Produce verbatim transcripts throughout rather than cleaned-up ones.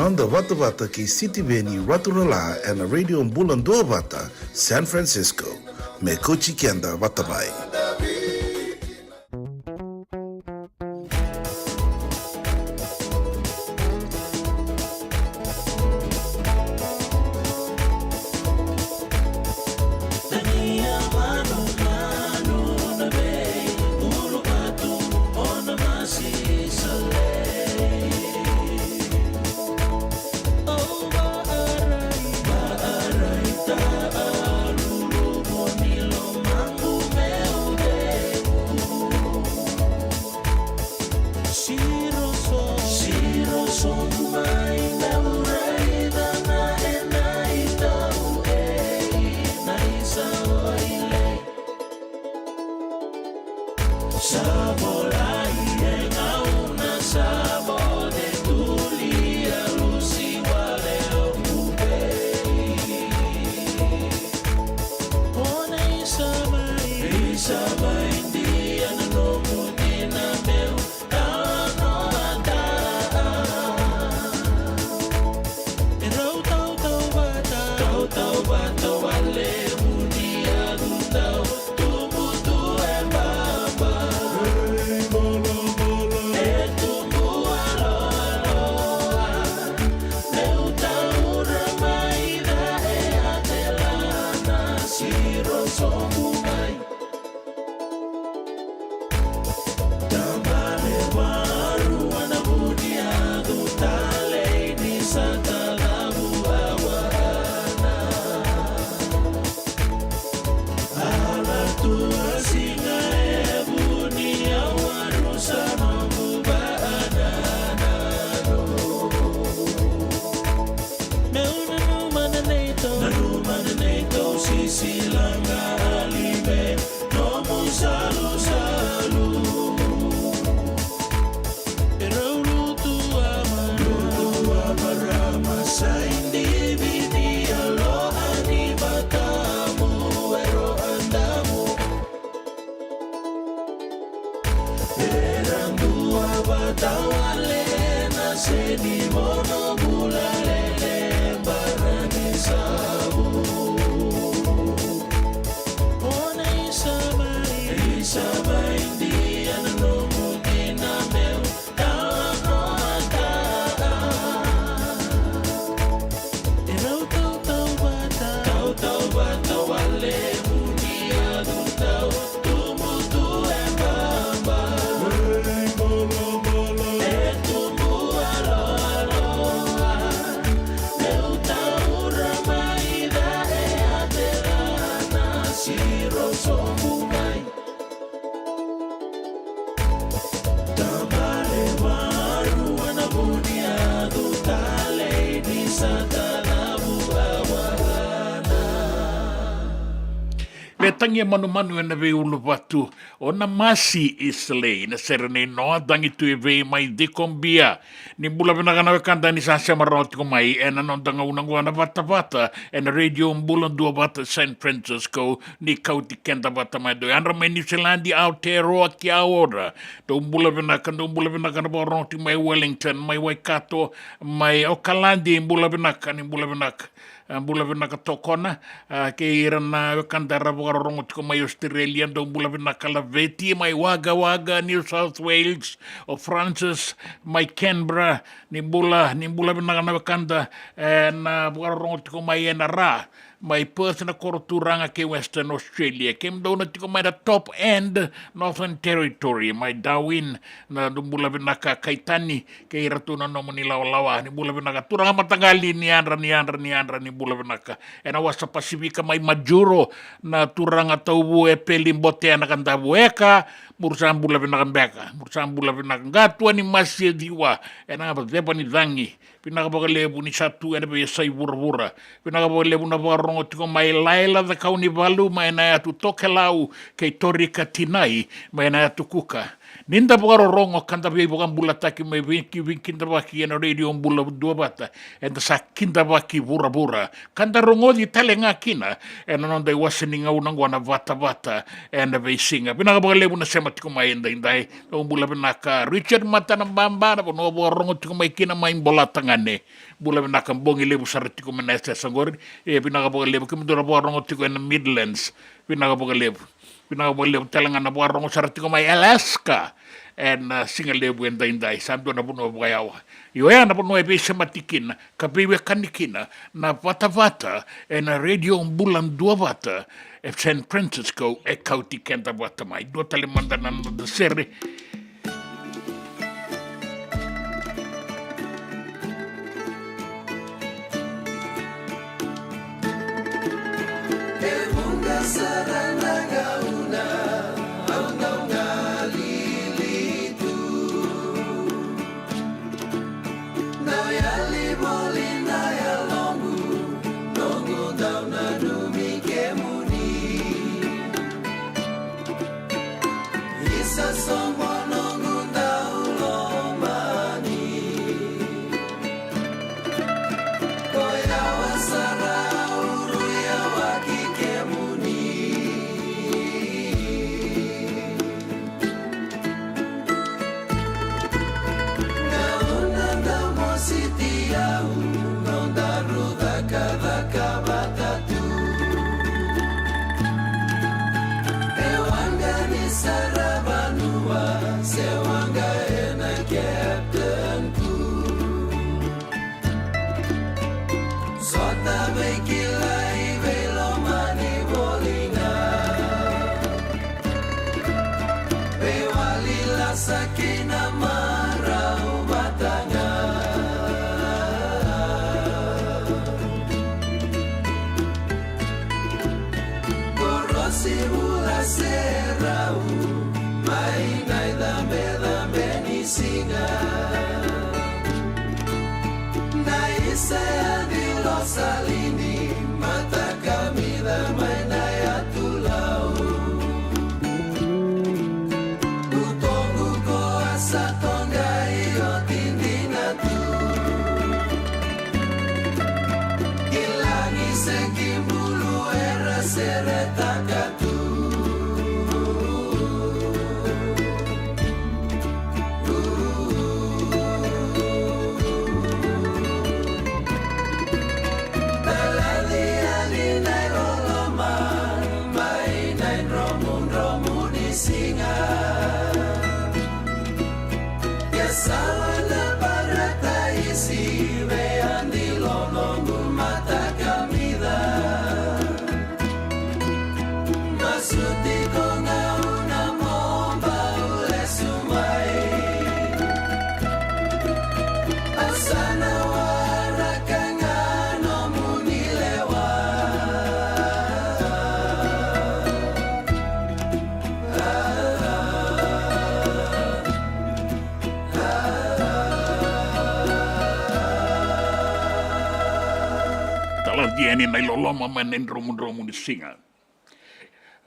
Noda vatavata kei Sitiveni Raturala ena Radio Bula Duavata, San Francisco. Me kauti keda vata mai. Vetagia manumanu ena veiuluvatu, o Namasi Islay, na sere nei Noa, Dagi tu e vei mai Cikobia. Ni bula vinaka na wekada ni sa sema rawa tiko mai ena noda gauna qo na vatavata ena Radio Bula Duavata San Francisco, ni kauti keda vata mai. Dou yadra mai Niusiladi, Aotearoa ki Aora. Dou bula vinaka, dou bula vinaka na vakarorogo tiko mai Wellington, mai Waikato, mai Okaladi, bula vinaka, ni bula vinaka. A, bula vinaka tokona, a, kei ira na wekada era vakarorogo tiko mai Australia, dou bula vinaka. Laveti mai Wagga Wagga, New South Wales, o Francis mai Canberra, ni bula, ni bula vinaka na wekada, e, na vakarorogo tiko mai ena ra, mai Perth na koro turaga kei Western Australia. Kemudou na tiko mai na top end, Northern Territory, mai Darwin, na dou bula vinaka. Kaitani, kei iratou na nomuni lawalawa, ni bula vinaka. Turaga mataqali, ni yadra, ni yadra, ni yadra, ni bula vinaka. Ena wasa Pasifika mai Majuro, na turaga Tauvu, Epeli, Botea, Nakavu, Eka, muri sa bula vinaka beka, muri sa bula vinaka. Qatua ni Masi e ciwa, ena ceva ni cagi. Vinaka vakalevu ni sa tu ena veiyasai vuravura. Vinaka vakalevu na vakarorogo tiko mai Laila, Cakaunivalu, mai na yatu Tokelau, kei Torika Tinai, mai na yatu Kuka. Ni da vakarorogo ka da veivakabulataki mai, veiki, veikidavaki ena Radio Bula Duavata, eda sa kidavaki vuravura. Ka da rogoci tale ga kina ena noda iwase ni gauna qo na vatavata ena veisiga. Vinaka vakalevu na sema tiko mai edaidai. Dou bula vinaka Richard Matanababa, na vanua vakarorogo tiko mai kina mai Bolatagane. Bula vinaka, bogi levu sara tiko mai na yasayasa qori. E vinaka vakalevu kemudou na vakarorogo tiko ena Midlands. Vinaka vakalevu. Vinaka vakalevu tale ga na vakarorogo sara tiko mai Alaska ena siga levu edaidai. Sa dua na vanua vakayawa. Io, oya na vanua e veisemati kina ka veiwekani kina na vatavata ena Radio Bula Duavata e San Francisco, e kauti keda vata mai. Dua tale mada na noda sere. E vuqa sara na gauna au dau galili tu. Dau yali voli na yaloqu, noqu dau nanumi kemuni. Isa soqo noqu dau lomani. Ko yawa sara au rui yawaki kemuni. Gauna dau mositi au, nodaru cakacaka vata tu. E waqa ni saravanua, se waqa ena captain tu. Sota veikilai veilomani voli ga. Veiwali lasa kina marau vata ga. Korosi vula se rau mai na icabecabe ni siga. Na isa ya ni losalini matakamica mai na yatulau. Utoqu ko asa toqai oti dina tu. Kilagi se kibulu era seretaka tu. Talaci yani na iloloma mai na idromudromu ni siga. Ke sawa na parataisi vei yani lonoqu matakamica. Masu tiko gauna mo bau lesu mai. Au sa na waraka ga nomuni lewa. Talaci yani na iloloma mai na idromudromu ni siga.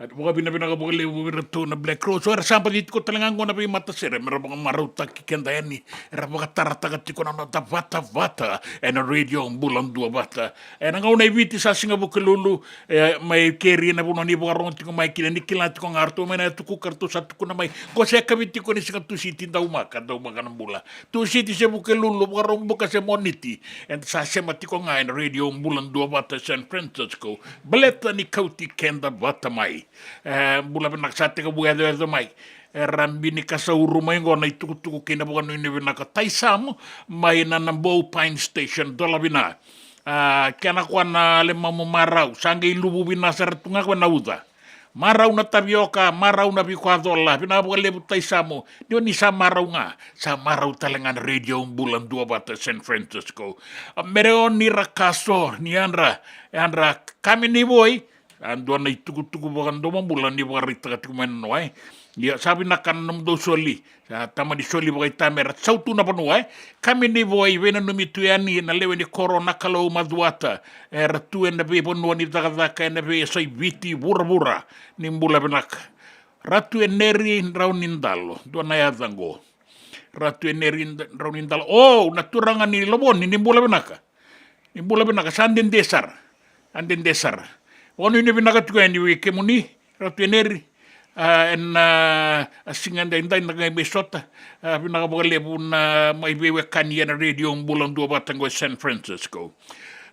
Vakavinavinaka vakalevu vei iratou na Black Rose. Era sa baci tiko tale ga qo na veimatasere me ra vakamarautaki keda yani. Era vakatarataka tiko na noda vatavata ena Radio Bula Duavata. Ena gauna e Viti sa siga Vukelulu, e, mai keri na vanua ni vakarogo tiko mai kina, ni kila tiko ga ratou mai na Yatu Kuka, ratou sa tukuna mai. Qo se kavi tiko ni siga Tusiti, daumaka, daumaka na bula. Tusiti se Vukelulu, Vakaraubuka se Moniti. Eda sa sema tiko ga ena Radio Bula Duavata San Francisco. Baleta ni kauti keda vata mai. E, bula vinaka, sa tekivu yacoyaco mai. Era bini kasauru mai qo na itukutuku kei na vakanuinui vinaka. Taisamu mai na Nabou Pine Station, dola vina. A, kena koya na lemamu marau, sa qai luvu vina sara tu ga koya na uca. Marau na tavioka, marau na vikoya cola, vinaka vakalevu Taisamu. Ni oni sa marau ga, sa marau tale ga na Radio Bula Duavata San Francisco. A, Mereoni Rakaso, ni yadra, yadra Kamenivoi, a dua na itukutuku vakadomobula ni vakaraitaka tiko mai na noa, e. Ia, sa vinaka na nomudou soli. Sa tama ni soli vakaitamera, sautu na vanua, e. Kamenivoi, veinanumi tu yani na lewe ni koro na Kalou Macuata. Era tu ena veivanua ni cakacaka ena veiyasai Viti vuravura. Ni bula vinaka. Ratu Eneri Draunidalo, dua na yaca qo. Ratu Eneri Draunidalo. O, na turaga ni Lovoni, ni bula vinaka. Ni bula vinaka, sa dede sara. Sa dede sara. Vakanuinui vinaka tiko yani vei kemuni, Ratu Eneri. A, ena, a, siga edaidai na qai mai sota. A, vinaka vakalevu na mai veiwekani ena Radio Bula Duavata qo e San Francisco.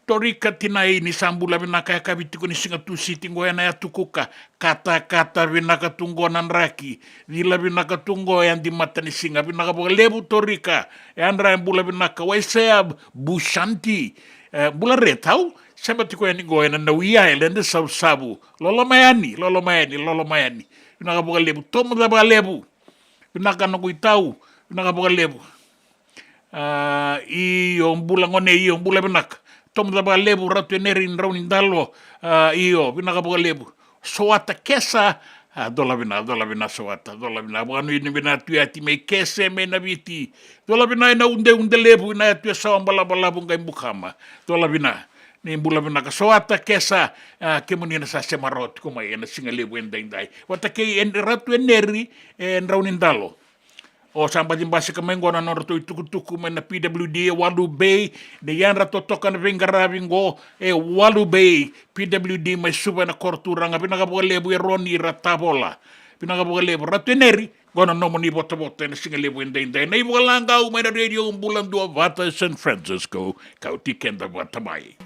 Torika Tinai, ni sa bula vinaka, yakavi tiko ni siga Tusiti qo ena yatu Kuka. Katakata vinaka tu qo na draki. Cila vinaka tu qo e yadi matanisiga. Vinaka vakalevu Torika. E yadra e bula vinaka. Waisea Bushanti. E, bula re tau. Sema tiko yani qo ena Niue Island e Savusavu. Loloma yani, loloma yani, loloma yani. Vinaka vakalevu. Tomuca vakalevu. Vinaka noqu itau. Vinaka vakalevu. A, io, bula gone, io, bula vinaka. Tomuca vakalevu, Ratu Eneri Draunidalo. A, io, vinaka vakalevu. Soata Kesa. A, dola vina, dola vina Soata, dola vina. Vakanuinui vina tu yati mai Kese mai Naviti. Dola vina ena Udeude Levu, ena yatu e Sawa Balavu qai Bukama. Dola vina. Ni bula vinaka Soata Kesa, a, kemuni na sa sema rawa tiko mai ena siga levu edaidai. Vata kei En-, Ratu Eneri, e, Draunidalo. O sa baci basika mai qo na nodratou itukutuku mai na P W D e Walu Bay, ni yadra totoka na veiqaravi qo e Walu Bay, P W D mai Suva ena koro turaga, vinaka vakalevu Eroni Ratavola. Vinaka vakalevu Ratu Eneri, qo na nomuni votavota ena siga levu edaidai. Na iVokalaqau mai na Radio Bula Duavata e San Francisco, kauti keda vata mai.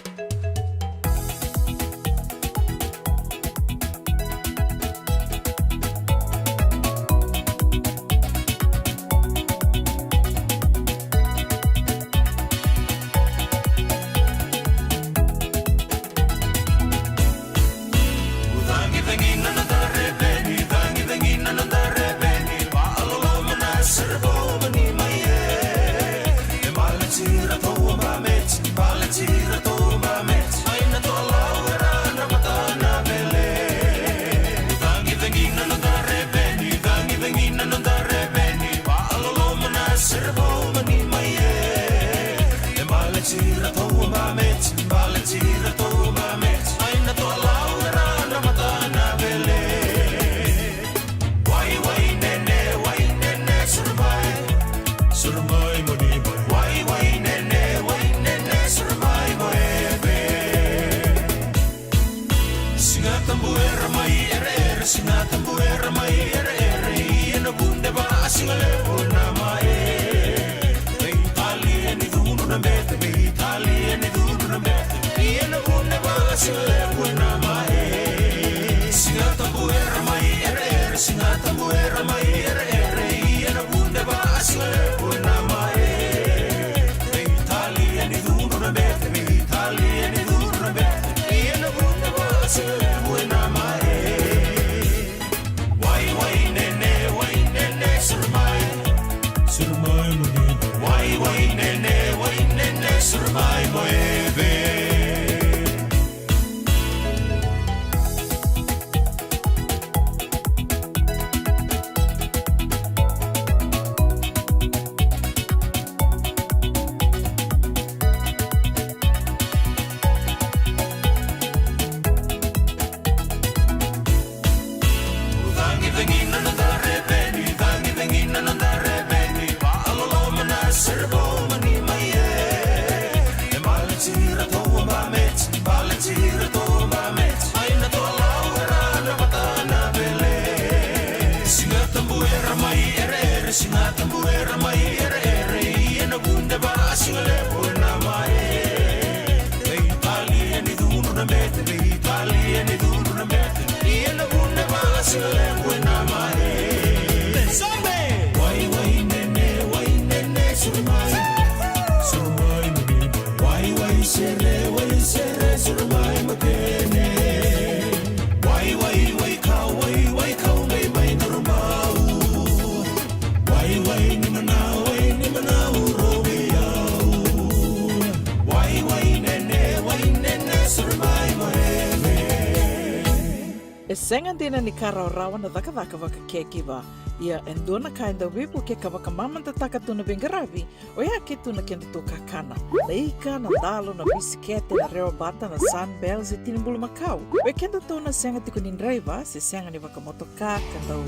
Wai, wai, nene, wai, nene, suru mai. Suru mai mo ni mai. Wai, wai, nene, wai, nene, suru mai mo eve. Siga Tabu era mai ereere, Siga Tabu era mai ereere, ia na vude va a siga levu na mai. Veitalia ni cudru na bete, veitalia ni cudru na bete, ia na vude va a siga levu na mai. Siga Tabu era mai ereere, Siga Tabu era mai ereere, ia na vude va a siga levu na mai. Veitalia ni cudru na bete, veitalia ni cudru na bete, ia na vude va a siga levu na mai. Wai, wai, nene, wai, nene, suru mai. Suru mai mo ni. Wai, wai, nene, wai, nene, suru mai mo eve. Cagicagi na noda reveni, cagicagi na noda reveni, vaaloloma na ceremony mai e. E baleti iratou a bameti, baleti iratou a bameti, mai na toalau era na vata na vele. Siga Tabu era mai ereere, Siga Tabu era mai ereere, ia na vude va a siga levu ena mai. Veitalia ni cudru na bete, veitalia ni cudru na bete, ia na vude va a siga levu ena mai. Wai, wai, nene, wai, nene, suru mai. Suru mai mo ni mai. Wai, wai, sere, wai, sere, suru mai mo kene. Wai, wai, wai kau, wai, wai kau, mai, mai, durumau. Wai, wai, ni manau, wai, ni manau, rovi au. Wai, wai, nene, wai, nene, suru mai mo eve. E sega dina ni ka rawarawa na cakacaka vaka caregiver. Ia e dua na ka e dau veivuke ka vakamamadataka tu na veiqaravi, oya ke tu na kedatou kakana. Na ika, na dalo, na bisikete, na rewa bata, na Sunbell, se tini bulumakau. Vei kedatou na sega tiko ni draiva, se sega ni vakamotoka, ka dau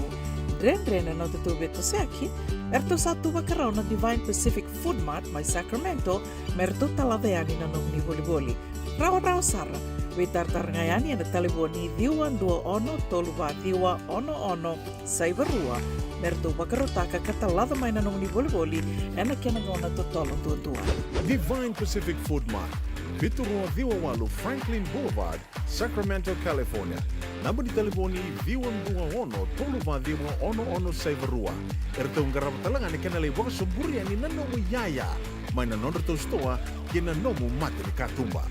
dredre na nodatou veitosoyaki, eratou sa tu vakarau na Divine Pacific Food Mart mai Sacramento, me ratou talaca yani na nomuni volivoli. Rawarawa sara, Veitaratara ga yani ena talevoni ciwa dua ono tolu va ciwa ono ono saiva rua, me ratou vakarautaka ka talaca mai na nomuni volivoli ena kena gauna totolo duadua. Divine Pacific Food Mart, vitu rua ciwa walu Franklin Boulevard, Sacramento, California. Naba ni talevoni ciwa dua ono tolu va ciwa ono ono saiva rua. Eratou qarava tale ga na kena lai vakasoburi yani na nomu iyaya mai na nodratou sitoa ki na nomu mata ni katuba.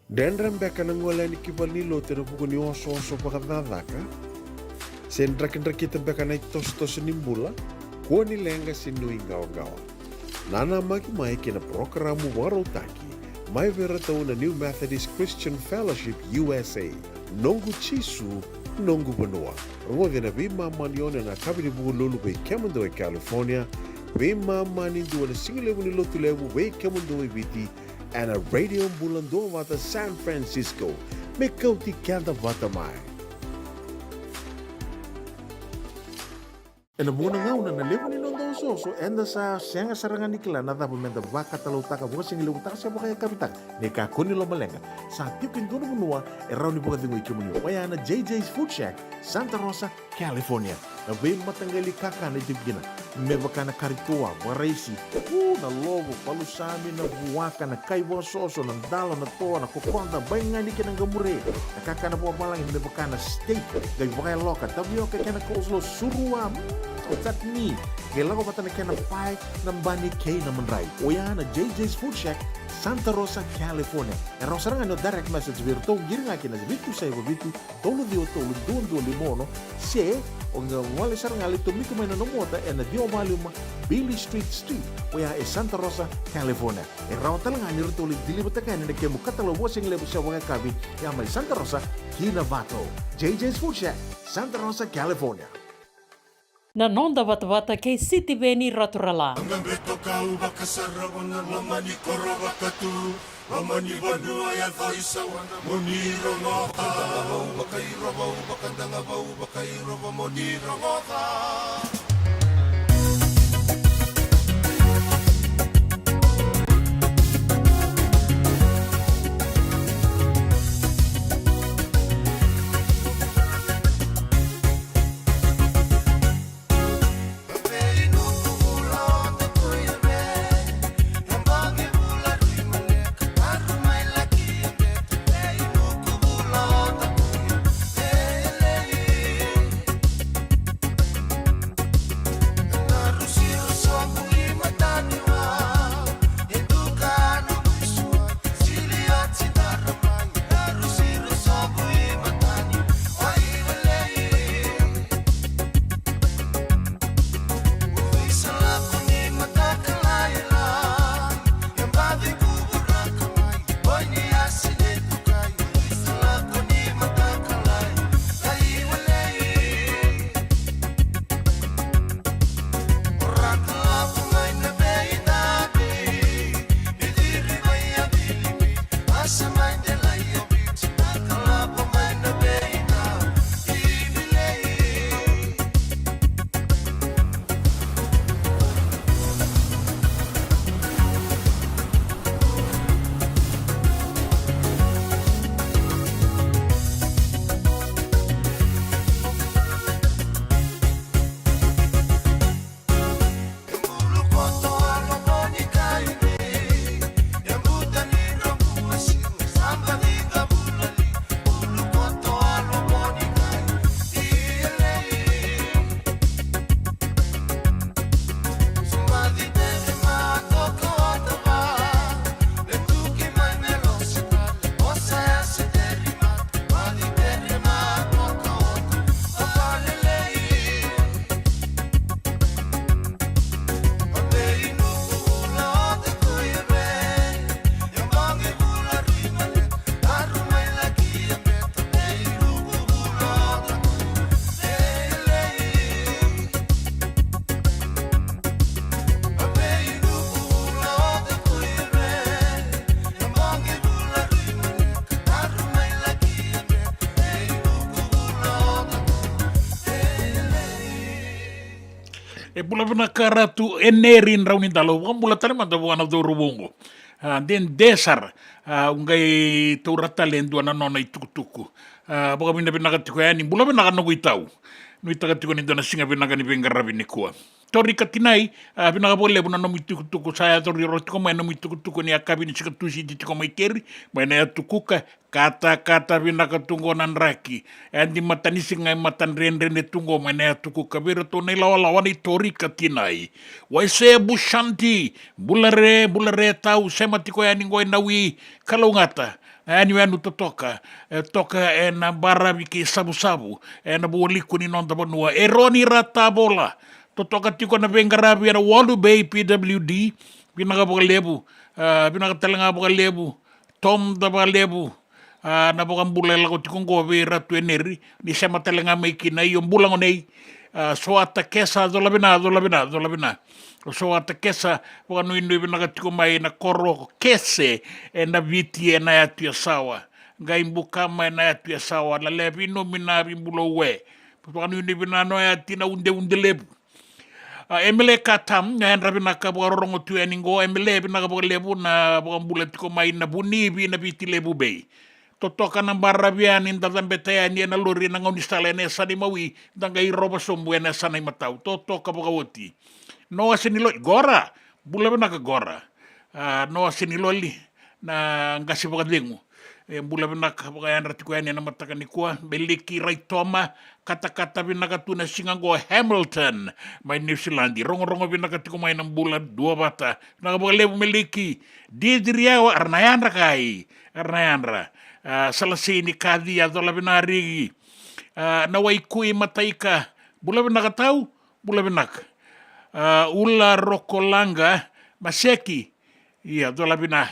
Dredre beka na gole yani ki valenilotu ena vuku ni osooso vakacakacaka? Se drakidrakita beka na itosotoso ni bula? Kua ni leqa se nuiqawaqawa. Nanamaki mai ki na parokaramu vakarautaki mai vei iratou na New Methodist Christian Fellowship U S A, Noqu Jisu, Noqu Vanua. Rogoci ena veimama ni ono ena yakavi ni Vukelulu vei kemudou e California, veimama ni dua ena sigalevu ni Lotulevu vei kemudou e Viti, ena Radio Bula Duavata San Francisco. Me kauti keda vata mai. Ena vuna gauna na levu ni noda osooso, eda sa sega sara ga ni kila na cava meda vakatalautaka, vakasigalevu taka se vakayakavi taka. Ni kakua ni lomaleqa, sa tiko e dua na vanua e rawa ni vakacegui kemuni, oya na J J's Food Shack, Santa Rosa, California. Na veimataqali kakana e tiko kina, me vaka na kari toa, vakaraisi, u, na lovo, palusami, na vuaka, na kai vakasoso, na dalo, na toa, na kokoda, baigani kei na qamure. Na kakana vakavalagi me vaka na steak, qai vakayaloka, tavioka kei na coleslaw, surua, mm, chutney, qai lako vata na kena pae, na bani kei na madrai. Oya na J J's Food Shack, Santa Rosa, California. E rawa sara ga ni o direct message vei iratou, qiri ga ki na vitu saiva vitu, tolu ciwa tolu dua dua lima ono, se o qai gole sara ga, lai tomika mai na nomu ota ena ciwa va lima Beale Street Suite, oya e Santa Rosa, California. E rawa tale ga ni ratou lai deliver-taka yani na kemu katalau vakasigalevu se vakayakavi, ya mai Santa Rosa ki Novato. J J's Food Shack, Santa Rosa, California. Na noda vatavata kei Sitiveni Raturala. Beto kau vakasarava na loma ni koro vakatu, loma ni vanua yaco i Sawana, mo ni rogoca. Vau vakairova, vau vakadaga, vau vakairova, mo ni rogoca. E bula vinaka Ratu Eneri Draunidalu, vakabula tale mada vua na cauravou oqo. A, dede sara, a, au qai taura tale e dua na nona itukutuku. A, vakavinavinaka tiko yani, bula vinaka noqu itau. Nuitaka tiko ni dua na siga vinaka ni veiqaravi nikua. Torika Tinai, a, vinaka vakalevu na nomu itukutuku, sa yaco riro tiko mai na nomu itukutuku ni yakavi ni siga Tusiti tiko mai keri, mai na yatu Kuka, katakata vinaka tu qo na draki. E adi matanisiga e matadredredre tu qo mai na yatu Kuka vei iratou na ilawalawa ni Torika Tinai. Waisebu Shanti, bula re, bula re tau, sema tiko yani qo e Nawi, kalougata. E yanuyanu totoka, e toka ena baravi kei Savusavu, ena vualiku ni noda vanua. Eroni Ratavola, totoka tiko na veiqaravi ena Walu Bay P W D, vinaka vakalevu, a, vinaka tale ga vakalevu, Tom da vakalevu, a, na vakabula e lako tiko qo vei Ratu Eneri, ni sema tale ga mai kina, io bula gone. A, Soata Kesa, cola vina, cola vina, cola vina. O Soata Kesa, vakanuinui vinaka tiko mai na koro Kese, ena Viti, ena yatu Yasawa. Qai Bukama ena yatu Yasawa, lale vinumi na vibula ue. Vakanuinui vinaka no yati na udeude levu. A, Emele Katam, na yadra vinaka vakarorogo tu yani qo, Emele vinaka vakalevu na vakabula tiko mai na Vunivi na Viti Levu Bay. Totoka na baravi yani, da cabeta yani ena lori ena gaunisala ena yasana i Maui, da qai rova sobu ena yasana i Matau. Totoka vakaoti. Noa Seniloli, qora, bula vinaka qora. A, Noa Seniloli, na qase vakacegu. E bula vinaka, vakayadra tiko yani ena mataka nikua. Meliki Raitoma, katakata vinaka tu na siga qo Hamilton, mai New Zealand. Rogorogo vinaka tiko mai na bula duavata. Vinaka vakalevu Meliki. Didiriawa, era na yadra kai. Era na yadra. A, Salasini Kaci, a, cola vina Riki. A, na Waikui Mataika. Bula vinaka tau, bula vinaka. A, Ula Rokolaga, Maseki. Ia, cola vina.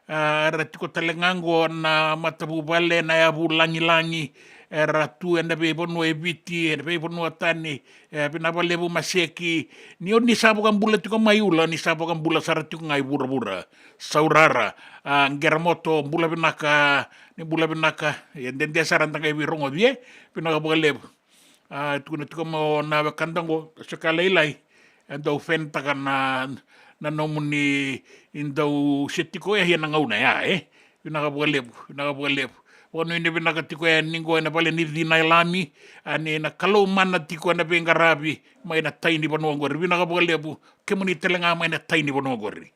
A, era tiko tale ga qo na matavuvale, na yavu lagilagi. Era tu ena veivanua e Viti, ena veivanua tani. E, vinaka vakalevu Maseki. Ni o ni sa vakabula tiko mai Ula, ni sa vakabula sara tiko ga i vuravura. Saurara, a, Qeramoto, bula vinaka, ni bula vinaka. E dede sara da qai veirogoci, e, vinaka vakalevu. A, tukuna tiko mo na wekada qo, se ka lailai. E dau fenitaka na, na nomuni dau se tiko e, ia na gauna ya, e. Vinaka vakalevu, vinaka vakalevu. Vakanuinui vinaka tiko yani qo ena vale ni cina e Lami, a, ni na Kalou mana tiko ena veiqaravi, mai na tai ni vanua qori. Vinaka vakalevu, kemuni tale ga mai na tai ni vanua qori.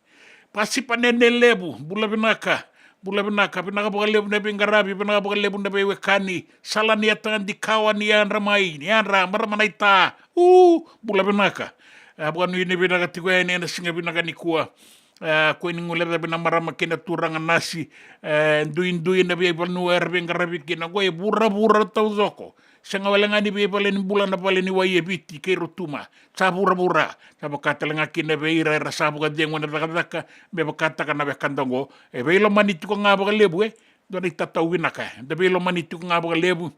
Pasipa Nene Levu, bula vinaka, bula vinaka, vinaka vakalevu na veiqaravi, vinaka vakalevu na veiwekani, Sala ni Yatadikawa ni yadra mai, ni yadra, marama na ita, u, bula vinaka. A, vakanuinui vinaka tiko yani ena siga vinaka nikua. E, kua ni guilecavi na marama kei na turaga nasi, e, duidui na veivanua era veiqaravi kina, qo e vuravura taucoko. Sega wale ga ni veivale ni bula na vale ni wai e Viti kei Rotuma. Sa vuravura. Sa vaka tale ga kina vei ira era sa vakacegu ena cakacaka, me vakataka na wekada qo. E veilomani tiko ga vakalevu, e. Dua na itatau vinaka. Da veilomani tiko ga vakalevu.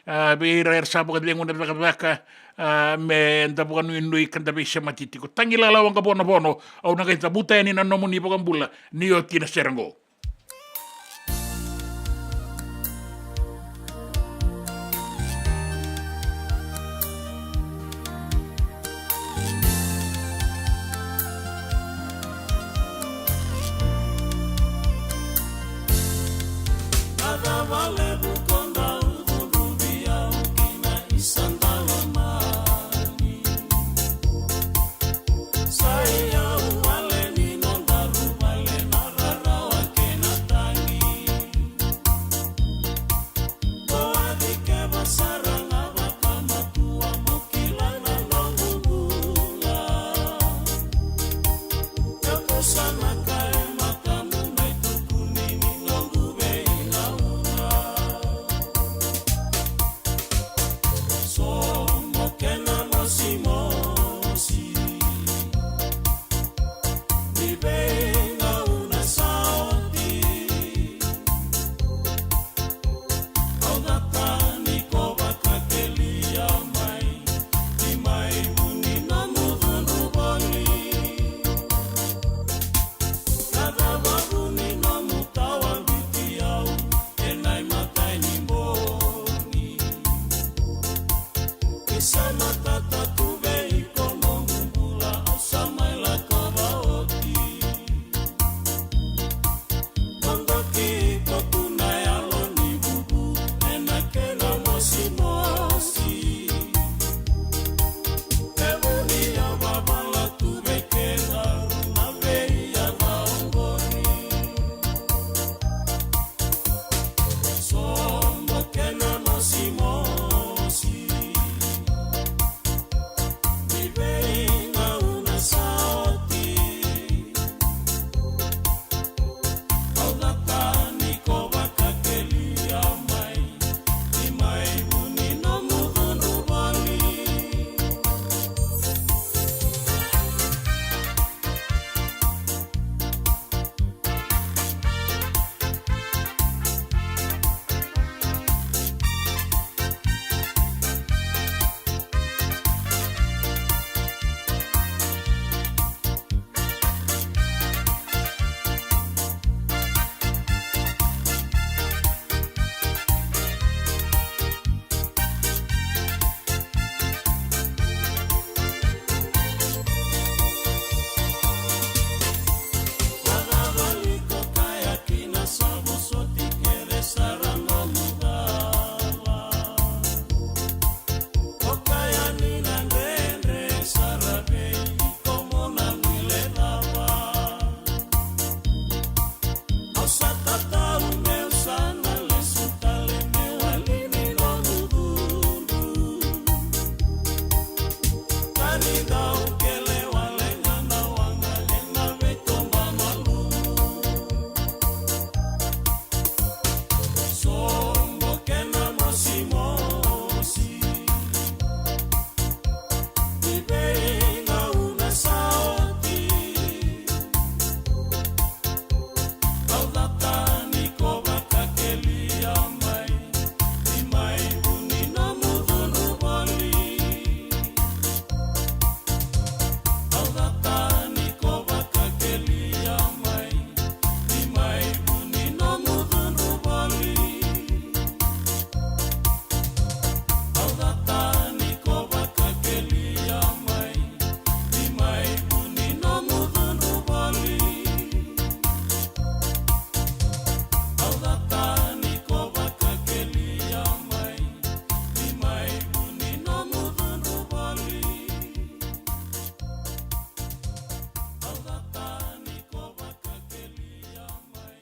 A, vei ira era sa vakacegu ena cakacaka. A, me da vakanuinui ka da veisemati tiko. Tagilala Waqavonovono, au na qai cavuta yani na nomuni vakabula ni oti na sere qo.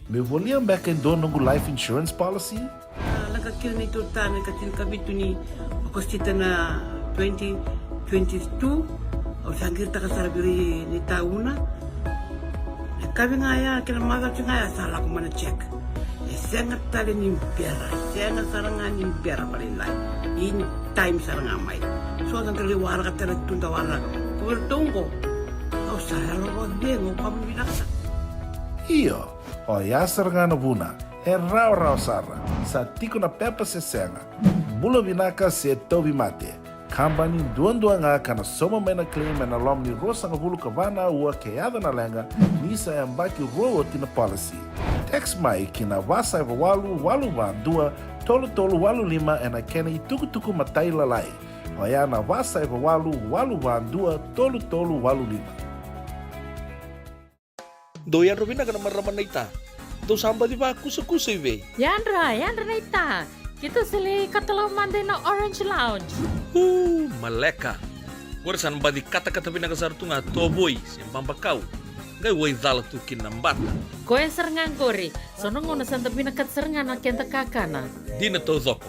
Me volia beka e dua noqu life insurance policy? A, lako kina na neitou ta na ika tinikavitu ni Okosita na twenty twenty-two. Au sa qiritaka sara vei ira na itauna. Na yakavi ga ya kei na macawa ga ya sa lako mai na check. E sega tale ni bera, sega sara ga ni bera vakalailai. In time sara ga mai. So da qai waraka tale tu da waraka. Ko vei ratou oqo. Au sa yalo vakacegu, au vakavinavinaka sara. Io, oya sara ga na vuna. E rawarawa sara. Sa tiko na pepa se sega. Bula vinaka se tauvimate. Kabani duadua ga ka na sauma mai na claim ena loma ni ruasagavulu ka va na aua ke yaco na leqa ni sa yabaki rua oti na policy. Text mai ki na va saiva walu walu va dua tolu tolu walu lima ena kena itukutuku matailalai. Oya na va saiva walu walu va dua tolu tolu walu lima. Dou yadra vinaka na marama naita. Dou sa baci vakusakusa i vei? Yadra, yadra naita. Keitou sa lai katalau mada ina Orange Lounge. Uu, maleka. Qori sa na baci katakata vinaka sara tu ga tovoi se babakau. Qai waicala tu kina na bata. Koya sara ga qori. So na gauna sa da vinakata sara ga na keda kakana. Dina taucoko.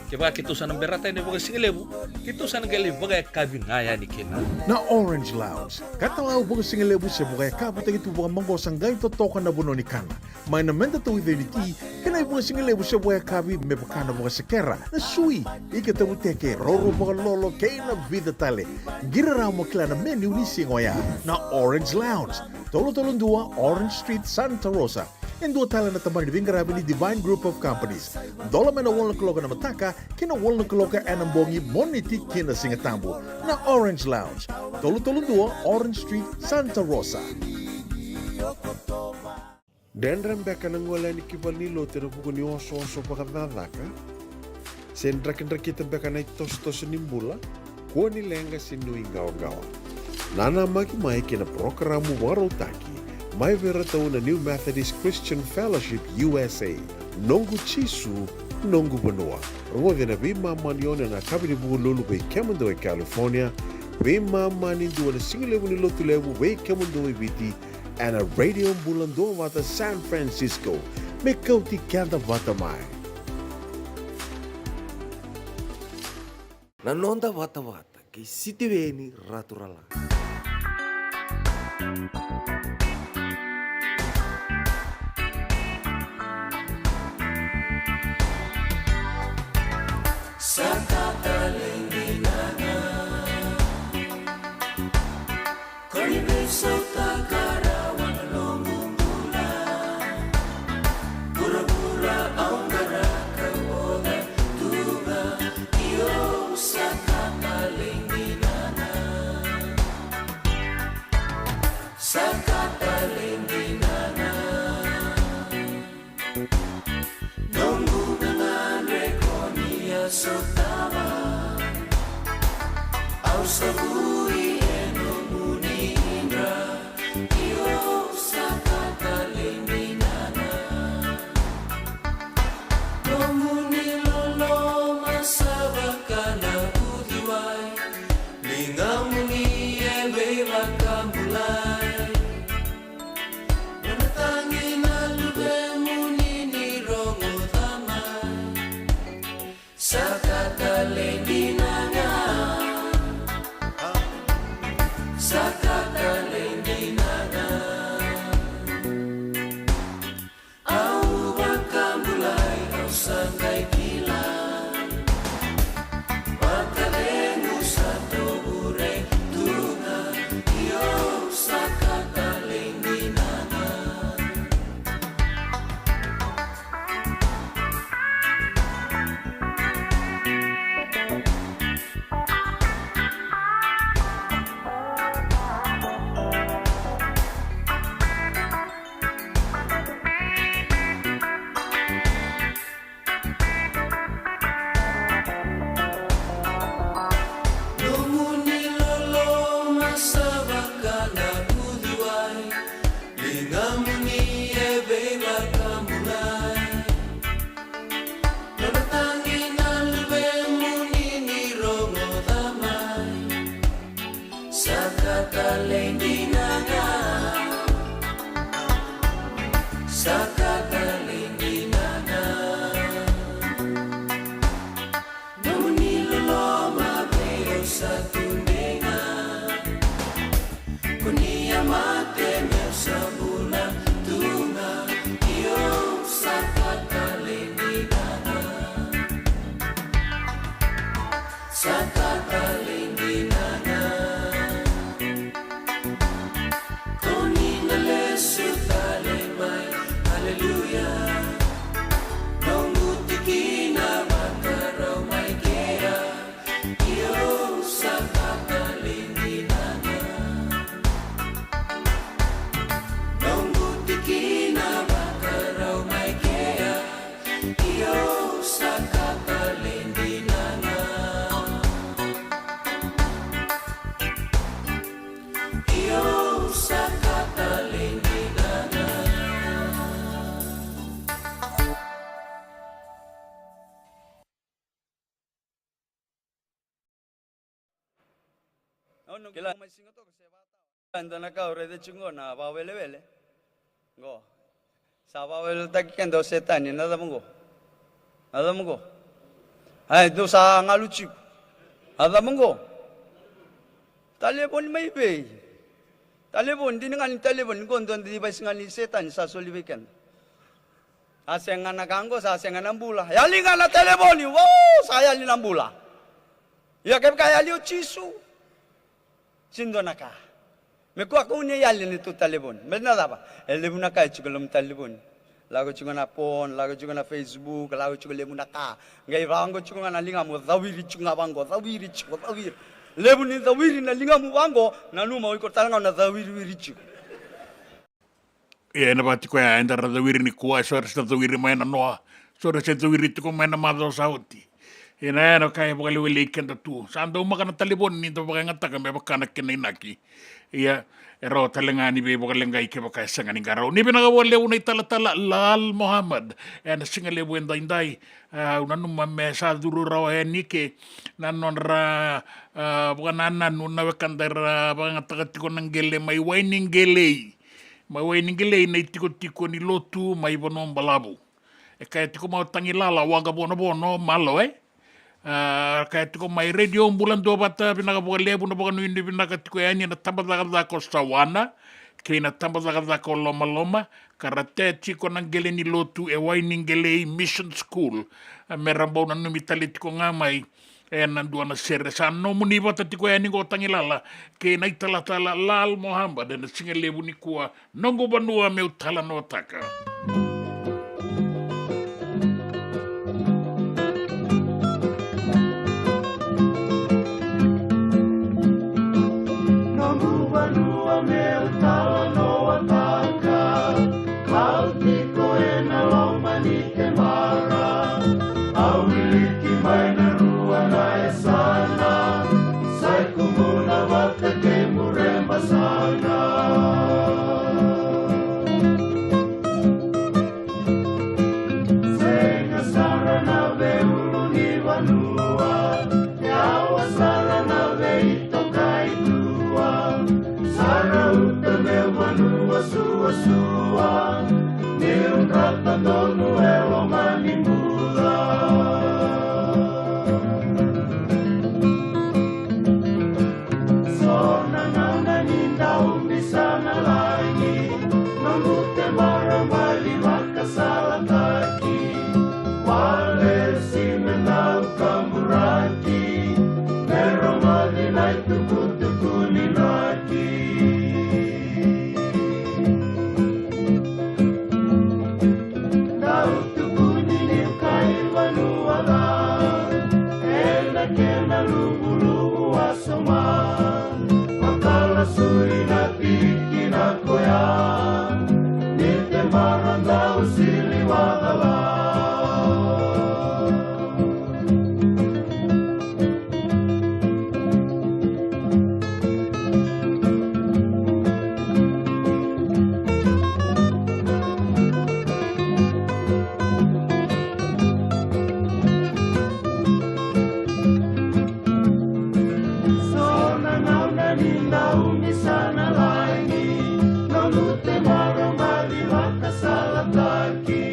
Kevaka keitou sa na berata yani vakasigalevu, keitou sa na qai lai vakayakavi ga yani kina. Na Orange Lounge, katalau vakasigalevu se vakayakavitaki tu vakamaqosa qai totoka na vanua ni kana. Mai na meda tauica ni ti, kei na ivakasigalevu se vakayakavi me vaka na vakasekera, na sui, ika tavuteke, roro vakalolo, kei na vica tale. Qiri rawa mo kila na menu ni siga oya. Na Orange Lounge, tolu tolu dua Orange Street, Santa Rosa. E dua tale na tabana ni veiqaravi ni Divine Group of Companies. Dola mai na walu na kaloko ena mataka ki na walu na kaloko ena bogi, Moniti ki na Sigatabu. Na Orange Lounge, tolu tolu dua Orange Street, Santa Rosa. Dredre beka na gole yani ki valenilotu ena vuku ni osooso vakacakacaka? Se drakidrakita beka na itosotoso ni bula? Kua ni leqa se nuiqawaqawa. Nanamaki mai ki na parokaramu vakarautaki mai vei iratou na New Methodist Christian Fellowship U S A, Noqu Jisu, Noqu Vanua. Rogoci ena veimama ni ono ena yakavi ni Vukelulu vei kemudou e California, veimama ni dua ena sigalevu ni Lotulevu vei kemudou e Viti, ena Radio Bula Duavata San Francisco, me kauti keda vata mai. Na noda vatavata kei Sitiveni Raturala. Sa ka talei dinana. Ko ni veisautaka rawa na nomu bula. Vuravura au qaraka oca tu ga, io sa ka talei dinana. Sa ka talei dinana. Noqu gagadre ko ni a sotava. Au sa vui e nomuni idra. Io sa ka talei dinana. Nomuni loloma sa vaka na uciwai. Ligamuni e veivakabulai. Nona tagi na luvemuni ni rogoca mai. Sa ka talei dinana. Ko ni a mate meu sa bula tu ga, io sa ka talei dina ga. Sa ka talei dina ga. Ko ni na lesu tale mai, aleluya. Noqu tikina vakarau mai kea. Io sa ka talei dina ga. Noqu tikina vakarau mai kea. Io sa ka talei dina ga. Io sa ka talei dina ga. Kila mai siga toka se vata. Eda na ka au raica tiko qo na vakawelewele. Qo. Sa vakaweleweletaki keda o Setani, na cava qo? Na cava qo? Ai, dou sa galu tiko. Na cava qo? Talevoni mai vei? Talevoni, dina ga ni talevoni, qo dua na device ga ni Setani sa soli vei keda. A sega na ka qo, sa sega na bula. Yali ga na talevoni, wow, sa yali na bula. Ia kevaka yali o Jisu, sega ni dua na ka. Me kua kau ni yali ni tu talevoni. Me na cava? E levu na ka e tiko lomu talevoni. Lako tiko na phone, lako tiko na Facebook, lako tiko levu na ka. Qai vaqo tiko ga na ligamu, cawiri tiko ga vaqo, cawiri tiko, cawiri. Levu ni cawiri na ligamu vaqo, nanuma o iko tale ga na cawiriwiri tiko. Ia, ena vaka tiko ya, eda ra cawiri nikua, eso era se cawiri mai na noa, eso era se cawiri tiko mai na macawa sa oti. Ia, na ya na ka e vakawelewelei keda tu. Sa daumaka na talevoni ni da vakayagataka me vaka na kena inaki. Ia, e rawa tale ga ni veivakaleqai kevaka e sega ni qarauni. Vinaka vakalevu na italatala Lal Mohammed. Ena siga levu edaidai, a, au nanuma me sa curu rawa yani ke na nodra, a, vakanananu na wekada era vakayagataka tiko na qele mai Wainiqelei. Mai Wainiqelei na itikotiko ni lotu mai Vanuabalavu. E kaya tiko mai o Tagilala Waqavonovono, malo, e? A, kaya tiko mai Radio Bula Duavata, vinaka vakalevu na vakanuinui vinaka tiko yani na tabacakacaka o Sawana kei na tabacakacaka o Lomaloma, ka ra tea tiko na qele ni lotu e Wainiqelei Mission School. A, me ra bau nanumi tale tiko ga mai ena dua na sere. Sa nomuni vata tiko yani qo Tagilala kei na italatala Lal Mohammed ena siga levu nikua. Noqu vanua meu talanoataka. Noqu vanua meu talanoataka. Au tiko ena loma ni kemara. Au wiliki mai na rua na yasana. Sa i kumuna vata kei Mureba sara. Sega sara na veiulunivanua, yawa sara na veitokaitua. Sa rauta meu vanua suasua, niu drata donu e loma ni bula. So na gauna ni dau bisanalagi, noqu tevara bali vakasalataki. Walesi me dau kaburaki, me rogoci na itukutuku ni draki. Dau tukuni niu kai vanua ca, ena kena luvuluvu wasoma. Vakalasui na tikina koya, ni tevara dau sili vacala. So na gauna ni dau bisanalagi, noqu tevara bali vakasalataki.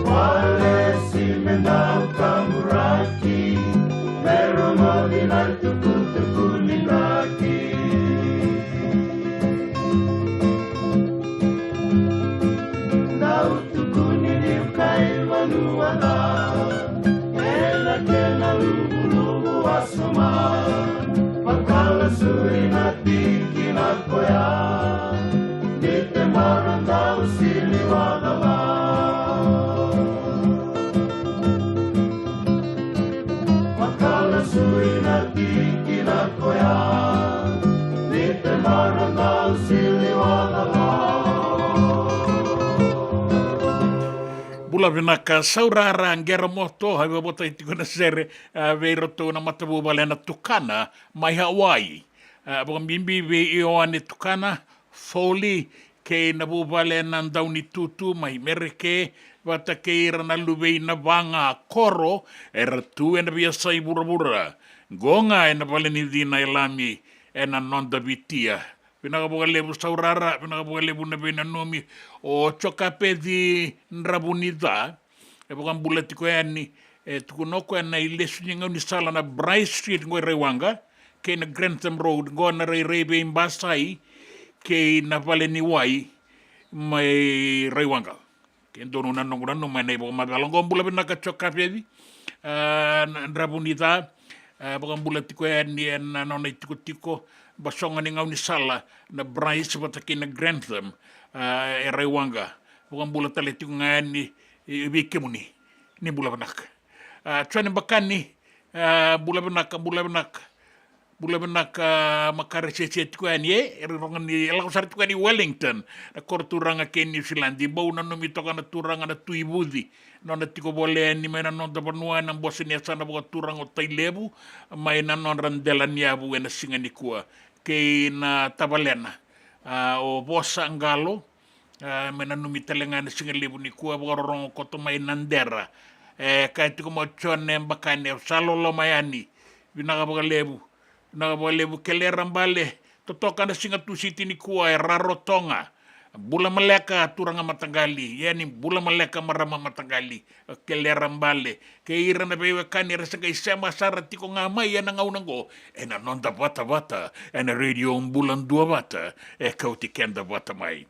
Walesi me dau kaburaki, me rogoci na itukutuku Sui na tikina koya, ni te marau dau sili vakacava. Vakala sui na tikina koya, ni te marau dau sili vakacava. Bula vinaka Saurara, qera moto, a vakavotai tiko na sere, a, vei iratou na matavuvale na Tukana mai Hawaii. A, vakabibi vei Ioane Tukana Foley kei na vuvale na Daunitutu mai Mereke, vata kei ira na luvei Navaga, Koro, era tu ena veiyasai vuravura. Qo ga ena vale ni cina e Lami, ena noda Vitia. Vinaka vakalevu Saurara, vinaka vakalevu na veinanumi. O Jokapeci Dravunica e vakabula tiko yani, e tukuna o koya na ilesu ni gaunisala na Bryce Street qo e Raiwaqa kei na Grantham Road, qo na rairai vei Basai kei na vale ni wai mai Raiwaqa. Ke donu na noqu nanuma ena ivakamacala oqo. Bula vinaka Jokapeci, a, na Dravunica, a, vakabula tiko yani ena nona itikotiko, basoga ni gaunisala na Bryce vata kei na Grantham, a, e Raiwaqa. Vakabula tale tiko ga yani, e, vei kemuni. Ni bula vinaka. A, Jone Bakani, a, bula vinaka, bula vinaka. Bula vinaka Makare Sese tiko yani, e, e rogo ni lako sara tiko yani Wellington, na koro turaga kei Niusiladi. Bau nanumi toka na turaga na Tui Vuci, nona tiko vole yani mai na noda vanua ena bose ni yasana vakaturaga o Tailevu, mai na nodra dela ni yavu ena siga nikua. Kei na tavalena, a, o Vosa Qalo, a, me nanumi tale ga ena siga levu nikua, vakarorogo koto mai Nadera. E kaya tiko mai o Jone Bakani, au sa loloma yani. Vinaka vakalevu. Vinaka vakalevu Kelera Bale. Totoka na siga Tusiti nikua e Rarotonga. Bula maleka turaga mataqali, yani bula maleka marama mataqali. Kelera Bale kei ira na veiwekani era se qai sema sara tiko ga mai ena gauna oqo ena noda vatavata ena Radio Bula Duavata, e kauti keda vata mai.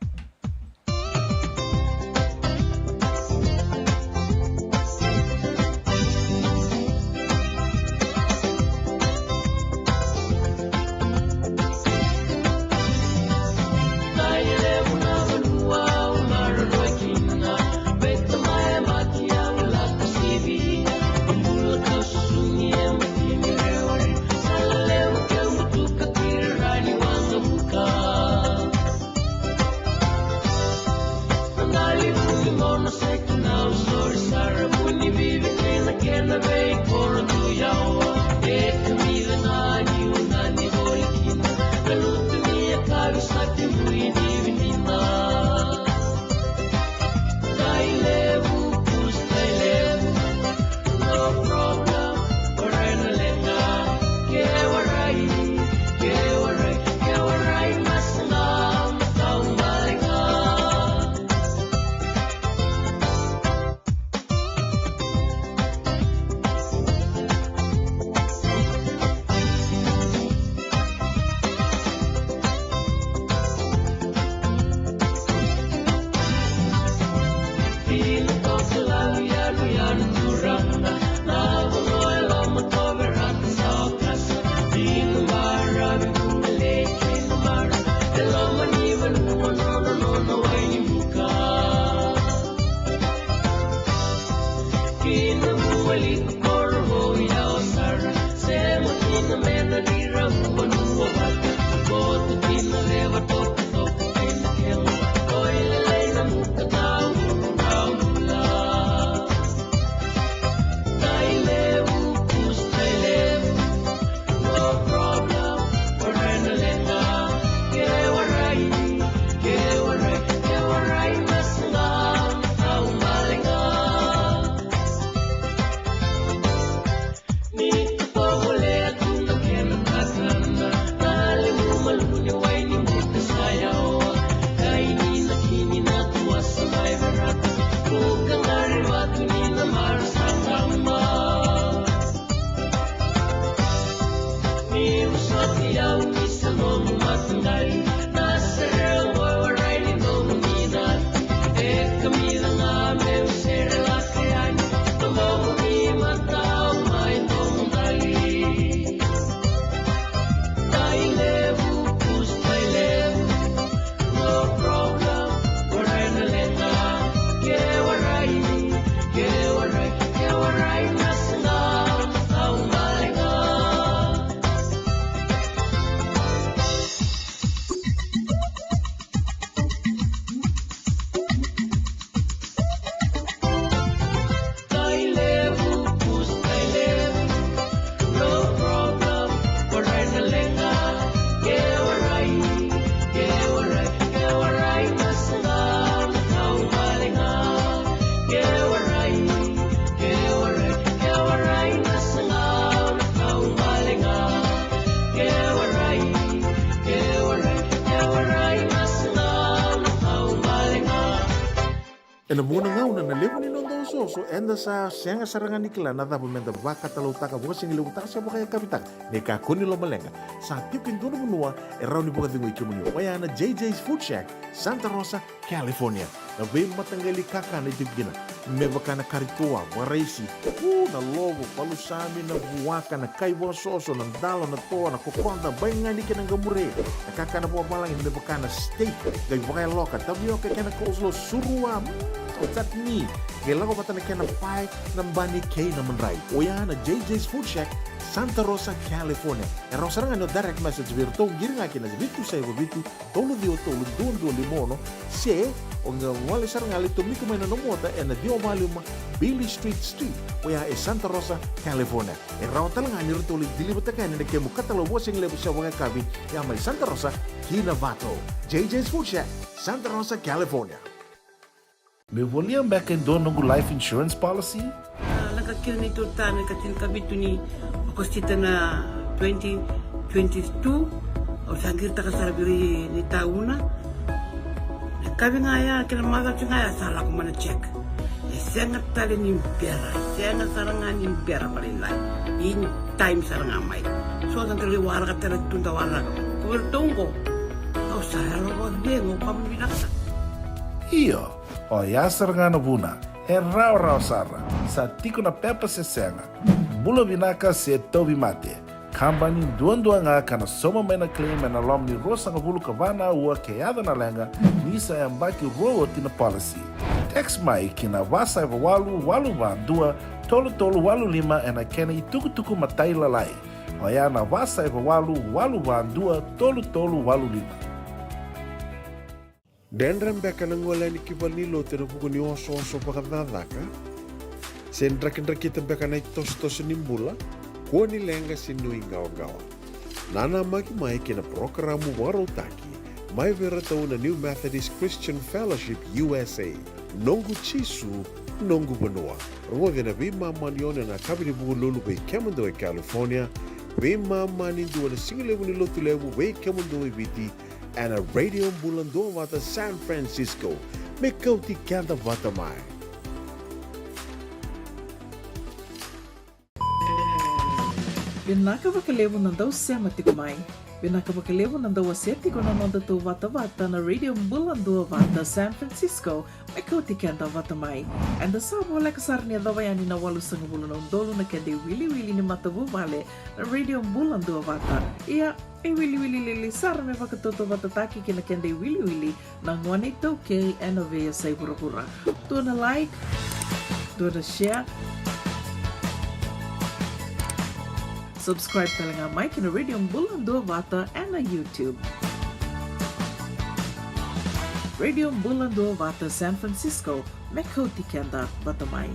Na vuqa na gauna na levu ni noda osooso eda sa sega sara ga ni kila na cava meda vakatalautaka, vakasigilevutaka se vakayakavitaka. Ni kakua ni lomaleqa, sa tiko e dua na vanua e rawa ni vakacegui kemuni, oya na J J's Food Shack, Santa Rosa, California. Na veimataqali kakana e tiko kina, me vaka na kari toa, vakaraisi, u, na lovo, palusami, na vuaka, na kai vakasoso, na dalo, na toa, na kokoda, baigani kei na qamure. Na kakana vakavalagi me vaka na steak, qai vakayaloka, tavioka kei na coleslaw, surua, mm, chutney. Qai lako vata na kena pae, na bani kei na madrai. Oya na J J's Food Shack, Santa Rosa, California. E rawa sara ga ni o direct message vei iratou, qiri ga kina vitu saiva vitu, tolu ciwa tolu, dua dua lima ono, se o qai gole sara ga, lai tomika mai na nomu ota ena ciwa walu lima Beale Street Suite, oya e Santa Rosa, California. E rawa tale ga ni ratou lai deliver-taka yani na kemu katalau vakasigalevu se vakayakavi, ya mai Santa Rosa ki Novato. J J's Food Shack, Santa Rosa, California. Meu volia beka e dua noqu life insurance policy? A, lako kina neitou ta na ikatinikavitu ni Okosita na twenty twenty-two. Au sa qiritaka sara vei ira na itauna. Na yakavi ga ya kei na macawa ga ya sa lako mai na check. E sega tale ni bera, sega sara ga ni bera vakalailai. In time sara ga mai. So sa da lai waraka tale tu, da waraka. Ko iratou qo, au sa yalo vakacegu, au kama vinaka sara. Io. Oya sara ga na vuna, e rawarawa sara, sa tiko na pepa se sega, bula vinaka se tauvimate. Kabani duadua ga ka na sauma mai na claim ena loma ni ruasagavulu ka va na aua ke yaco na leqa, ni sa yabaki rua oti na policy. Text mai ki na va saiva walu walu va dua tolu tolu walu lima ena kena itukutuku matailalai. Oya na va saiva walu walu va dua tolu tolu walu lima. Dredre beka na gole yani ki valenilotu ena vuku ni osooso vakacakacaka? Se drakidrakita beka na itosotoso ni bula? Kua ni leqa se nuiqawaqawa. Nanamaki mai ki na parokaramu vakarautaki mai vei iratou na New Methodist Christian Fellowship U S A, Noqu Jisu, Noqu Vanua. Rogoci ena veimama ni ono ena yakavi ni Vukelulu vei kemudou e California, veimama ni dua na sigalevu ni Lotulevu vei kemudou e Viti, ena Radio Bula Duavata San Francisco. Me kauti keda vata mai. Vinaka vakalevu na dau sema tiko mai. Vinaka vakalevu na dau wasea tiko na nodatou vatavata na Radio Bula Duavata San Francisco. Me kauti keda vata mai. Eda sa voleka sara ni yacova yani na walusagavulu na udolu na keda iwiliwili ni matavuvale na Radio Bula Duavata. Ia, e wiliwili lili sara me vakatautauvatataki kei na keda iwiliwili na gone iTaukei ena veiyasai vuravura. Dua na like, dua na share. Subscribe tale ga mai ki na Radio Bula Duavata ena YouTube. Radio Bula Duavata San Francisco, me kauti keda vata mai.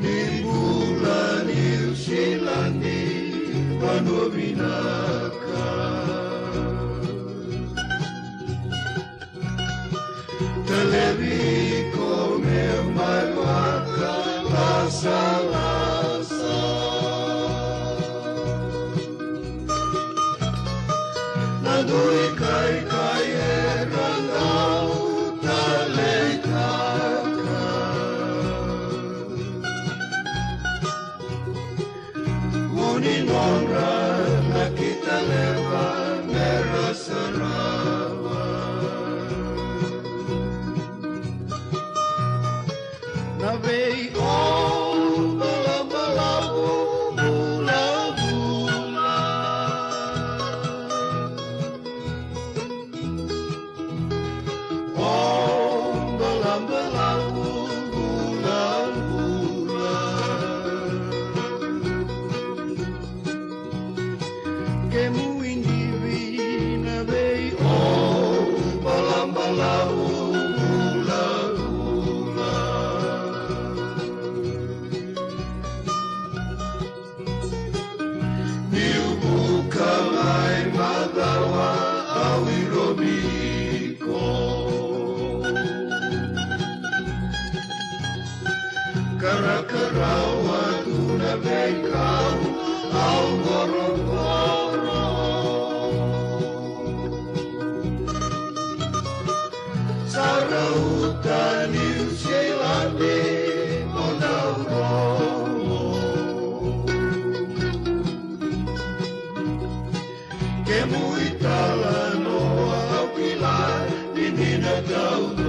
Ni bula Niu Siladi, vanua vinaka. Talevi iko me mai vakalasalasa. Na dui kaikai era dau taleitaka. Vu ni nodra na kita leva me ra sarava. Na vei o balabalavu vulavula. O balabalavu vulavula. Kemu idivi na vei o balabalavu vulavula. Niu vuka mai macawa au irovi iko. Au a tu na veikau, au vorovoro. Sa rauta Niu Siladi mo dau rogo. Kemu italanoa au kila ni ni na taucoko.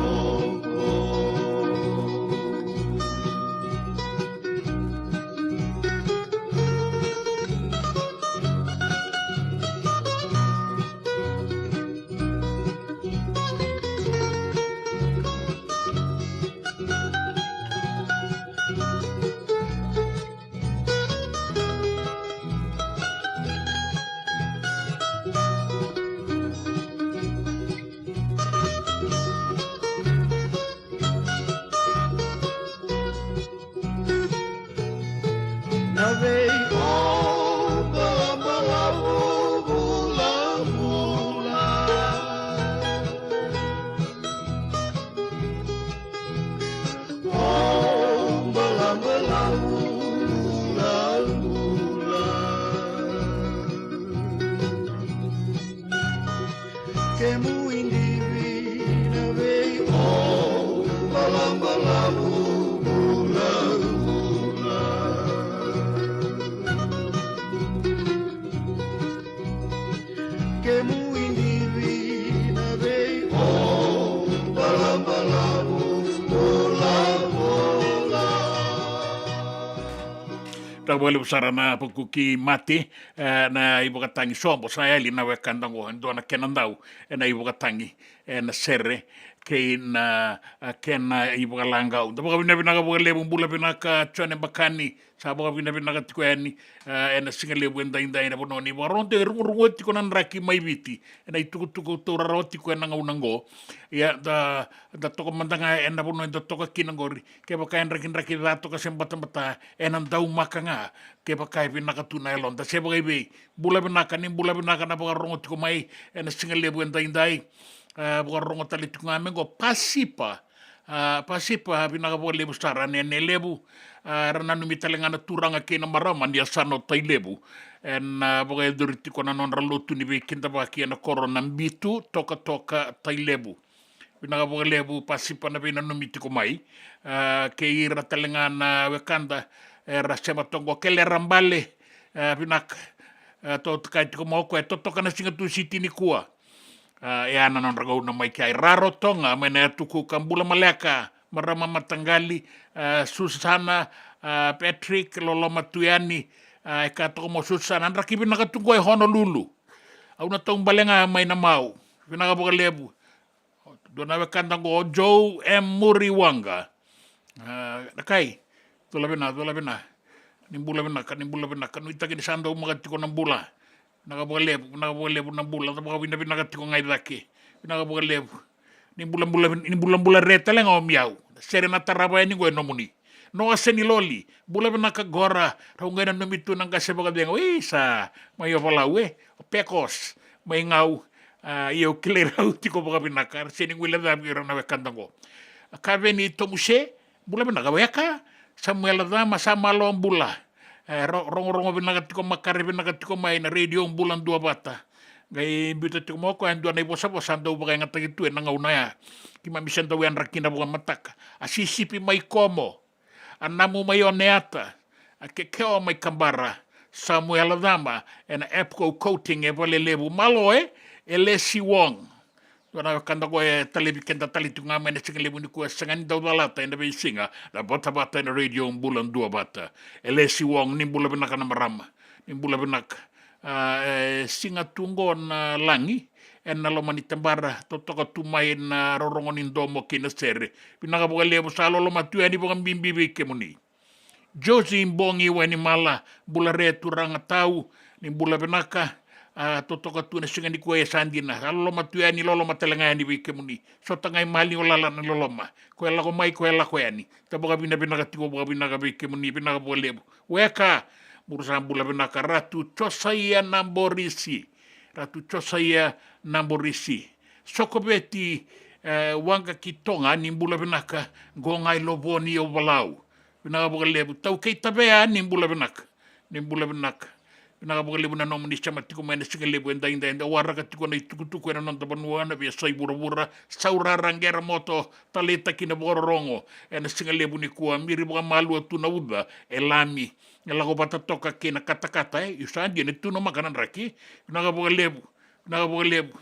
Na vei o balabalavu vulavula. O balabalavu vulavula. Kemu idivi na vei o balabalavu vulavula. Kemu idivi na vei o balabalavu vulavula. Rau vakalevu sara na vakuki mate, e, na ivakatagi sobo sa yali na wekada oqo, e dua na kena dau, e na ivakatagi, e na sere, kei na, a, kena ivakalagau. Da vakavinavinaka vakalevu, bula vinaka Jone Bakani, sa vakavinavinaka tiko yani, a, e na siga levu e daidai na vanua ni vakarorogo, e rogorogo tiko na draki mai Viti, e na itukutuku tou rarawa tiko e na gauna oqo. Ia, da, da toka mada ga e na vanua e da toka kina oqori, kevaka e drakidraki ca toka se batabata, e na daumaka ga, kevaka e vinaka tu na yaloda se vakaivei. Bula vinaka, ni bula vinaka na vakarorogo tiko mai e na siga levu e daidai. E, vakarorogo tale tiko ga mai oqo Pasipa. A, Pasipa, vinaka vakalevu sara, ne, ne levu. A, ra nanumi tale ga na turaga kei na marama ni yasana o Tailevu. E na, a, vakayacori tiko na nodra lotu ni veikidavaki e na koro na Bitu, Tokatoka, Tailevu. Vinaka vakalevu Pasipa na veinanumi tiko mai. A, kei ira tale ga na wekada, e, ra sema toka oqo, Kelera Bale, e, vinaka. E, totoka tiko mai o koya, e totoka na siga Tusiti nikua. A, e a na nodra gauna mai kea. Raro Toga mai na Yatu Kuka, bula maleka, marama mataqali, a, Susana, a, Patrick, loloma tu yani, a, e ka toka mo Susana, draki vinaka tu qo e Honolulu. Au na taubale ga mai na mau. Vinaka vakalevu. Dua na wekada qo, Joe M Muriwaqa. A, na kai, cula vina, cula vina. Ni bula vinaka, ni bula vinaka. Nuitaki ni sa daumaka tiko na bula. Vinaka vakalevu, vinaka vakalevu na bula, da vakavinavinaka tiko ga i cake. Vinaka vakalevu. Ni bulabula, ni bulabula re tale ga o Miau. Sere na tarava yani qo e nomuni. Noa Seniloli, bula vinaka qora, rau qai nanumi tu na qase vakacegu. Isa, mai Ovalau e, o Pekos, mai Gau, a, ia au kilai rau tiko vakavinaka, ra seni guilecavi ira na wekada qo. A Kaveni Tomuse, bula vinaka weka, Samuela Cama, sa malo bula. E, ro-, rogorogo vinaka tiko, makare vinaka tiko mai na Radio Bula Duavata. Qai biuta tiko mai o koya e dua na ivosavosa a dau vakayagataki tu ena gauna ya. Keimami se dau yadra kina vakamataka. A Sisipi mai Komo, a Namu mai Oneata, a Kekeo mai Kabara, Samuela Cama, ena Epco Coating e Valelevu. Malo e, e Lesi Wong. Dua na wekada qo e talevi keda tale tu ga mai na siga levu nikua, e sega ni dau calata ena veisiga na vatavata ena Radio Bula Duavata. E Lesi Wong, ni bula vinaka na marama. Ni bula vinaka. A, e siga tu qo na lagi ena loma ni tabara, totoka tu mai na rorogo ni domo kei na sere. Vinaka vakalevu, sa loloma tu yani vakabibi vei kemuni. Josi Bogi Wainimala, bula re turaga tau, ni bula vinaka. A, totoka tu na siga nikua e sa dina. A loloma tu yani, loloma tale ga yani vei kemuni. Sota ga i mali o lala na loloma. Ko e lako mai, ko e lako yani. Da vakavinavinaka tiko vakavinaka vei kemuni, vinaka vakalevu. Weka, muru sa bula vinaka. Ratu Josaia Naborisi. Ratu Josaia Naborisi. Sokoveti, e, Waqa ki Toga, ni bula vinaka. Qo ga i Lovoni, Ovalau. Vinaka vakalevu. Taukei Tavea, ni bula vinaka. Ni bula vinaka. Vinaka vakalevu na nomuni sema tiko mai ena siga levu edaidai. Eda waraka tiko na itukutuku ena noda vanua, na veiyasai vuravura. Saurara, qere moto, taleitaki na vakarorogo ena siga levu nikua. Miri vakamalua tu na uca e Lami, e lako vata toka kei na katakata, e. Io, sa dina ni tu na maka na draki. Vinaka vakalevu. Vinaka vakalevu.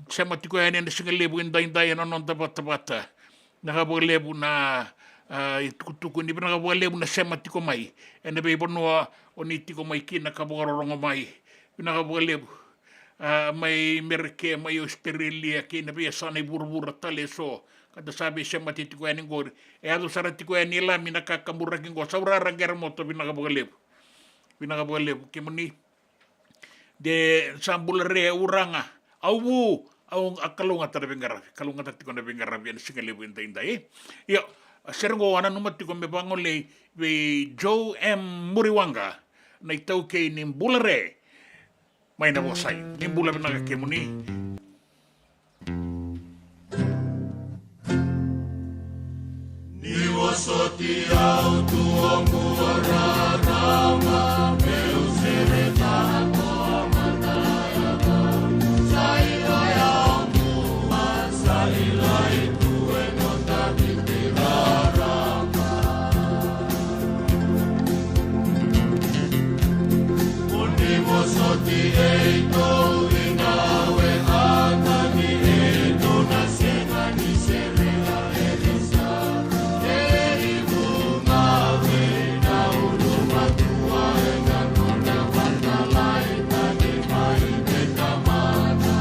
Sema tiko yani ena siga levu edaidai ena noda vatavata. Vinaka vakalevu na, a, itukutuku, ni vinaka vakalevu na sema tiko mai ena veivanua o ni tiko mai kina ka vakarorogo mai. Vinaka vakalevu. A, mai Merika, mai Ositerelia, kei na veiyasana i vuravura tale eso ka da sa veisemati tiko yani qori. E yaco sara tiko yani e Lami na kakaburaki qo. Saurara, qere moto, vinaka vakalevu. Vinaka vakalevu. Kemuni de sa bula re, Uraga. Au vu, au, a kalougata na veiqaravi, kalougata tiko na veiqaravi ena siga levu edaidai. Io, sere qo au nanuma tiko me vagolei vei Joe M Muriwaqa, na itaukei ni bula re mai Navosai. Ni bula vinaka kemuni. Ni vosoti au tu oqo rarama, meu sereka ko a mataiaga. Sa i koya oqo, sa i lai tu e noda viti rarama. Mo ni vosoti e i tou i na we a tani e i tou na sega ni serea e risa. E i vunga we na ulumatua e na nona vatalai tani mai me tamana.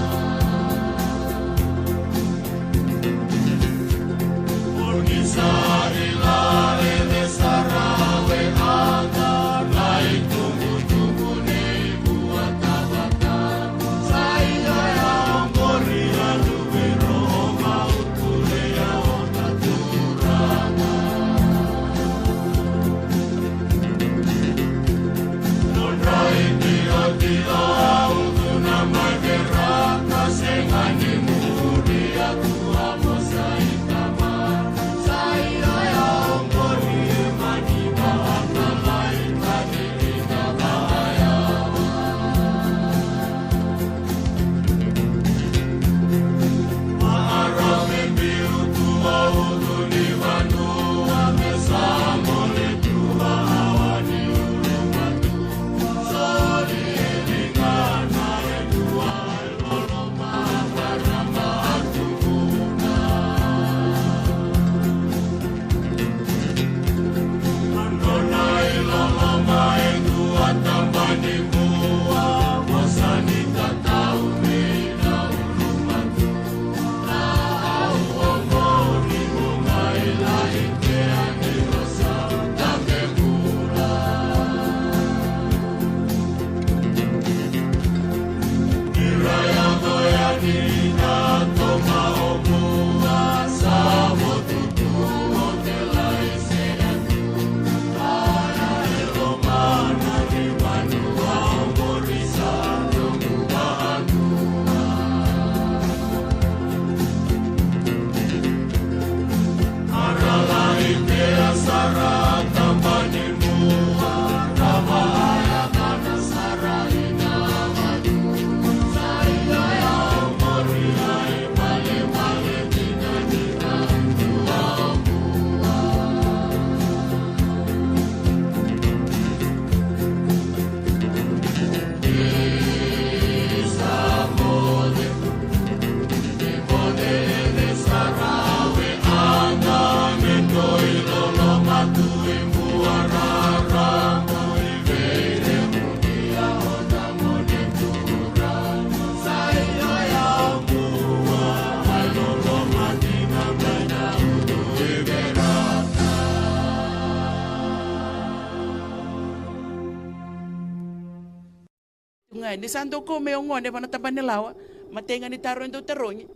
Ga ni sa dau kau mai o gone vaka na taba ni lawa, matai ga ni taro e dau tarogi.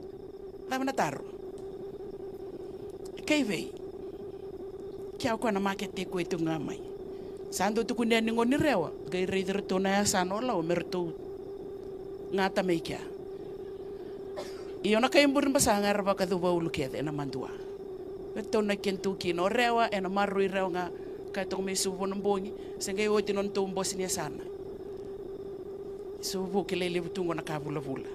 Cava na taro? Kei vei? Kea o koya na makete e kua e tu ga mai. Sa dau tukuni yani gone ni Rewa, qai raici iratou na yasana o Lawa me ratou gata mai kea. Io, na kai Burebasaga era vakacuva ulu kece ena madua. E tou na kena tou kina o Rewa, ena maroroi Rewa ga. Ka e toka mai Suva vua na bogi, se qai oti na nodratou bose ni yasana. Suva vou kilai levu tu qo na ka vulavula.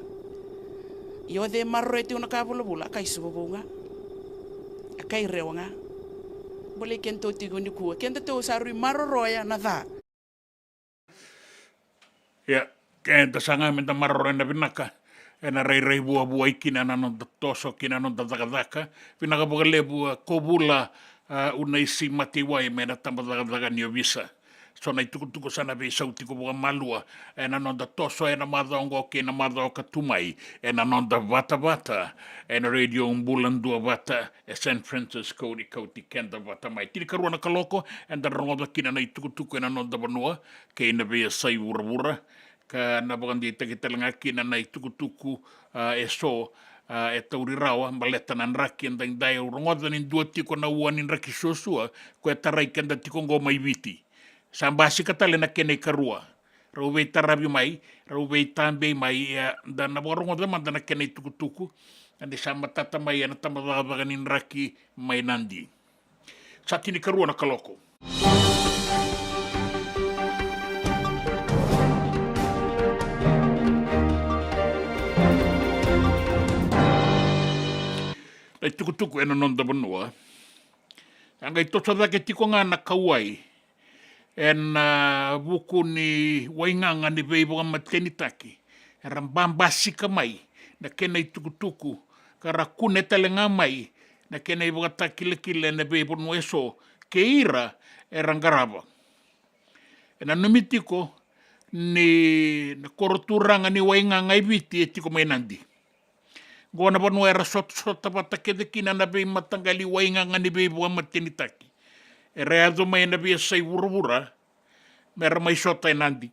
Ia o cei e maroroya tiko na ka vulavula? A kai Suva vou ga. A kai Rewa ga. Bolei kena tou tiko nikua, keda tou sa rui maroroya na ca. Ia, keda sa ga meda maroroya na vinaka, ena rairai vuavuai kina na noda toso kina na noda cakacaka. Vinaka vakalevu, a, Kovula, a, Unaisi Mateiwai mai na tabacakacaka ni ovisa. So na itukutuku sa na veisau tiko vakamalua ena noda toso ena macawa oqo kei na macawa ka tu mai, ena noda vatavata ena Radio Bula Duavata e San Francisco, ni kauti keda vata mai. Tinikarua na kaloko, eda rogoca kina na itukutuku ena noda vanua kei na veiyasai vuravura, ka na vakadeitaki tale ga kina na itukutuku, a, eso, a, e tauri rawa baleta na draki edaidai. Au rogoca ni dua tiko na ua ni draki suasua ko e tarai keda tiko oqo mai Viti. Sa basika tale na kena ikarua. Rau veitaravi mai, rau veitabei mai, ia da na vakarogoca mada na kena itukutuku, a, ni sa matata mai ena tabacakacaka ni draki mai Nadi. Sa tinikarua na kaloko. Na itukutuku ena noda vanua. A qai toso cake tiko ga na kauwai ena vuku ni waigaga ni veivakamatenitaki. Era babasika mai na kena itukutuku, ka ra kune tale ga mai na kena ivakatakilakila ena veivanua eso kei ira era qarava. E nanumi tiko ni na koroturaga ni waigaga e Viti e tiko mai Nadi. Qo na vanua era sotasota vata kece kina na veimataqali waigaga ni veivakamatenitaki. Era yaco mai ena veiyasai vuravura mera mai sota e Nadi.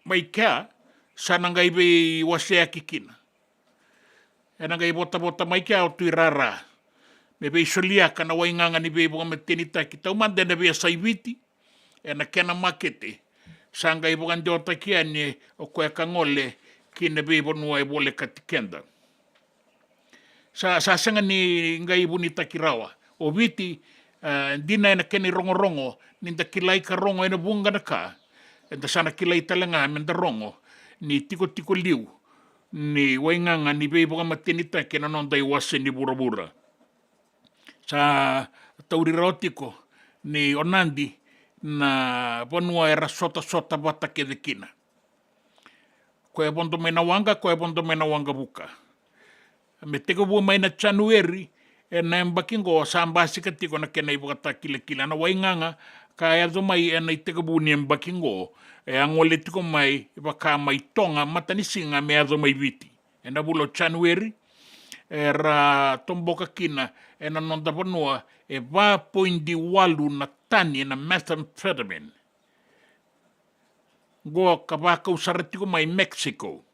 Mai kea sa na qai veiwaseyaki kina. Ena qai votavota mai kea o Tuirara me veisoliaka na waigaga ni veivakamatenitaki taumada ena veiyasai Viti, ena kena makete. Sa qai vakadewataki yani o koya ka gole ki na veivanua e volekati keda. Sa, sa sega ni qai vunitaki rawa o Viti, e, dina ena kena irogorogo ni da kilai ka rogo ena vuqa na ka. Eda sa na kilai tale ga me da rogo ni tikotiko liu ni waigaga ni veivakamatenitaki ena noda iwase ni vuravura. Sa tauri rawa tiko ni o Nadi na vanua era sotasota vata kece kina. Ko e vodo mai na waqa, ko e vodo mai na waqavuka. Me tekivu mai na Janueri ena yabaki qo sa basika tiko na kena ivakatakilakila na waigaga ka yaco mai ena itekivu ni yabaki qo. E a gole tiko mai vaka mai Toga matanisiga me yaco mai Viti. Ena vula o Janueri era toboka kina ena noda vanua e va poidi walu na tani na methamphetamine. Qo ka vakau sara tiko mai Mexico.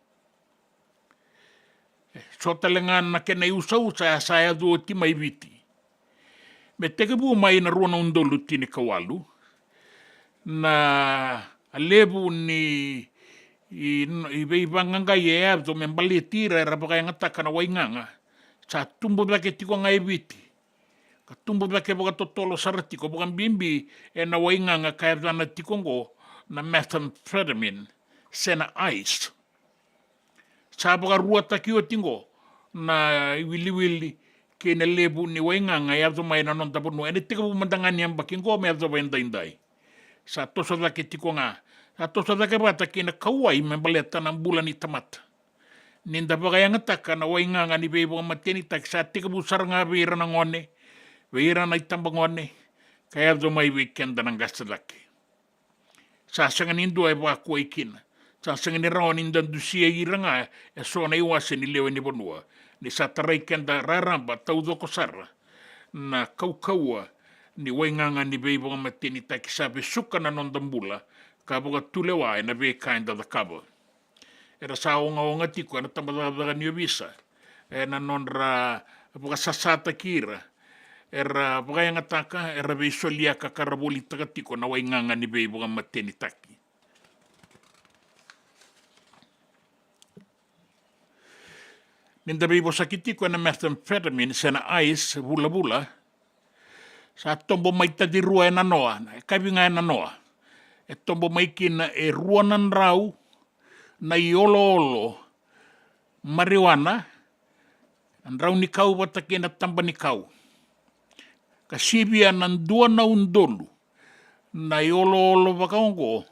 E, so tale ga na kena iusausa sa yaco oti mai Viti. Me tekivu mai na rua na udolu tinikawalu, na levu ni i, i veivaqaqai e yaco me baleti ira era vakayagataka na waigaga sa tubu cake tiko ga e Viti. Ka tubu cake vakatotolo sara tiko, vakabibi ena waigaga ka yacana tiko oqo na methamphetamine se na ice. Sa vakaruataki oti oqo na iwiliwili kei na levu ni waigaga e yaco mai na noda vanua ena itekivu mada ga ni yabaki oqo me yacova edaidai. Sa toso cake tiko ga, sa toso cake vata kei na kauwai me baleta na bula ni tamata. Ni da vakayagataka na waigaga ni veivakamatenitaki sa tekivu sara ga vei ira na gone, vei ira na itabagone, ka yaco mai vei keda na qase cake. Sa sega ni dua e vakuai kina. Sa sega ni rawa ni da dusia ira ga e so na iwase ni lewe ni vanua, ni sa tarai keda raraba taucoko sara na kaukauwa ni waigaga ni veivakamatenitaki sa vesuka na noda bula ka vakatulewa ena veika eda cakava. Era sa ogaoga tiko ena tabacakacaka ni ovisa ena nodra vakasasataki ira era vakayagataka, era veisoliaka ka ra volitaka tiko na waigaga ni veivakamatenitaki. Ni da veivosaki tiko ena methamphetamine se na ice vulavula, Sa tobo mai Tacirua e nanoa, na yakavi ga e nanoa. E tobo mai kina e rua na drau na ioloolo marijuana, na drau ni kau vata kei na taba ni kau. Ka sivia na dua na udolu na ioloolo vaka oqo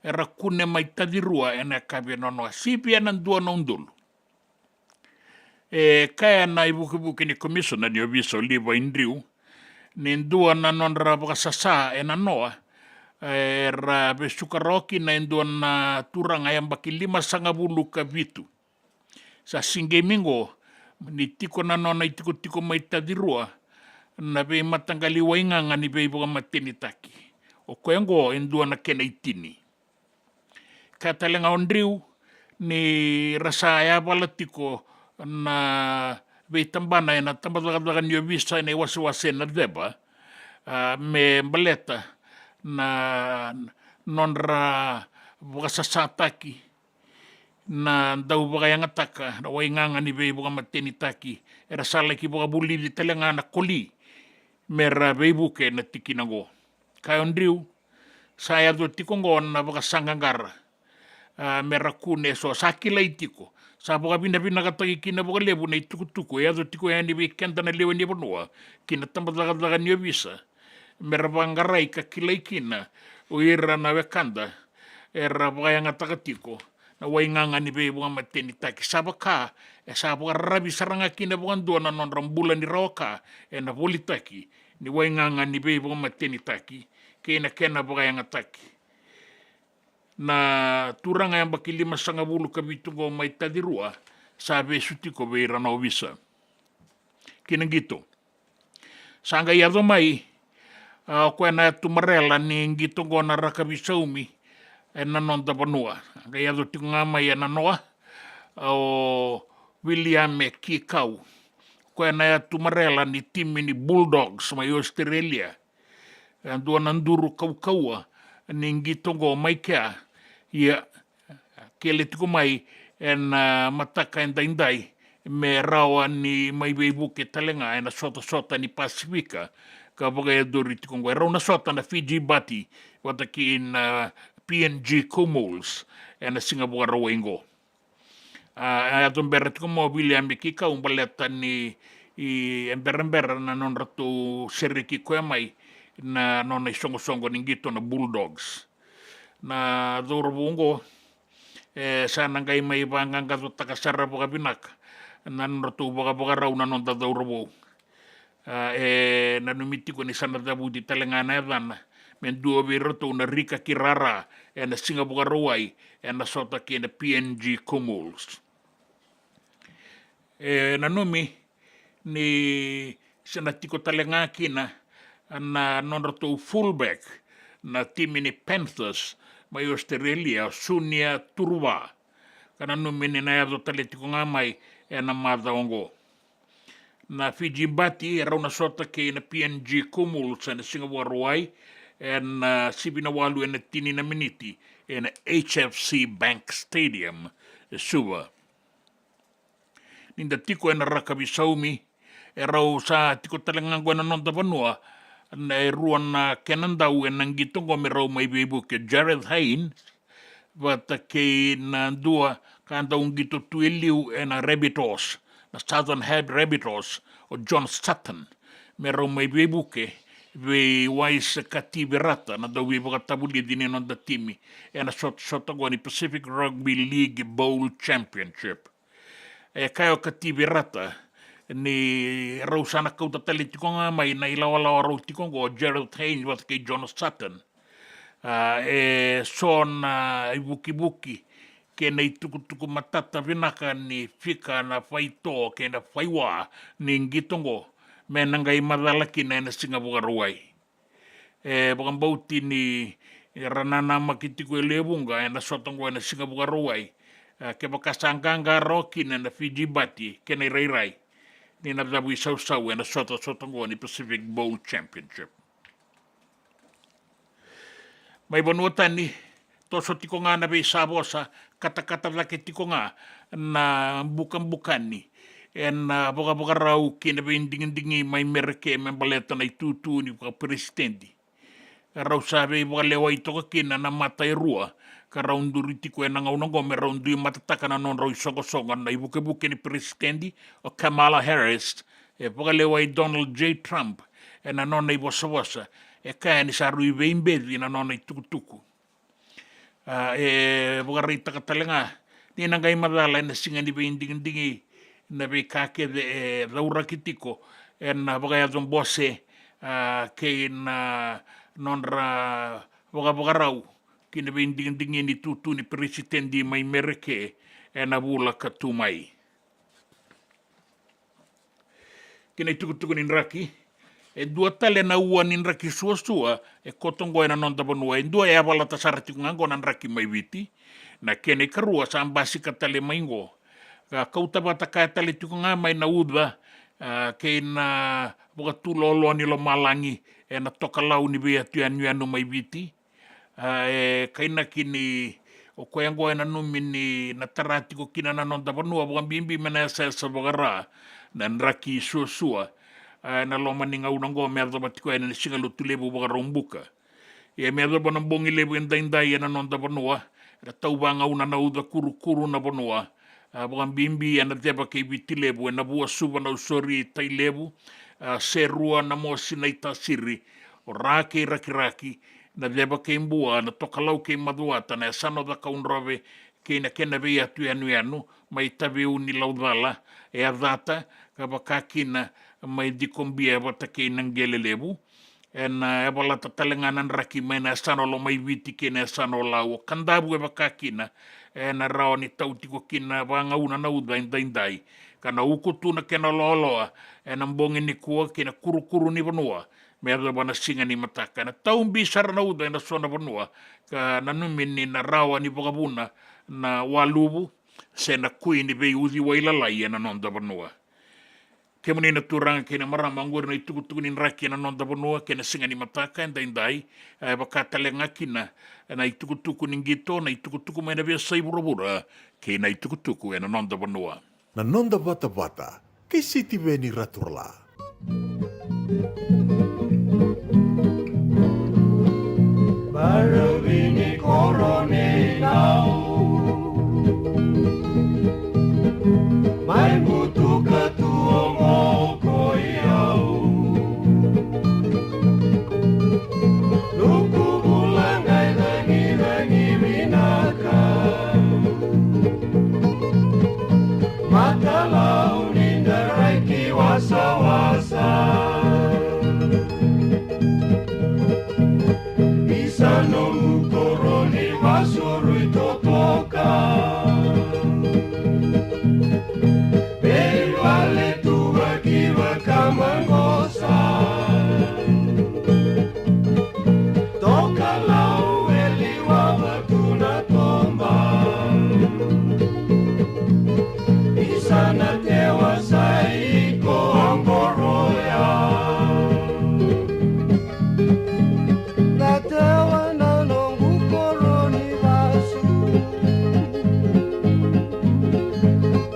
era kune mai Tacirua ena yakavi e nanoa. Sivia na dua na udolu. E kaya na ivukevuke ni komisona ni ovisa o Levi Drew ni dua na nodra vakasasa e nanoa, era vesuka rawa kina e dua na turaga yabaki limasagavulu ka vitu. Sa siqemi oqo ni tiko na nona itikotiko mai Tacirua na veimataqali waigaga ni veivakamatenitaki. O koya oqo e dua na kena itini. Kaya tale ga o Drew ni ra sa yavala tiko na veitabana ena tabacakacaka ni ovisa ena iwasewase na ceva, a, me baleta na nodra vakasasataki na dau vakayagataka na waigaga ni veivakamatenitaki. Era sa laki vakavulici tale ga na koli me ra veivuke na tikina oqo. Kaya o Drew, sa yaco tiko oqo na vakasaqaqara, a, me ra kune eso, sa kilai tiko. Sa vakavinavinakataki kina vakalevu na itukutuku e yaco tiko yani vei keda na lewe ni vanua ki na tabacakacaka ni ovisa, me ra vaqarai ka kilai kina o ira na wekada era vakayagataka tiko na waigaga ni veivakamatenitaki. Sa vaka e sa vakararavi sara ga kina vakadua na nodra bula ni rawa ka ena volitaki ni waigaga ni veivakamatenitaki kei na kena vakayagataki. Na turaga yabaki limasagavulu ka vitu oqo mai Tacirua sa vesu tiko vei ira na ovisa ki na qito. Sa qai yaco mai, a, o koya na yatu marela ni qito oqo na rakavi saumi ena noda vanua. Sa qai yaco tiko ga mai e nanoa, a, o Viliame Kikau. O koya na yatu marela ni timi ni Bulldogs mai Australia. E dua na duru kaukauwa ni qito oqo mai kea. Ia, kele tiko mai ena, a, mataka edaidai me rawa ni mai veivuke tale ga ena sotasota ni Pasifika ka vakayacori tiko oqo. E rau na sota na Fiji Bati vata kei na, a, P N G Kumhols ena siga Vakarauwai oqo. A, a yaco bera tiko mai o Viliame Kikau baleta ni, i, e berabera na nodratou sereki koya mai na nona isoqosoqo ni qito na Bulldogs. Na cauravou oqo, e, sa na qai mai vaqaqacotaka sara vakavinaka na nodratou vakavakarau na noda cauravou. A, e nanumi tiko ni sa na cavuti tale ga na yacana me dua vei iratou na rika ki rara ena siga Vakarauwai ena sota kei na P N G Kumhols. E nanumi ni sa na tiko tale ga kina na nodratou fullback na timi ni Panthers mai Australia, Sunia Turuva. Ka nanumi ni na yaco tale tiko ga mai ena macawa oqo. Na Fiji Bati e rau na sota kei na P N G Kumhols ena siga Vakarauwai ena, a, sivi na walu ena tini na miniti ena H F C Bank Stadium e Suva. Ni da tiko ena rakavi saumi, e rau sa tiko tale ga oqo ena noda vanua na e rua na kena dau ena qito oqo me rau mai veivuke, o Jarryd Hayne vata kei na dua ka dau qito tu e liu ena Rabbitohs, na Southern Hab-, Rabbitohs, o John Sutton, me rau mai veivuke vei Wise Kativirata, na dauveivakatavulici ni noda timi ena sotasota oqo ni Pacific Rugby League Bowl Championship. E kaya o Kativirata ni rau sa na kauta tale tiko ga mai na ilawalawa rau tiko oqo, o Jarryd Hayne vata kei John Sutton. A, e so na ivukivuki kei na itukutuku matata vinaka ni fika na faito kei na faiwa ni qito oqo me na qai macala kina ena siga Vakarauwai. E vakabauti ni ra nanamaki tiko e lewe vuqa ena sota oqo ena siga Vakarauwai, a, kevaka sa qaqa rawa kina na Fiji Bati kei na irairai ni na cavuisausau ena sotasota oqo ni Pacific Bowl Championship. Mai vanua tani, toso tiko ga na veisavosa, katakata cake tiko ga na bukabukani ena vakavakarau kei na veidigidigi mai Mereke me baleta na itutu ni vakaperesitedi. Rau sa veivakalewai toka kina na mata e rua, ka rau duri tiko ena gauna oqo me rau dui matataka na nodrau isoqosoqo na ivukevuke ni peresitedi o Kamala Harris, e vakalewai Donald J Trump ena nona ivosavosa, e kaya ni sa rui veibeci na nona itukutuku. A, e vakaraitaka tale ga ni na qai macala ena siga ni veidigidigi na veika kece e cauraki tiko ena vakayaco bose, a, kei na nodra vakavakarau ki na veidigidigi ni tutu ni peresitedi mai Mereke ena vula ka tu mai. Ki na itukutuku ni draki. E dua tale na ua ni draki suasua e koto oqo ena noda vanua. E dua e a valata sara tiko ga oqo na draki mai Viti. Na kena ikarua sa basika tale mai oqo. Ka kauta vata kaya tale tiko ga mai na uca, a, kei na vakatuloaloa ni lomalagi ena tokalau ni veiyatu yanuyanu mai Viti. A, e kainaki ni o koya oqo e nanumi ni na tara tiko kina na noda vanua, vakabibi mai na yasayasa vakara na draki suasua. A, ena loma ni gauna oqo me yacova tiko yani na Siga Lotulevu Vakaraubuka. Ia me yacova na bogi levu edaidai ena noda vanua, era tauvagauna na uca kurukuru na vanua. A, vakabibi ena ceva kei Viti Levu, ena Vuasuva, Nausori, Tailevu, a, Serua, Namosi, Naitasiri, o Ra kei Rakiraki, na ceva kei Bua, na tokalau kei Macuata, na yasana o Cakaudrove kei na kena veiyatu yanuyanu, mai Taveuni, Laucala, Yacata, ka vaka kina mai Cikobia vata kei Naqelelevu. Ena, e valata tale ga na draki mai na yasana o Lomaiviti kei na yasana o Lau, o Kadavu, e vaka kina ena rawa ni tau tiko kina vagauna na uca edaidai, ka na uku tu na kena loaloa ena bogi nikua kei na kurukuru ni vanua me yacova na siga ni mataka. Ena tau bi sara na uca ena so na vanua, ka nanumi ni na rawa ni vakavuna na waluvu se na kui ni veiuciwai lalai ena noda vanua. Kemuni na turaga kei na marama, oqori na itukutuku ni draki ena noda vanua kei na siga ni mataka edaidai. E vaka tale ga kina na itukutuku ni qito, na itukutuku mai na veiyasai vuravura kei na itukutuku ena noda vanua. Na noda vatavata kei Sitiveni Raturala. Baravi ni koro nei Nau, mai butuka tu o moko i au. Nuku bula qai cagicagi vinaka, matalau ni darai ki wasawasa. Isa nomu koro ni vasurui totoka, vei vale tu vaki vakamaqosa. Tokalau e liwava tu na toba. Isa na tewa sa iko oqoroya. Na tewa na noqu koro ni vasu.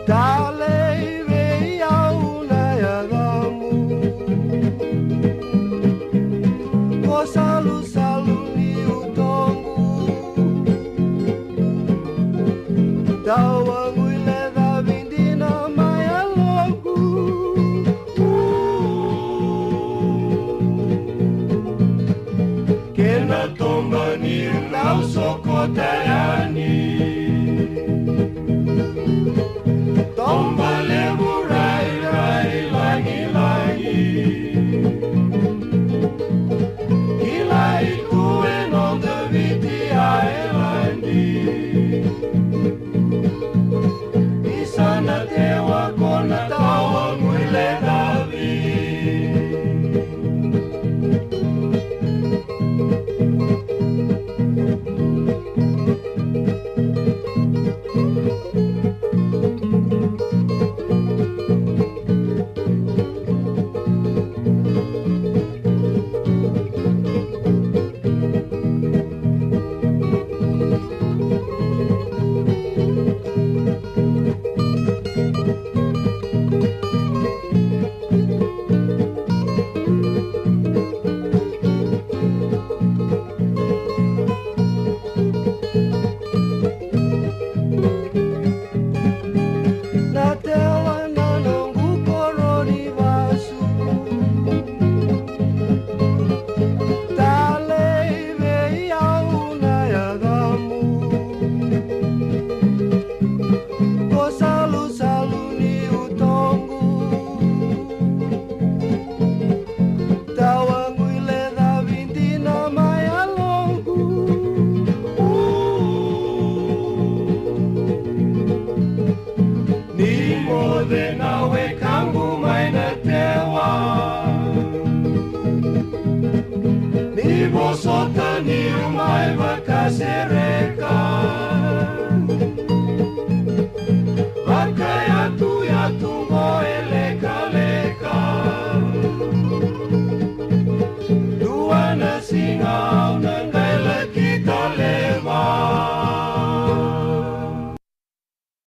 Talei vei au na yacamu. Ko salusalu ni utoqu. Tawagu i lecavi dina mai yaloqu. Kena toba niu dau sokota yani. Toba levu rairai lagilagi. Kilai tu e noda Viti Ailadi. Isa na tewa ko na tawagu i lecavi.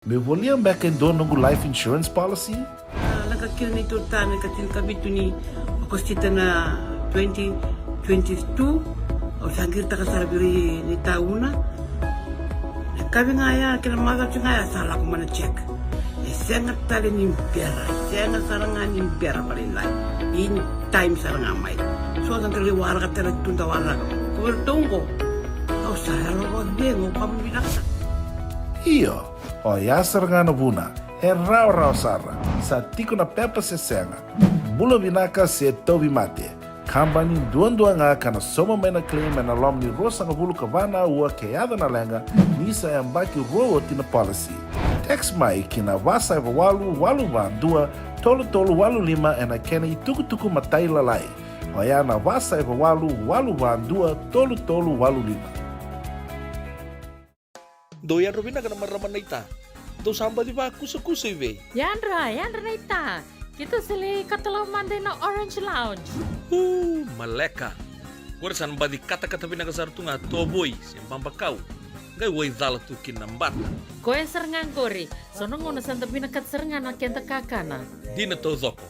Meu volia beka e dua noqu life insurance policy? A, lako kina ni totana ka tinikavitu ni Okosita na twenty twenty-two, au sa qiritaka sara vei ira ni tauna. E kavi ga ya, kei na macawa ga ya sa lako mai na check. E sega tale ni bera, e sega sara ga ni bera vakalailai. In time sara ga mai. So da qai waraka tale tu da waraka. Ko vei ratou oqo, au sa yalo vakacegu, au kama vinaka sara. Io, oya sara ga na vuna. E rawarawa sara, sa tiko na pepa se sega. Bula vinaka se tauvimate. Kabani duadua ga ka na sauma mai na claim ena loma ni ruasagavulu ka va na aua ke yaco na leqa, ni sa yabaki rua oti na policy. Text mai ki na va saiva walu walu va dua tolu tolu walu lima ena kena itukutuku matailalai. Oya na va saiva walu walu va dua tolu tolu walu lima. Dou yadra vinaka na marama naita. Dou sa baci vakusakusa i vei? Yadra, yadra naita. Keitou sa lai katalau mada ina Orange Lounge. Uu, maleka. Qori sa na baci katakata vinaka sara tu ga tovoi se babakau. Qai waicala tu kina na bata. Koya sara ga qori. So na gauna sa da vinakata sara ga na keda kakana. Dina taucoko.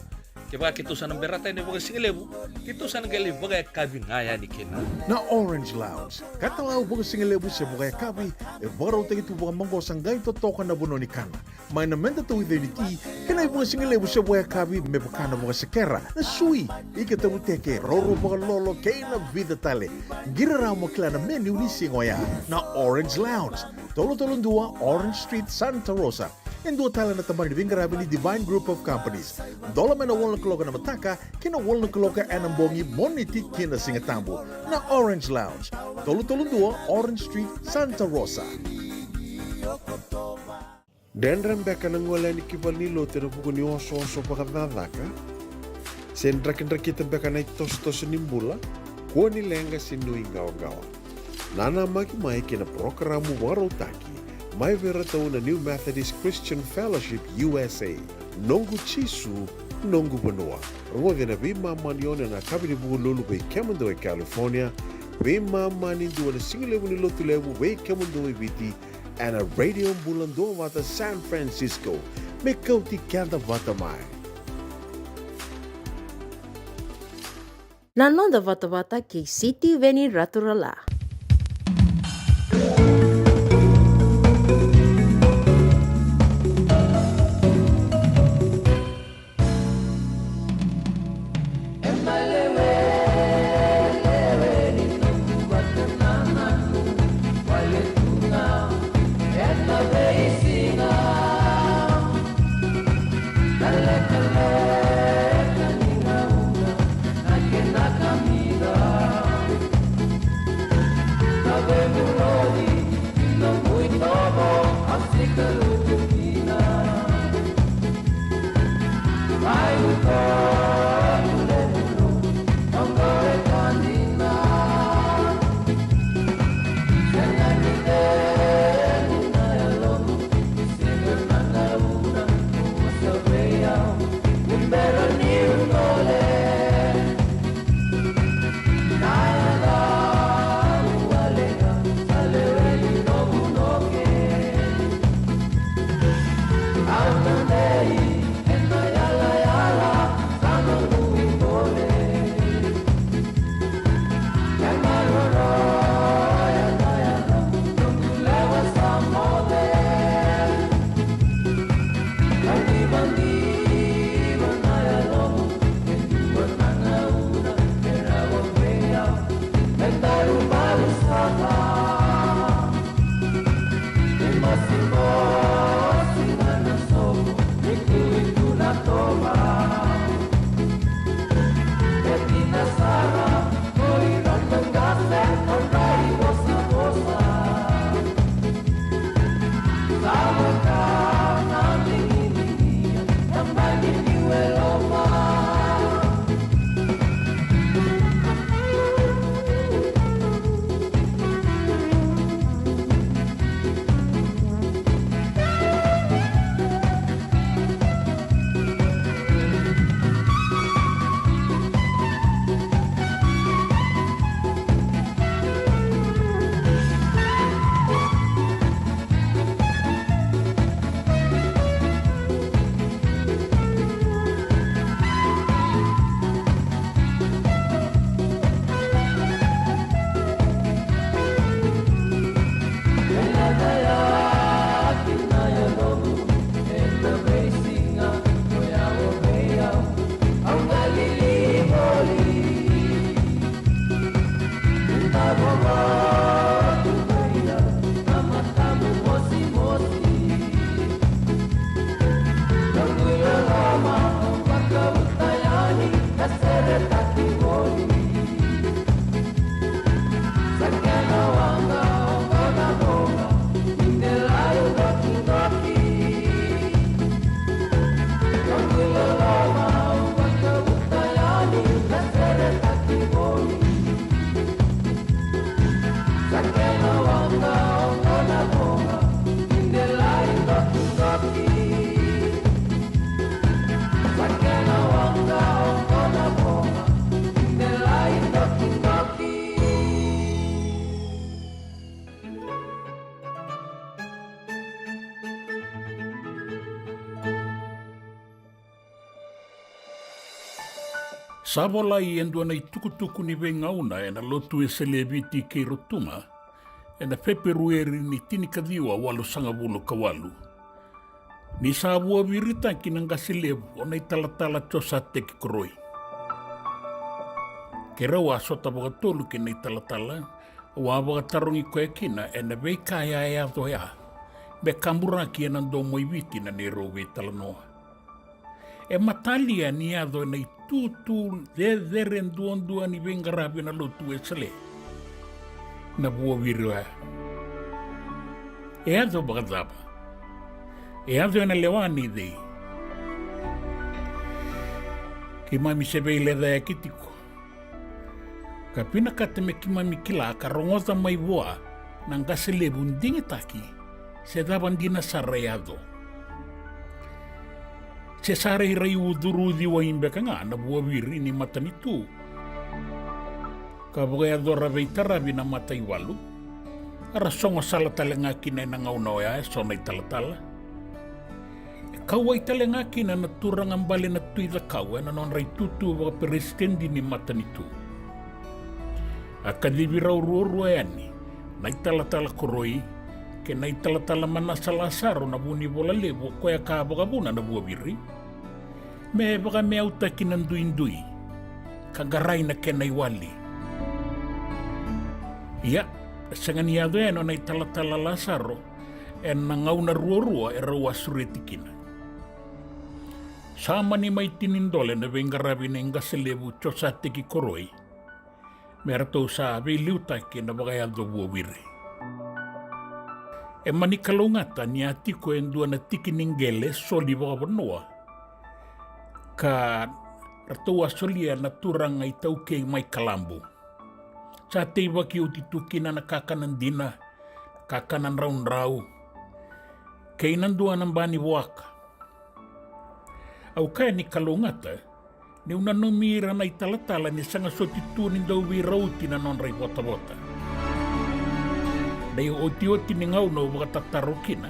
Kevaka keitou sa na berata yani vakasigalevu, keitou sa na qai lai vakayakavi ga yani kina. Na Orange Lounge, katalau vakasigalevu se vakayakavi, e vakarautaki tu vakamaqosa qai totoka na vanua ni kana. Mai na meda tauica ni ti, kei na ivakasigalevu se vakayakavi me vaka na vakasekera, na sui, ika tavuteke, roro vakalolo, kei na vica tale. Qiri rawa mo kila na menu ni siga oya. Na Orange Lounge, tolu tolu dua Orange Street, Santa Rosa. E dua tale na tabana ni veiqaravi ni Divine Group of Companies. Dola mai na walu na kaloko na mataka ki na walu na kaloko ena bogi, Moniti ki na Sigatabu. Na Orange Lounge, tolu tolu dua Orange Street, Santa Rosa. Dredre beka na gole yani ki valenilotu ena vuku ni osooso vakacakacaka? Se drakidrakita beka na itosotoso ni bula? Kua ni leqa se nuiqawaqawa. Nanamaki mai ki na parokaramu vakarautaki mai vei iratou na New Methodist Christian Fellowship U S A, Noqu Jisu, Noqu Vanua. Rogoci ena veimama ni ono ena yakavi ni Vukelulu vei kemudou e California, veimama ni dua ena sigalevu ni Lotulevu vei kemudou e Viti, ena Radio Bula Duavata San Francisco. Me kauti keda vata mai. Na noda vatavata kei Sitiveni Raturala. Sa volai e dua na itukutuku ni veigauna ena Lotu Wesele e Viti kei Rotuma, ena Feperueri ni tinikaciwa walusagavulu ka walu, ni sa vuaviritaki na qase levu o Naitalatala Josateki Koroi. Keirau a sota vakatolu kei Naitalatala, au a vakatarogi koya kina ena veika e a yaco oya, me kaburaki ena domo i Viti na neirau veitalanoa. E matalia ni yaco ena itutu cecere duadua ni veiqaravi ena Lotu Wesele na vuaviri oya. E yaco vakacava? E yaco ena lewa nei cei? Keimami se veilecayaki tiko, ka vinakata me keimami kila ka rogoca mai vua na qase levu digitaki se cava dina sara e yaco. Se sa rairai ucuruci wai beka ga na vuaviri ni matanitu, ka vakayacora veitaravi na mataivalu, a ra sogo sala tale ga kina ena gauna oya eso na italatala. E kauwai tale ga kina na turaga Bale na Tui Cakau ena nodra itutu vakaperesitedi ni matanitu. A kacivi rau ruarua yani, Naitalatala Koroi kei Naitalatala Manasa Lasaro, na vunivola levu o koya ka vakavuna na vuaviri, me vakameautaki na duidui ka qarai na kena iwali. Ia, e sega ni yaco yani o Naitalatala Lasaro ena gauna ruarua e rau a sureti kina. Sa mani mai tini dole na veiqaravi nei qase levu Josateki Koroi, me ratou sa veiliutaki ena vakayaco vuaviri. E mani kalougata ni a tiko e dua na tiki ni qele soli vakavanua, ka ratou a solia na turaga iTaukei mai Kalabu. Sa teivaki oti tu kina na kakana dina, kakana draudrau, kei na dua na ba ni vuaka. Au kaya ni kalougata, niu nanumi ira na italatala ni sega soti tu ni dau veirauti na nodra ivotavota. Na iotioti ni gauna au vakatataro kina,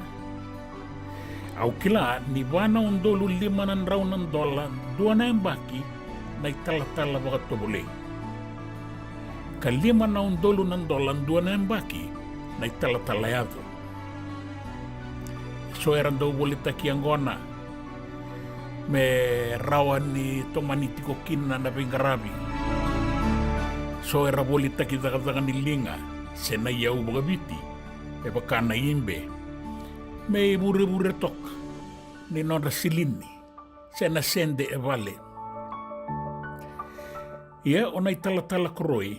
au kila ni va na udolu lima na drau na dola dua na yabaki na italatala vakatovolei, ka lima na udolu na dola dua na yabaki na italatala yaco. So era dau volitaki yaqona me rawa ni tomani tiko kina na veiqaravi. So era volitaki cakacaka ni liga se na iyau vakaviti, me vaka na ibe, me ivurevure toka ni nodra silini se na sede e vale. Ia o Naitalatala Koroi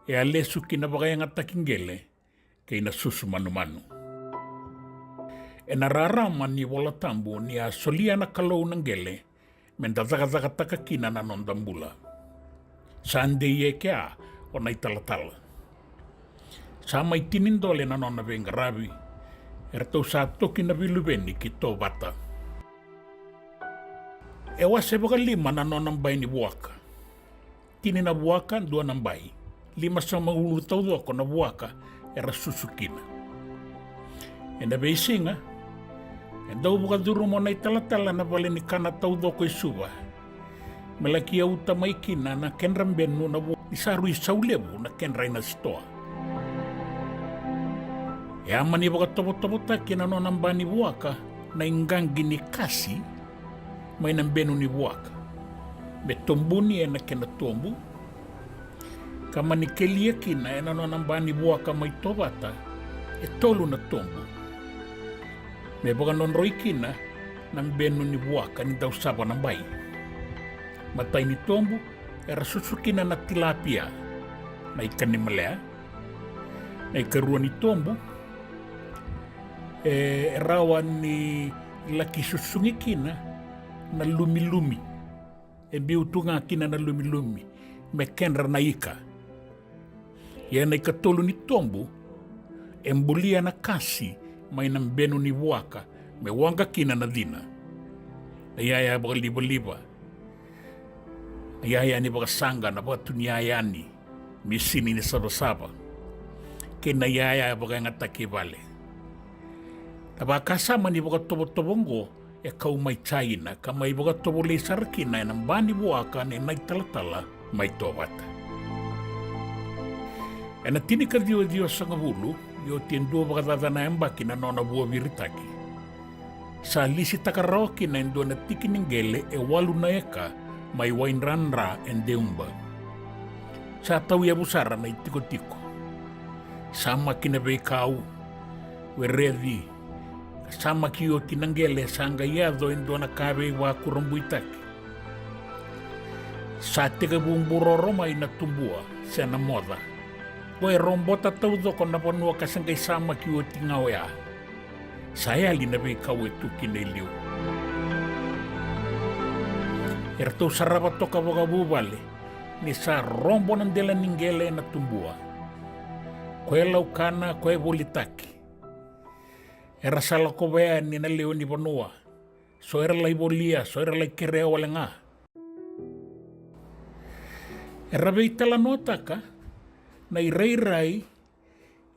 e a lesu ki na vakayagataki qele kei na susu manumanu. Ena rarama ni iVolatabu ni a solia na Kalou na qele me da cakacakataka kina na noda bula. Sa dei e kea o Naitalatala. Sa mai tini dole na nona veiqaravi, eratou sa toki na veiluveni ki Tovata. E wase vakalima na nona bai ni vuaka. Tini na vuaka, dua na bai. Limasagavulu taucoko na vuaka era susu kina. Ena veisiga, e dau vakacuruma o Naitalatala na vale ni kana taucoko e Suva me laki yauta mai kina na kedra benu na vuaka ni sa rui sau levu na kedra ina sitoa. E a mani vakatovotovotaki ena nona ba ni vuaka na iqaqi ni kasi mai na benu ni vuaka me tobuni ena kena tobu, ka mani kelia kina ena nona ba ni vuaka mai Tovata e tolu na tobu me vakadrodroi kina na benu ni vuaka ni dau sava na bai. Matai ni tobu era susu kina na tilapia, na ikanimalea. Na ikarua ni tobu e rawa ni laki susugi kina na lumilumi. E biu tu ga kina na lumilumi me kedra na ika. Ia na ikatolu ni tobu e bulia na kasi mai na benu ni vuaka me waqa kina na cina. Na iyaya vakalivaliva, na iyaya ni vakasaqa, na vatu ni iyaya ni misini ni savasava, kei na iyaya vakayagataki e vale. Na vakasama ni vakatovotovo oqo e kau mai Jaina ka mai vakatovolei sara kina ena ba ni vuaka ni na italatala mai Tovata. Ena tinikaciwa ciwasagavulu, ni oti e dua vakacaca na yabaki na nona vuaviritaki, sa lisitaka rawa kina e dua na tiki ni qele e walu na eka mai Waidradra e Deuba. Sa tauyavu sara na itikotiko. Samaki na veikau, wereci, ka samaki oti na qele sa qai yaco e dua na ka veivakurabuitaki. Sa tekivu buroro mai na tubua se na moca. Qo e robota taucoko na vanua ka se qai samaki oti ga oya. Sa yali na veikau e tu kina e liu. Eratou sarava toka vakavuvale ni sa robo na dela ni qele ena tubua. Koya e laukana, koya e volitaki. Era sa lakova yani na lewe ni vanua. So era lai volia, so era lai kerea wale ga. Era veitalanoataka na irairai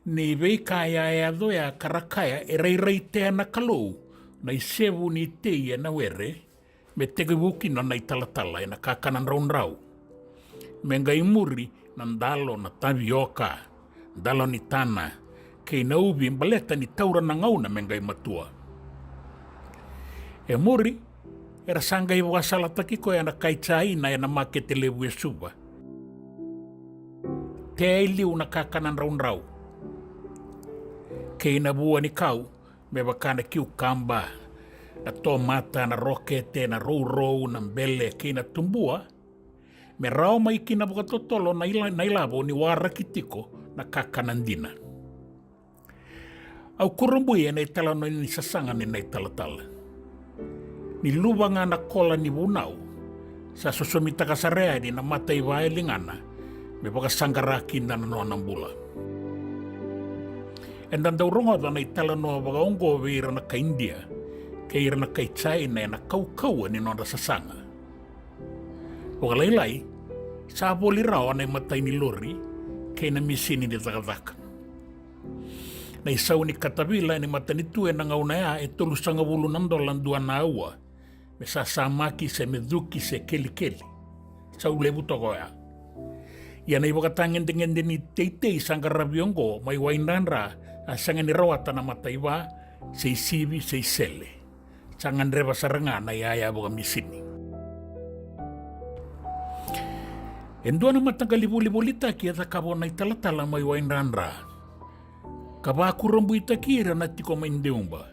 ni veika e a yaco ya ka ra kaya e rairai tea na Kalou na isevu ni tei ena were, me tekivu kina na italatala ena kakana draudrau. Me qai muri na dalo, na tavioka, dalo ni tana, kei na uvi baleta ni taura na gauna me qai matua. E muri, era sa qai vakasalataki koya na kai Jaina ena makete levu e Suva. Tea e liu na kakana draudrau. Kei na vua ni kau, me vaka na kiukaba, na tomata, na rokete, na rourou, na bele, kei na tubua, me rawa mai kina vakatotolo na ila-, na ilavo ni waraki tiko na kakana dina. Au kurabui ena italanoa ni sasaga ni na italatala. Ni luva ga na kola ni vunau, sa sosomitaka sara yani na mataiva e ligana me vakasaqara kina na nona bula. Eda dau rogoca na italanoa vakaoqo vei ira na kai Idia kei ira na kai Jaina ena kaukauwa ni nodra sasaga. Vakalailai, sa voli rawa na imatai ni lori kei na misini ni cakacaka. Na isau ni katavila ni matanitu ena gauna ya e tolusagavulu na dola dua na aua, me sasamaki se me cuki se kelikeli. Sau levu toka oya. Ia na ivakatagedegede ni teitei sa qaravi oqo mai Waidradra, a sega ni rawata na mataiva, se isivi, se isele. Sa gadreva sara ga na iyaya vakamisini. E dua na mataqali volivolitaki e cakava o na italatala mai Waidradra, ka vakurabuitaki ira na tiko mai Deuba.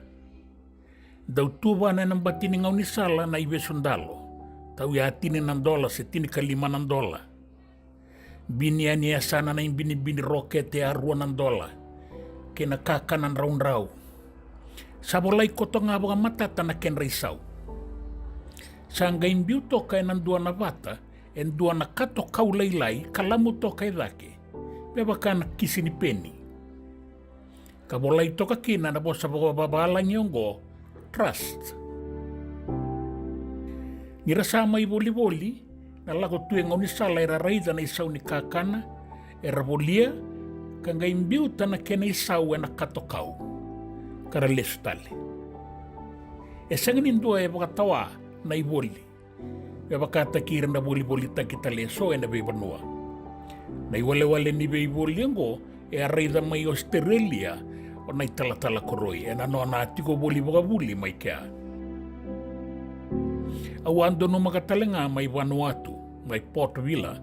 Dau tuvana ena bati ni gaunisala na ivesu dalo, tauya tini na dola se tinikalima na dola. Bini yani e yasana na ibinibini rokete a rua na dola, kei na kakana draudrau. Sa volai koto ga vakamatata na kedra isau. Sa qai biu toka ena dua na vata e dua na kato kau lailai ka lamu toka e cake me vaka na kisi ni peni. Ka volai toka kina na vosa vakavavalagi oqo, trust. Ni ra sa mai volivoli, na lako tu e gaunisala era raica na isau ni kakana, era volia, ka qai biuta na kena isau ena kato kau, ka ra lesu tale. E sega ni dua e vakatawa na ivoli. Me vakataki ira na volivolitaki tale eso ena veivanua. Na iwalewale ni veivoli oqo e a raica mai Ositerelia o na italatala Koroi ena nona a tiko voli vakavuli mai kea. Au a donumaka tale ga mai Vanuatu, mai Port Vila,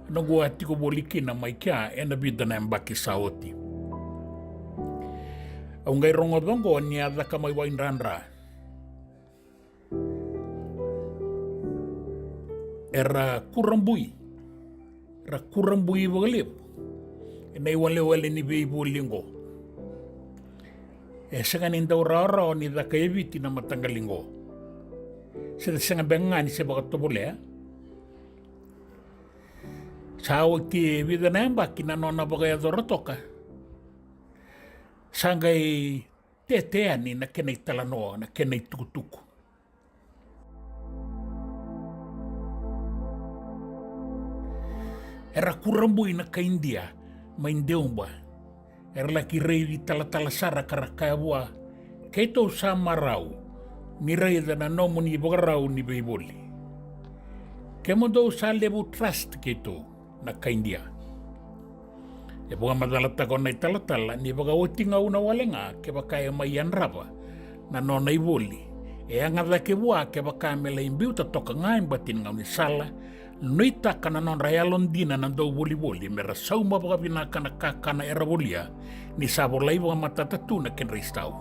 noqu a tiko voli kina mai kea ena vica na yabaki sa oti. Au qai rogoca oqo ni a caka mai Waidradra. Era kurabui, era kurabui vakalevu ena iwalewale ni veivoli oqo. E sega ni dau rawarawa ni caka e Viti na mataqali oqo. Se sega beka ga ni se vakatovolea. Sa oti e vica na yabaki na nona vakayacora toka. Sa qai tete yani na kena italanoa, na kena itukutuku. Era kurabui na kai Idia mai Deuba. Era laki raici talatala sara ka ra kaya vua, keitou sa marau, ni raica na nomuni vakarau ni veivoli. Kemudou sa levu trust keitou na kai Idia. E vakamacalataka o Naitalatala ni vakaoti gauna wale ga kevaka e mai yadrava na nona ivoli, e yaga cake vua kevaka me lai biuta toka ga e bati ni gaunisala, nuitaka na nodra yalodina na dauvolivoli me ra sauma vakavinaka na kakana era volia, ni sa volai vakamatata tu na kedra isau.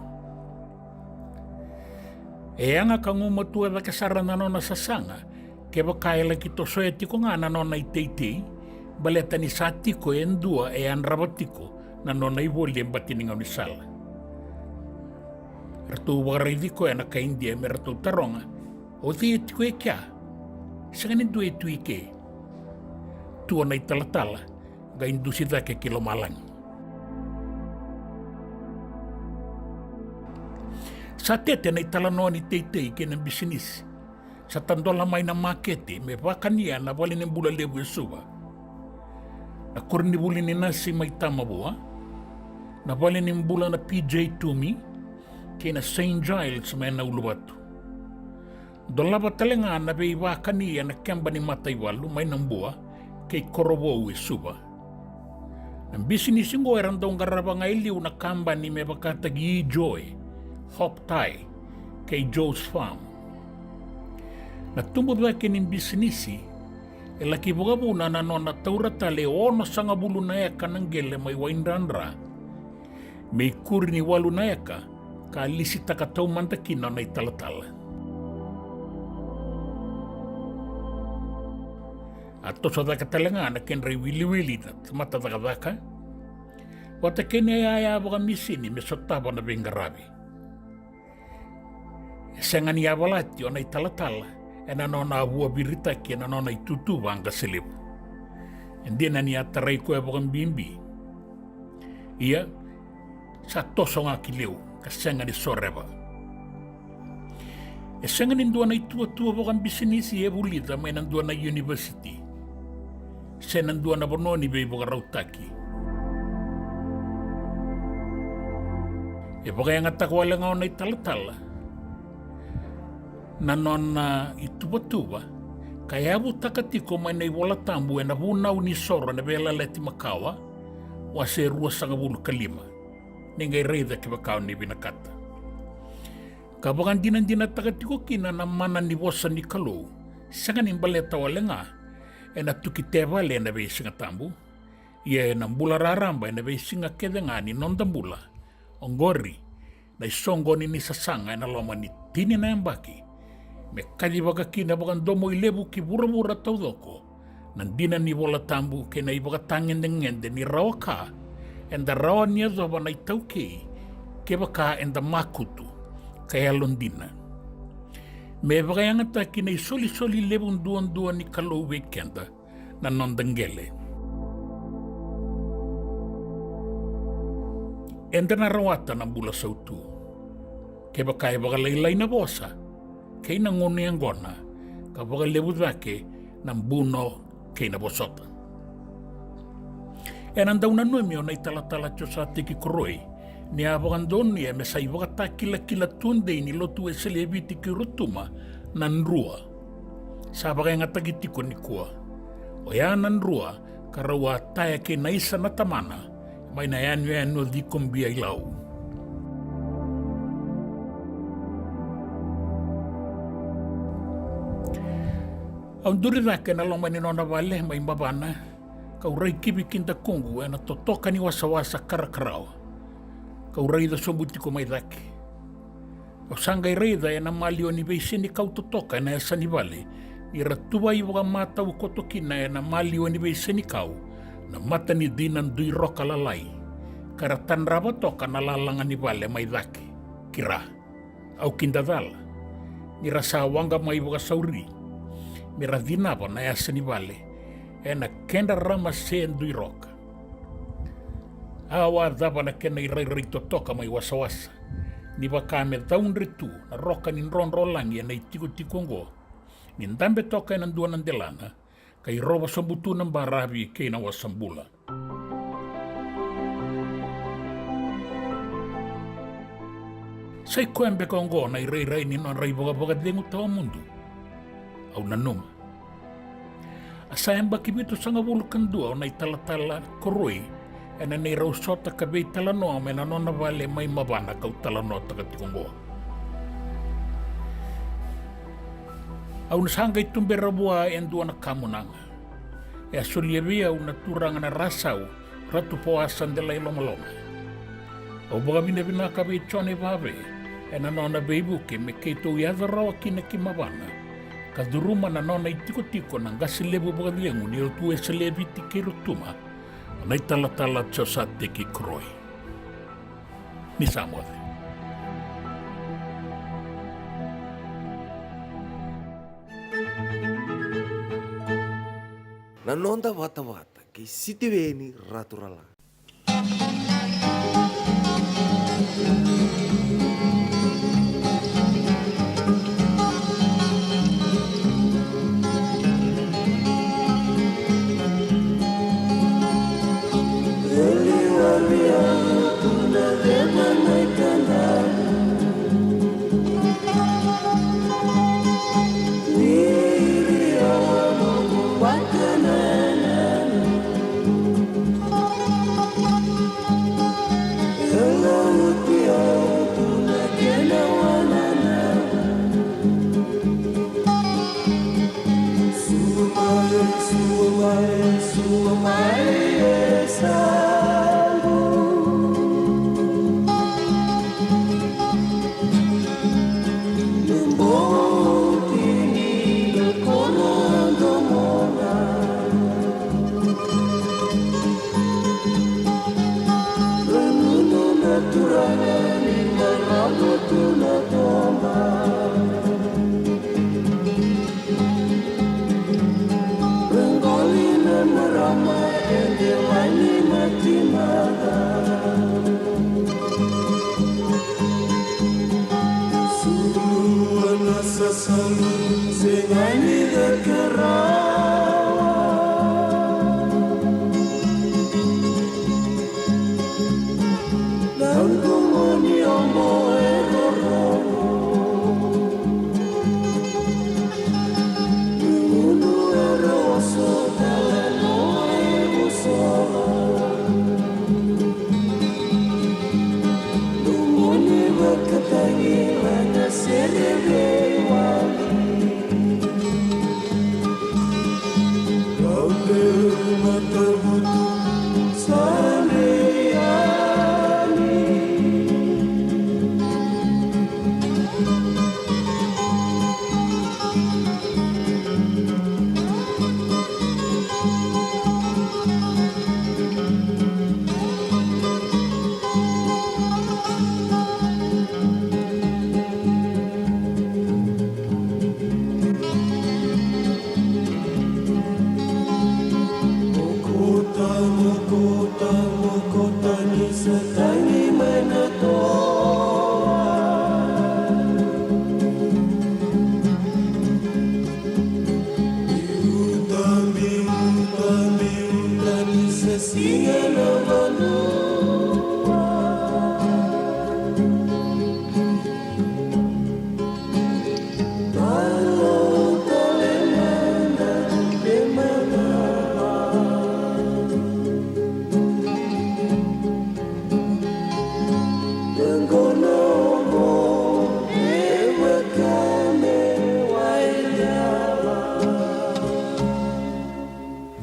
E yaga ka gumatua cake sara na nona sasaga kevaka e laki tosoya tiko ga na nona iteitei, baleta ni sa tiko e dua e yadrava tiko na nona ivoli e bati ni gaunisala. Ratou vakaraici koya na kai Idia me ratou taroga, "O cei e tiko e kea? Sega ni dua e tu i ke." Tu o Naitalatala, qai dusi cake ki lomalagi. Sa tete na italanoa ni teitei kei na bisinisi. Sa tadola mai na makete me vakania na valenibula levu e Suva. Na koronivuli ni nasi mai Tamavua, na valenibula na P J Toomey, kei na Saint Giles mai na Uluvatu. Dolava tale ga na veivakani ena keba ni mataivalu mai Nabua kei Korovou e Suva. Na bisinisi oqo era dau qarava ga e liu na kabani me vakataki Joy, Hop Tie, kei Joe's Farm. Na tubu cake ni bisinisi e laki vakavuna na nona taura tale e onosagavulu na eka na qele mai Waidradra me ikuri ni walu na eka ka lisitaka taumada kina na italatala. A toso cake tale ga na kedra iwiliwili na tamata cakacaka vata kei na iyaya vakamisini me sotava na veiqaravi. E sega ni yavalati o na italatala ena nona a vuaviritaki ena nona itutu vaqase levu. E dina ni a tarai koya vakabibi, ia sa toso ga ki liu ka sega ni soreva. E sega ni dua na ituvatuva vakabisinisi e vulica mai na dua na univesiti se na dua na vanua ni veivakarautaki. E vakayagataka wale ga o na italatala na nona ituvatuva ka yavutaka tiko mai na iVolatabu ena Vunau ni Soro ena Veiyalayalati Makawa, wase ruasagavulu ka lima. Ni qai raica kevaka o ni vinakata. Ka vakadinadinataka tiko kina na mana ni vosa ni Kalou, sega ni baleta wale ga ena tuki tevale ena veisiga tabu, ia ena bula raraba ena veisiga kece ga ni noda bula. Oqori na isoqoni ni sasaga ena loma ni tini na yabaki me kacivaka kina vakadomoilevu ki vuravura taucoko na dina ni Volatabu kei na ivakatagedegede ni rawa ka eda rawa ni yacova na iTaukei kevaka eda makutu ka yalodina. Me vakayagataki na isolisoli levu duadua ni Kalou vei keda na noda qele. Eda na rawata na bula sautu kevaka e vakalailai na vosa kei na gunu yaqona ka vakalevu cake na buno kei na vosota. Ena dau nanumi o na italatala Josateki Koroi ni a vakadonuya me sa ivakatakilakila tudei ni Lotu Wesele e Viti kei Rotuma na Drua. Sa vakayagataki tiko nikua. Oya na Drua ka rau a taya kei na isa na tamana mai na yanuyanu o Cikobia i Lau. Au duri cake ena loma ni nona vale mai Bavana, kau rai kivi ki dakuqu ena totoka ni wasawasa karakarawa. Kau raica sobu tiko mai cake. Au sa qai raica ena maliwa ni veisenikau totoka ena yasa ni vale ni ra tuvai vakamatau koto kina ena maliwa ni veisenikau na mata ni dina dui roka lalai, ka ra tadrava toka na lalaga ni vale mai cake ki ra. Au kidacala ni ra sa waqa mai vakasauri me ra cinava na yasa ni vale ena kedra ramase dui roka. Au a cava na kena irairai totoka mai wasawasa ni vaka me caudre tu na roka ni drodrolagi ena itikotiko oqo, ni dabe toka ena dua na delana ka irova sobu tu na baravi kei na wasabula. Sa i koya beka oqo na irairai ni nodra ivakavakacegu tawamudu? Au nanuma. A sa yabaki vitusagavulu ka dua o na italatala koroi ena neirau sota ka veitalanoa mai na nona vale mai Mavana kau talanoataka tiko oqo. Au na sa qai tubera vua e dua na kamunaga. E a solia vei au na turaga na Rasau, Ratu Poasa Delai Lomaloma. Au vakavinavinaka vei Jone Vave ena nona veivuke me keitou yaco rawa kina ki Mavana ka curuma na nona itikotiko na qase levu vakacegu ni Lotu Wesele e Viti kei Rotuma, na italatala Josateki Koroi. Ni sa moce. Na noda vatavata kei Sitiveni Raturala.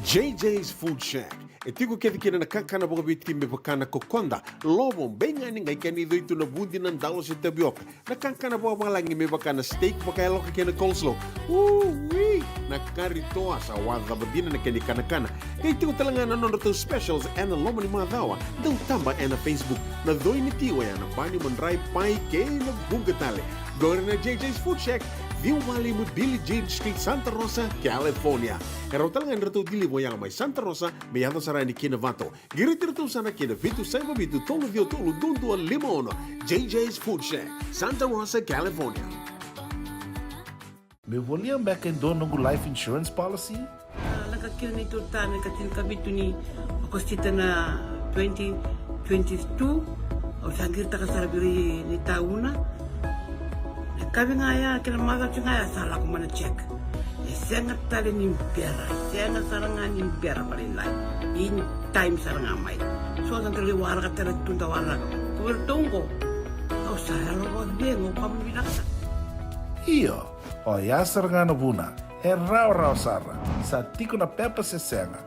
J J's Food Shack. E tiko kece kina na kakana vakaviti me vaka na kokoda, lovo, beigani, qai kena icoi tu na vudi, na dalo se tavioka. Na kakana vakavalagi me vaka na steak vakayaloka kei na coleslaw. Ui! Na kari toa sa wacava dina na kena ikanakana. Qai tiko tale ga na nodratou specials ena loma ni macawa. Dau taba ena Facebook. Na coi ni tio ya na bani, madrai, pai kei na vuqa tale. Qori na J J's Food Shack, ciwa walu lima Billie Jean Street, Santa Rosa, California. E rawa tale ga ni ratou deliver ya mai Santa Rosa me yaco sara yani ki Novato. Qiriti iratou sara ki na vitu saiva vitu tolu ciwa tolu dua dua lima ono. J J's Food Shack, Santa Rosa, California. Meu volia beka e dua noqu life insurance policy? A, lako kina neitou retirement ena tinikavitu ni Okosita na twenty twenty-two. Au sa qiritaka sara vei ira ni tauna. Na kavi ga ya kei na macawa ga ya sa lako mai na check. E sega tale ni bera, e sega sara ga ni bera vale ni lai. In time sara ga mai. So sa qai waraka tale tu da waraka. Ko vei ratou oqo. Au sa yalo vakacegu, au vakavinavinaka sara. Io, oya sara ga na vuna. E rawarawa sara. Sa tiko na pepa se sega.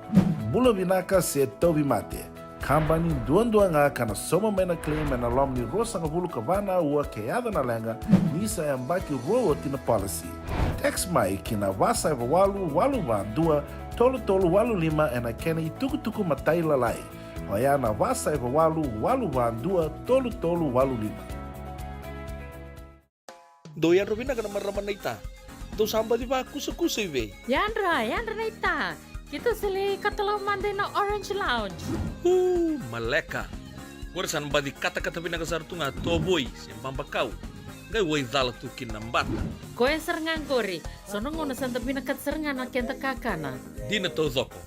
Bula vinaka se tauvimate. Kabani duadua ga ka na sauma mai na claim ena loma ni ruasagavulu ka va na aua ke yaco na leqa ni sa yabaki rua oti na policy. Text mai ki na va saiva walu walu va dua tolu tolu walu lima ena kena itukutuku matailalai. Oya na va saiva walu walu va dua tolu tolu walu lima. Dou yadra vinaka na marama naita. Dou sa baci vakusakusa i vei? Yadra, yadra naita. Keitou sa lai katalau mada ina Orange Lounge. Uu, maleka. Qori sa na baci katakata vinaka sara tu ga tovoi se babakau. Qai waicala tu kina na bata. Koya sara ga qori. So na gauna sa da vinakata sara ga na keda kakana. Dina taucoko.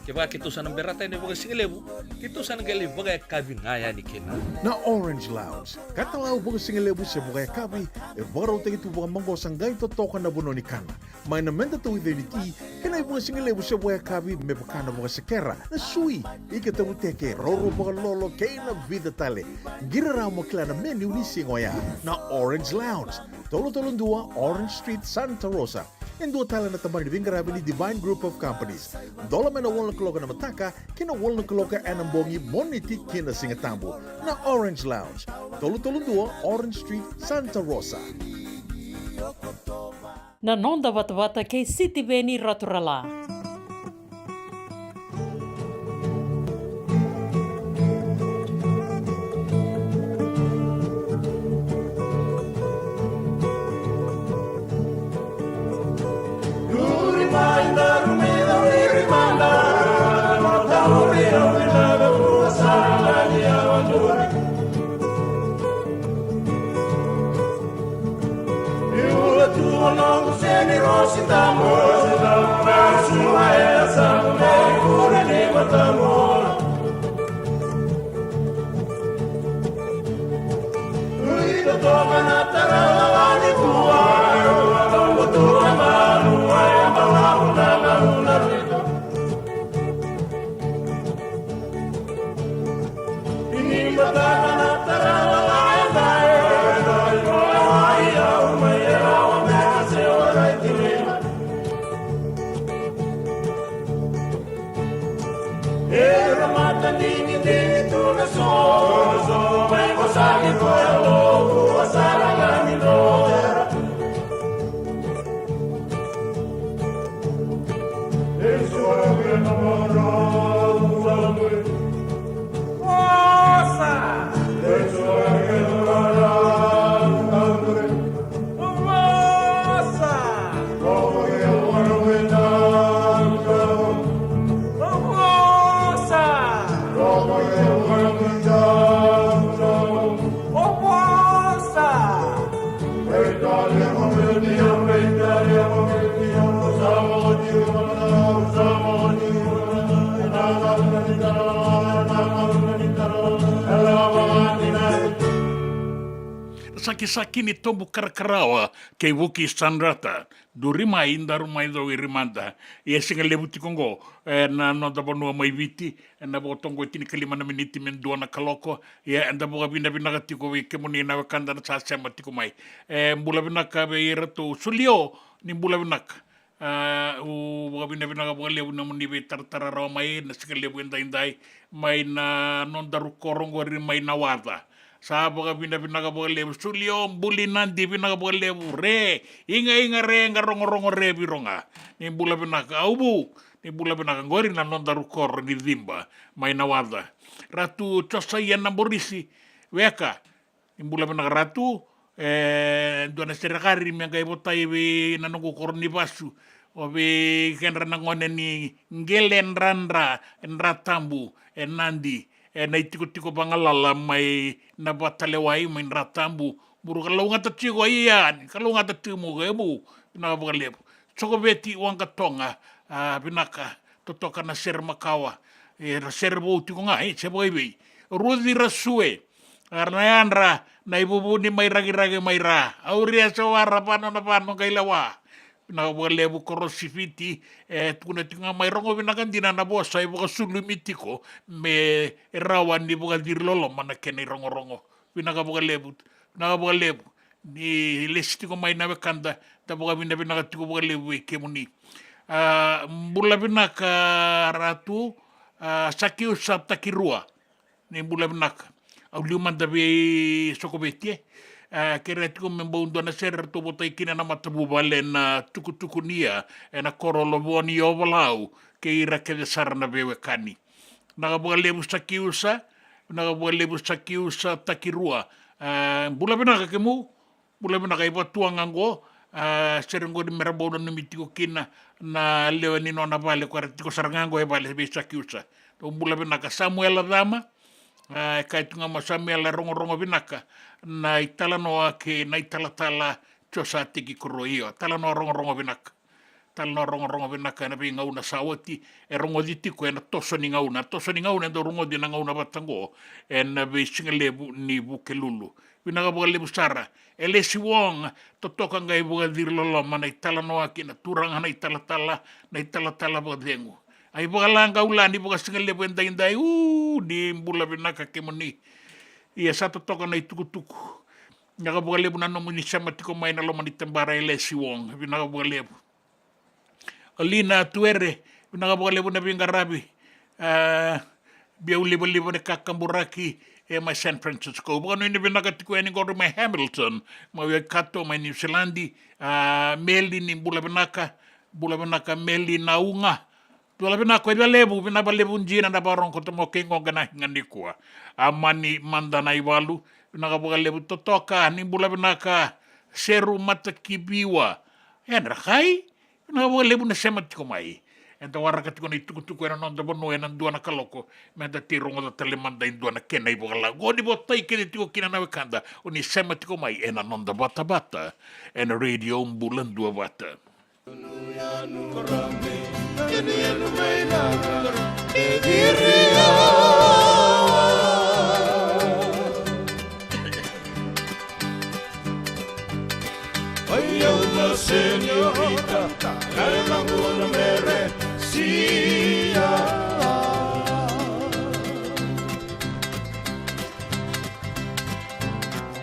Kevaka keitou sa na berata yani vakasigalevu, keitou sa na qai lai vakayakavi ga yani kina. Na Orange Lounge, katalau vakasigalevu se vakayakavi, e vakarautaki tu vakamaqosa qai totoka na vanua ni kana. Mai na meda tauica ni ti, kei na ivakasigalevu se vakayakavi me vaka na vakasekera, na sui, ika tavuteke, roro vakalolo, kei na vica tale. Qiri rawa mo kila na menu ni siga oya. Na Orange Lounge, tolu tolu dua Orange Street, Santa Rosa. E dua tale na tabana ni veiqaravi ni Divine Group of Companies. Dola mai na walu na kaloko ena mataka kei na walu na kaloko ena bogi, Moniti ki na Sigatabu. Na Orange Lounge, tolu tolu dua Orange Street, Santa Rosa. Na noda vatavata kei Sitiveni Raturala. Sakisaki ni tobu karakarawa kei Vuki Sanrata. Duri mai, daru mai cowiri mada. Ia, siga levu tiko oqo, e, na noda vanua mai Viti, e, na vakatoqo e tinikalima na miniti me dua na kaloko. Ia, eda vakavinavinaka tiko vei kemuni na wekada na sa sema tiko mai. E, bula vinaka vei iratou. Sulio, ni bula vinaka. A, au vakavinavinaka vakalevu nomuni veitaratara rawa mai na siga levu edaidai, mai na nodaru koro oqori mai Nawaca. Sa vakavinavinaka vakalevu. Sulio, Buli, Nadi, vinaka vakalevu. Re, Igaiga, Re, Qarogorogo, Re, Viroga. Ni bula vinaka. Auvu, ni bula vinaka. Oqori na nodaru koro ni Ciba mai Nawaca. Ratu Josaia Naborisi, weka. Ni bula vinaka Ratu, e dua na serekari me qai votai vei na noqu koro ni vasu. O vei kedra na gone ni Qeledradra, e Dra Tabu, e Nadi, e na itikotiko vagalala mai na Vatalewai, mai Dra Tabu. Buru kalougata tiko, ia, ni kalougata tiko mo qai vu, vinaka vakalevu. Sokoveti Waqatoga, a, vinaka, totoka na sere makawa. E, ra sere vou tiko ga, e, se vakaivei. Ruci Rasue, Era na yadra na ivuvuni mai Rakiraki mai ra. Au ria sa wara vano na vano qai lewa. Vinaka vakalevu Korosiviti, e tukuna tiko ga mai rogo vinaka dina na vosa e vakasulumi tiko me rawa ni vakaciri loloma na kena irogorogo. Vinaka vakalevu, vinaka vakalevu. Ni lesi tiko mai na wekada, da vakavinavinaka tiko vakalevu vei kemuni. A, bula vinaka Ratu, a, Sakiusa Takirua. Ni bula vinaka. Au liu mada vei Sokoveti, e. A, kerea tiko me bau dua na sere ratou votai kina na matavuvale na tukutuku ni ya, ena koro Lovoni Ovalau, kei ira kece sara na veiwekani. Vinaka vakalevu Sakiusa, vinaka vakalevu Sakiusa Takirua. A, bula vinaka kemu, bula vinaka i Vatuaga qo, a, sere qo ni mera bau nanumi tiko kina na lewe ni nona vale, ko era tiko sara ga qo e vale vei Sakiusa. Dou bula vinaka Samuela Cama, a, e kaya tu ga mo Samuela e rogorogo vinaka na italanoa kei na italatala Josa Teki Koro, io, talanoa rogorogo vinaka. Talanoa rogorogo vinaka ena veigauna sa oti, e rogoci tiko ena toso ni gauna. Toso ni gauna e dau rogoci na gauna vata qo ena veisigalevu ni Vukelulu. Vinaka vakalevu sara. Elesi Wong, totoka qai vakaciri loloma na italanoa kei na turaga na italatala, na italatala vakacegu. Ai vakalaqau la ni vakasigalevu edaidai, u, ni bula vinaka kemuni. Ia sa totoka na itukutuku. Vinaka vakalevu na nomuni sema tiko mai na loma ni tabara Elesi Wong. Vinaka vakalevu. Alina Tuere, vinaka vakalevu na veiqaravi. A, biau livaliva ni kakaburaki e mai San Francisco. Vakanuinui vinaka tiko yani qori mai Hamilton, mai Waikato, mai Niusiladi. A, Meli ni bula vinaka, bula vinaka Meli na uga. Bula vinaka ko Icalevu, vinaka vakalevu dina na vakarogo koto mo kei qoqa na higa nikua. A, Mani mada na ivalu, vinaka vakalevu totoka, ni bula vinaka Seru Matakiviwa. Yadra kai, vinaka vakalevu na sema tiko mai. Eda waraka tiko na itukutuku ena noda vanua ena dua na kaloko. Meda tei rogoca tale mada e dua na kena ivakalagoni votai kece tiko kina na wekada. O ni sema tiko mai ena noda vatavata ena Radio Bula Duavata. Oi au na señorita, na yacaqu o na Meresia.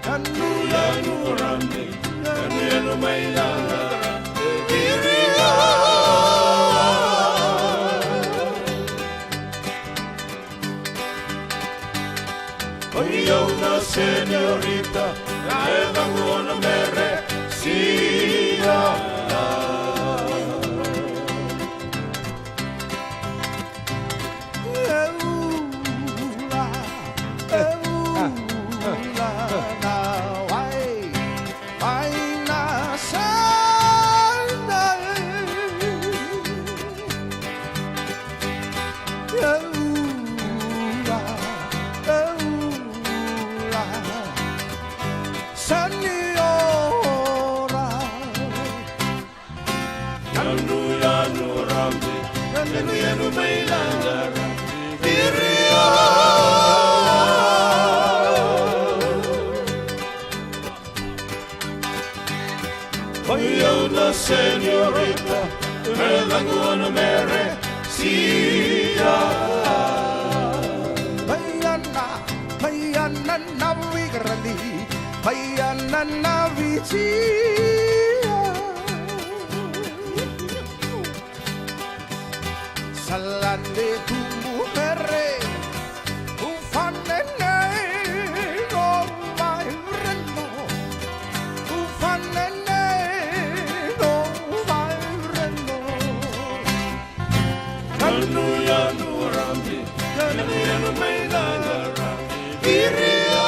Yanuyanu Rame, yanuyanu mai na Rame, Viria. Oi au na señorita, na yacaqu o na Meresia. Yanu, yanu, Rame, yanu, yanu, mai na Rame, Viria. Oi au na señorita, na yacaqu o na Meresia. Mai na, mai na Navi Grandi, mai na Navi Cia. Salane tumu mere, ufanene no mai reno, ufanene no mai reno. Yanu, yanu, Rame, yanu, yanu, mai na Rame, Viria.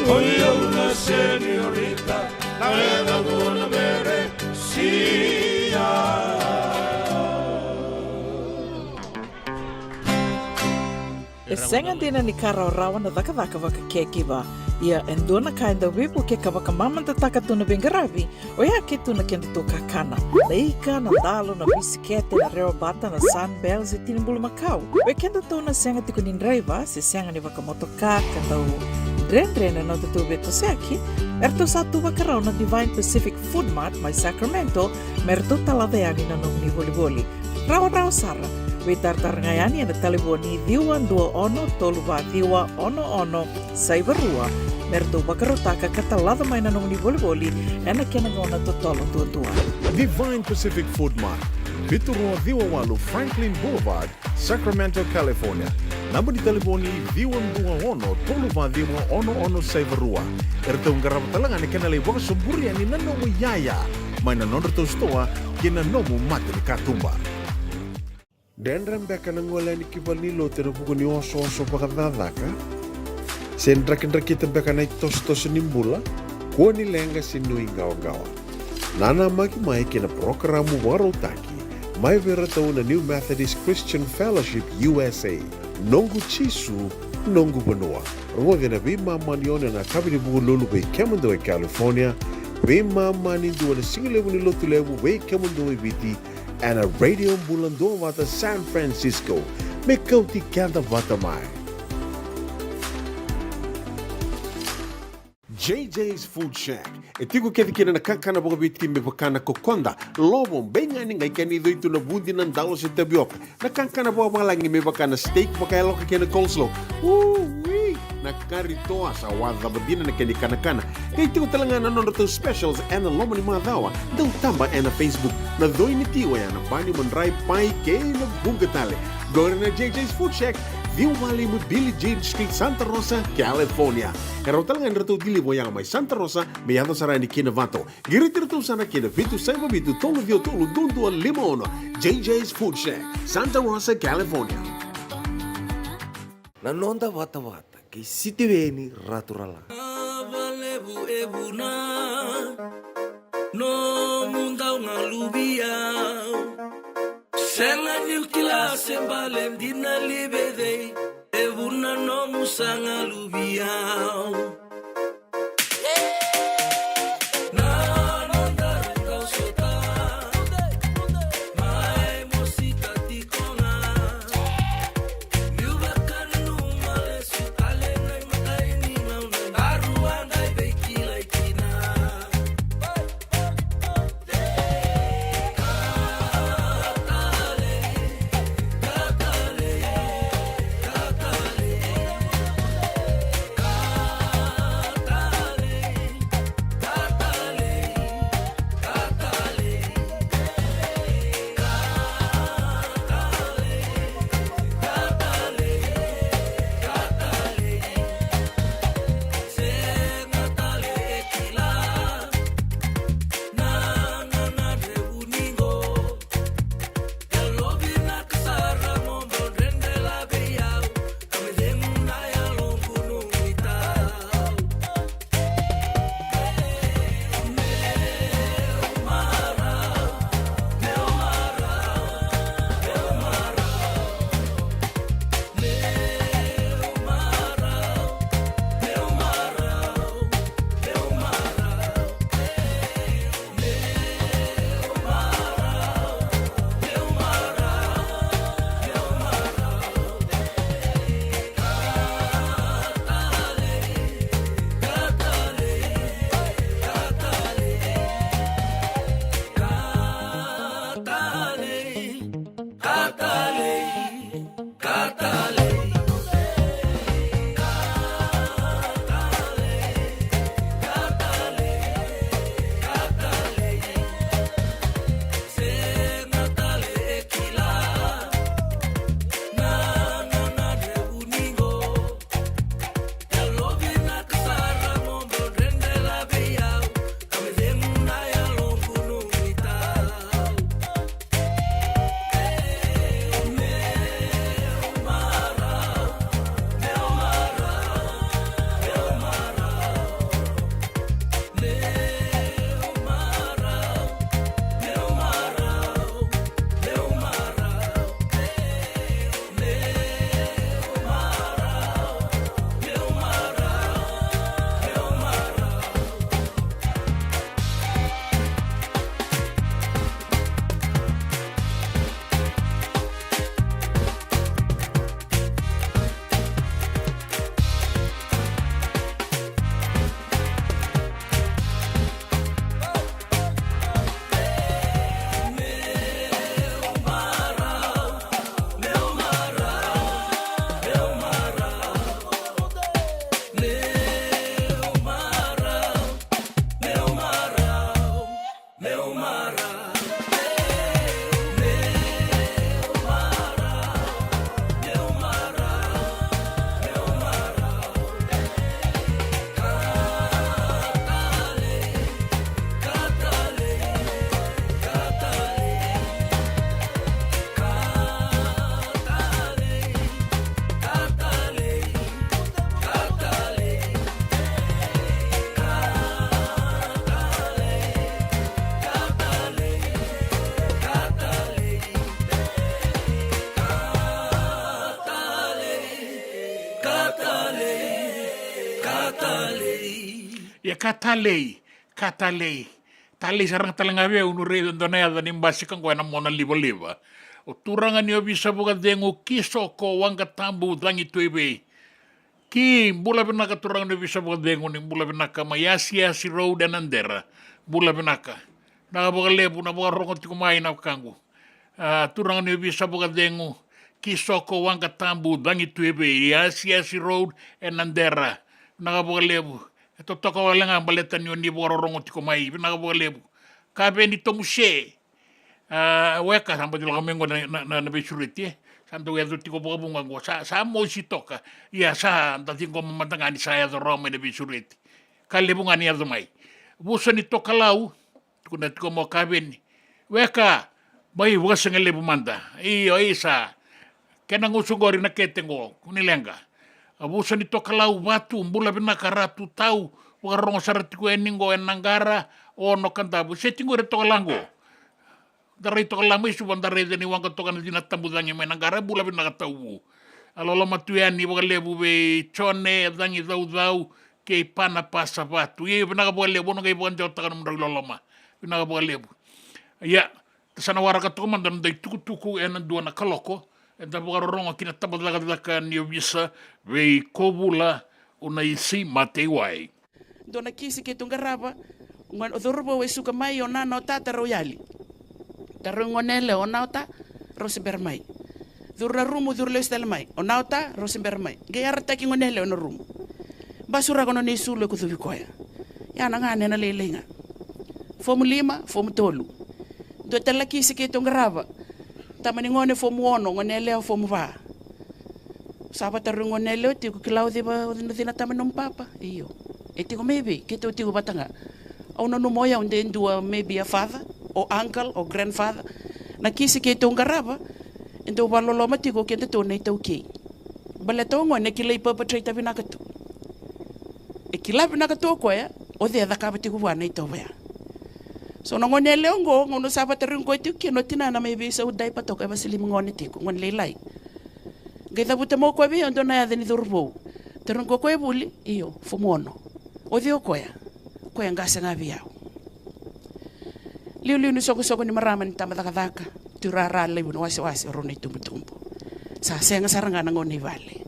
Oi au na señorita, na yacaqu o na Meresia. E sega dina ni ka rawarawa na cakacaka vaka caregiver. Ia e dua na ka e dau veivukei ka vakamamadataka tu na veiqaravi, oya ke tu na kedatou kakana. Na ika, na dalo, na bisikete, na rewabata, na Sunbells e tinibulu makau. Vei kedatou na sega tiko ni draiva se sega ni vakamotoka ka dau dredre na nodatou veitosoyaki, eratou sa tu vakarau na Divine Pacific Food Mart mai Sacramento me ratou talaca yani na nomuni volivoli. Rawarawa sara, veitaratara ga yani ena talevoni ciwa dua ono tolu va ciwa ono ono saiva rua me ratou vakarautaka ka talaca mai na nomuni volivoli ena kena gauna totolo duadua. Divine Pacific Food Mart, vitu rua ciwa walu Franklin Boulevard, Sacramento, California. Naba ni talevoni ciwa dua ono tolu va ciwa ono ono saiva rua. Eratou qarava tale ga na kena lai vakasoburi yani na nomu iyaya mai na nodratou sitoa kei na nomu mata ni katuba. Dredre beka na gole yani ki valenilotu ena vuku ni osooso vakacakacaka? Se drakidrakita beka na itosotoso ni bula? Kua ni leqa se nuiqawaqawa. Nanamaki mai kei na parokaramu vakarautaki mai vei iratou na New Methodist Christian Fellowship U S A. Noqu Jisu, noqu vanua. Rogoci ena veimama ni ono ena yakavi ni Vukelulu vei kemudou e California, veimama ni dua ena sigalevu ni Lotulevu vei kemudou e Viti, ena Radio Bula Duavata San Francisco. Me kauti keda vata mai. J J's Food Shack. E tiko kece kina na kakana vakaviti me vaka na kokoda, lovo, beigani, qai kena icoi tu na vudi, na dalo se tavioka. Na kakana vakavalagi me vaka na steak vakayaloka kei na coleslaw. Ui! Na kari toa sa wacava dina na kena ikanakana. Qai tiko tale ga na nodratou specials ena loma ni macawa. Dau taba ena Facebook. Na coi ni ti oya na bani, madrai, pai kei na vuqa tale. Qori na J J's Food Shack, ciwa walu lima Billie Jean Street, Santa Rosa, California. E rawa tale ga ni ratou deliver oya mai Santa Rosa me yaco sara yani ki Novato. Qiriti iratou sara ki na vitu saiva vitu tolu ciwa tolu dua dua lima ono. J J's Food Shack, Santa Rosa, California. Na noda vatavata kei Sitiveni Raturala. Valevu e vuna nomu dau galuvi au. Sega niu kila se bale dina li vei cei e vuna nomu sa galuvi au. Ia ka talei, ka talei, talei sara ga tale ga vei au niu raica e dua na yaca ni basika oqo ena mona livaliva. O turaga ni ovisa vakacegu Kisoko Waqatabu Cagituevei. Ki bula vinaka turaga ni ovisa vakacegu, ni bula vinaka mai Asiasi Road ena Dera. Bula vinaka. Vinaka vakalevu na vakarorogo tiko mai na wekaqu. A, turaga ni ovisa vakacegu Kisoko Waqatabu Cagituevei, Asiasi Road ena Dera. Vinaka vakalevu. E totoka wale ga baleta ni oni vakarorogo tiko mai. Vinaka vakalevu. Kaveni Tomuse. A, weka sa bati lako mai qo na, na, na, na veisureti, e. Sa dau yaco tiko vakavuqa qo. Sa, sa mosi toka. Ia sa da ciqoma mada ga ni sa yaco rawa mai na veisureti. Ka levu ga ni yaco mai. Vusa ni tokalau. Tukuna tiko mo Kaveni. Weka, mai vakasigalevu mada. Io, isa. Kena gusu qori na kete qo, kua ni leqa. A vusa ni tokalau Vatu, bula vinaka Ratu Tau, vakarorogo sara tiko yani qo ena qara, Ono Kadavu. Seti qori e tokalau qo. Da rai tokalau mai Suva, da raica ni waqa toka na cina tabu cagi mai na qara, bula vinaka Tauvu. A loloma tu yani vakalevu vei Jone, Cagicaucau, kei Pana Pasa Vatu. Ia vinaka vakalevu, au na qai vakadewataka nomudrau iloloma. Vinaka vakalevu. Ia, da sa na waraka toka mada na noda itukutuku ena dua na kaloko, eda vakarorogo ki na tabacakacaka ni ovisa vei Kovula Unaisi Mateiwai. Dua na kisi keitou qarava, o cauravou e suka mai, o nana o tata rau yali. Tarogi gone yalewa, o na o ta, rau se bera mai. Curu na rumu, curu lesu tale mai. O na o ta, rau se bera mai. Qai yarataki gone yalewa ena rumu. Basuraka nona isulu e kucuvi koya. Ia na gane ena lailai ga. Fomu lima, fomu tolu. Dua tale na kisi keitou qarava. Tama ni gone fomu ono, gone yalewa fomu va. Sa vatarogi gone yalewa tiko, kila o cei va, o cei na tama ni nomu papa? Io. E tiko mai vei? Keitou tiko vata ga. Au nanuma o yau de dua maybe a father, o uncle, o grandfather. Na kisi keitou qarava, e dau vakaloloma tiko o kedatou na iTaukei. Baleta o gone e kilai perpetrator vinaka tu. E kila vinaka tu o koya, o cei e cakava tiko vua na itovo ya. So na gone yalewa oqo, gauna sa vatarogi koya tiko kina o tinana mai veisau diaper toka e vasilimi gone tiko, gone lailai. Qai cavuta mai o koya vei au dua na yaca ni cauravou. Tarogi koya o koya e vuli, io, fomu ono. O cei o koya? O koya qase ga vei au. Liuliu ni soqosoqo ni marama ni tabacakacaka, tu rara levu na wasewase o rau na itubutubu. Sa sega sara ga na gauna i vale.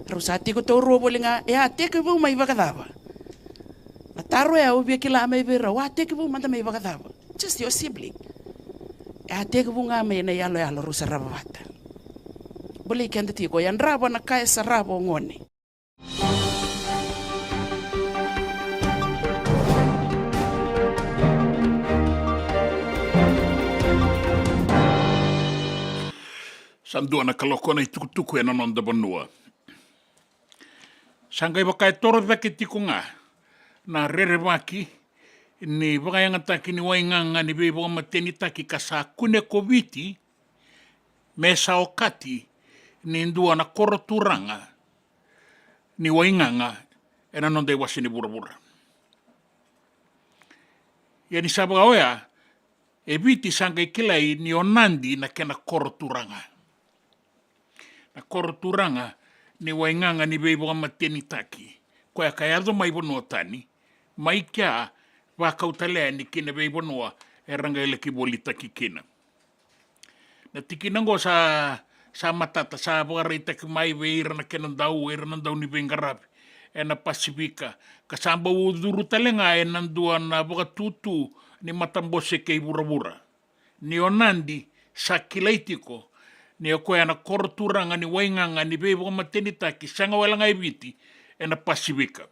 Rau sa tiko taurua voli ga, e a tekivu mai vakacava? Na taro ya au via kila mai vei rau, a tekivu mada mai vakacava? Just your sibling. E a tekivu ga mai na iyaloyalo rau sarava vata. Bolei keda tiko, yadrava na ka e sarava o gone. Sa dua na kaloko na itukutuku ena noda vanua. Sa qai vaka e toro cake tiko ga na rerevaki ni vakayagataki ni waigaga ni veivakamatenitaki ka sa kune ko Viti me sa okati ni dua na koro turaga ni waigaga ena noda iwase ni vuravura. Ia ni sa vaka oya, e Viti sa qai kilai ni o Nadi na kena koro turaga. Na koro turaga ni waigaga ni veivakamatenitaki, koya ka yaco mai vanua tani, mai kea vakau tale yani ki na veivanua era qai laki volitaki kina. Na tikina oqo sa, sa matata, sa vakaraitaki mai vei ira na kena dau, ira na dau ni veiqaravi ena Pasifika, ka sa bau curu tale ga ena dua na vakatutu ni matabose kei vuravura. Ni o Nadi sa kilai tiko ni o koya na koro turaga ni waigaga ni veivakamatenitaki sega wale ga e Viti, ena Pasifika.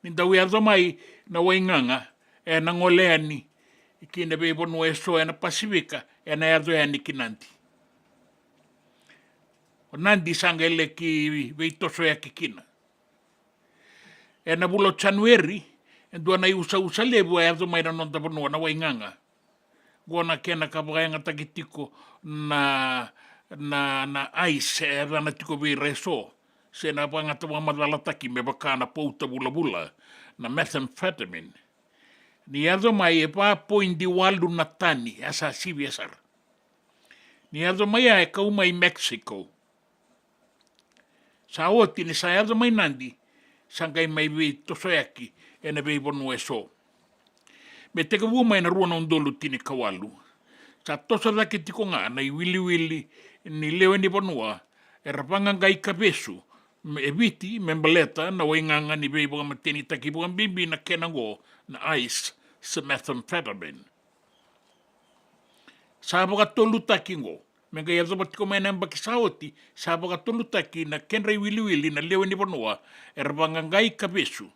Ni dau yaco mai na waigaga ena gole yani ki na veivanua eso ena Pasifika, ena yaco yani ki Nadi. O Nadi sa qai laki veitosoyaki kina. Ena vula o Janueri, e dua na iusausa levu a yaco mai na noda vanua, na waigaga. Qo na kena ka vakayagataki tiko na, na, na ice e yacana tiko vei ira eso, se na vakagata vakamacalataki me vaka na pauta vulavula, na methamphetamine. Ni yaco mai e va poidi walu na tani, a sa sivia sara. Ni yaco mai ya e kau mai Mexico. Sa oti ni sa yaco mai Nadi, sa qai mai veitosoyaki ena veivanua eso. Me tekivu mai na rua na udolu tinikawalu, sa toso cake tiko ga na iwiliwili ni lewe ni vanua era vaqaqai ka vesu e Viti me baleta na waigaga ni veivakamatenitaki, vakabibi na kena oqo na ice se methamphetamine. Sa vakatolutaki oqo, me qai yacova tiko mai na yabaki sa oti, sa vakatolutaki na kedra iwiliwili na lewe ni vanua era vaqaqai ka vesu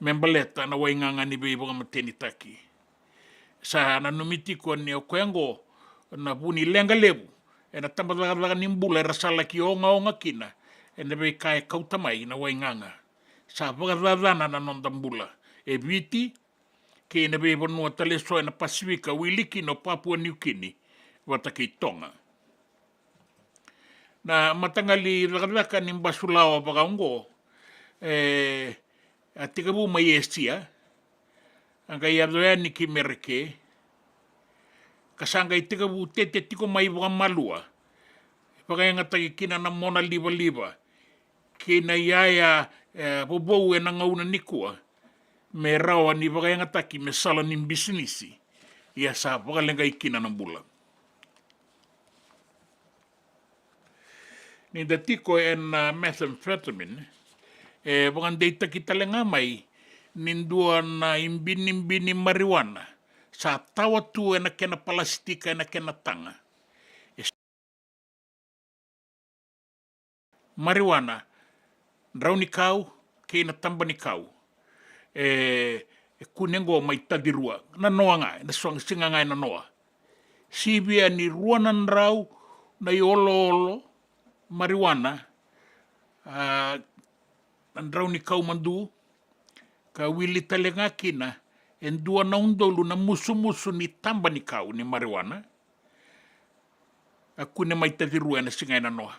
me baleta na waigaga ni veivakamatenitaki. Sa nanumi tiko ni o koya oqo na vu ni leqa levu ena tabacakacaka ni bula era sa laki ogaoga kina ena veika e kauta mai na waigaga. Sa vakacacana na noda bula e Viti kei na veivanua tale eso ena Pasifika, wili kina o Papua New Guinea vata kei Toga. Na mataqali cakacaka ni basulawa vakaoqo, e, a tekivu mai Esia, a qai yaco yani ki Mereke, ka sa qai tekivu tete tiko mai vakamalua, vakayagataki kina na mona livaliva kei na iyaya, e, vovou ena gauna nikua, me rawa ni vakayagataki me sala ni bisinisi. Ia sa vakaleqai kina na bula. Ni da tiko ena methamphetamine, e vakadeitaki tale ga mai ni dua na ibinibini marijuana sa tawa tu ena kena palasitika ena kena taga. E marijuana, drau ni kau kei na taba ni kau. E, e kune oqo mai Tacirua, na noa ga, ena so-, siga ga ena noa. Sivia ni rua na drau na ioloolo marijuana, a, na drau ni kau madu, ka wili tale ga kina e dua na udolu na musumusu ni taba ni kau ni marijuana, a kune mai Tacirua ena siga ena noa.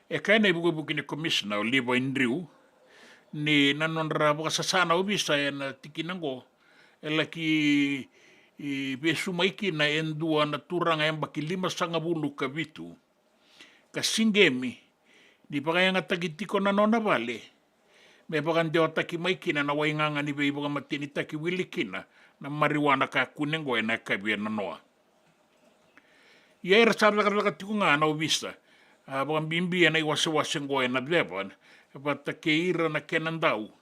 E kaya na ivukevuke ni komisina o Levi Drew ni na nodra vakasasa na ovisa ena tikina oqo, e laki, e, vesu mai kina e dua na turaga yabaki limasagavulu ka vitu, ka siqemi ni vakayagataki tiko na nona vale me vakadewataki mai kina na waigaga ni veivakamatenitaki, wili kina na marijuana ka kune oqo ena yakavi ena noa. Ia era sa cakacaka tiko ga na ovisa, a, vakabibi ena iwasewase oqo ena ceva vata kei ira na kena dau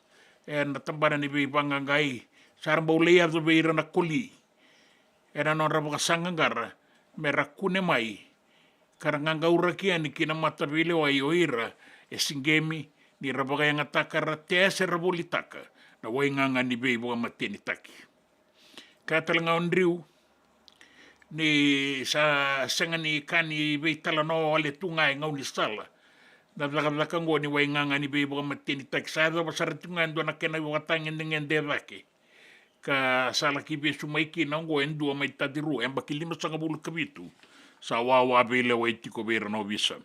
ena tabana ni veivaqaqai, sa ra bau lai yaco vei ira na koli ena nodra vakasaqaqara me ra kune mai ka ra qaqauraki yani ki na mataveilewai o ira e siqemi ni ra vakayagataka, ra tea se ra volitaka na waigaga ni veivakamatenitaki. Kaya tale ga o Drew ni sa sega ni ka ni veitalanoa wale tu ga e gaunisala na cakacaka oqo ni waigaga ni veivakamatenitaki. Sa yacova sara tiko ga e dua na kena ivakatagedegede e cake, ka sa laki vesu mai kina oqo e dua mai Tacirua, yabaki limasagavulu ka vitu, sa wawa veilewai tiko vei ira na ovisa.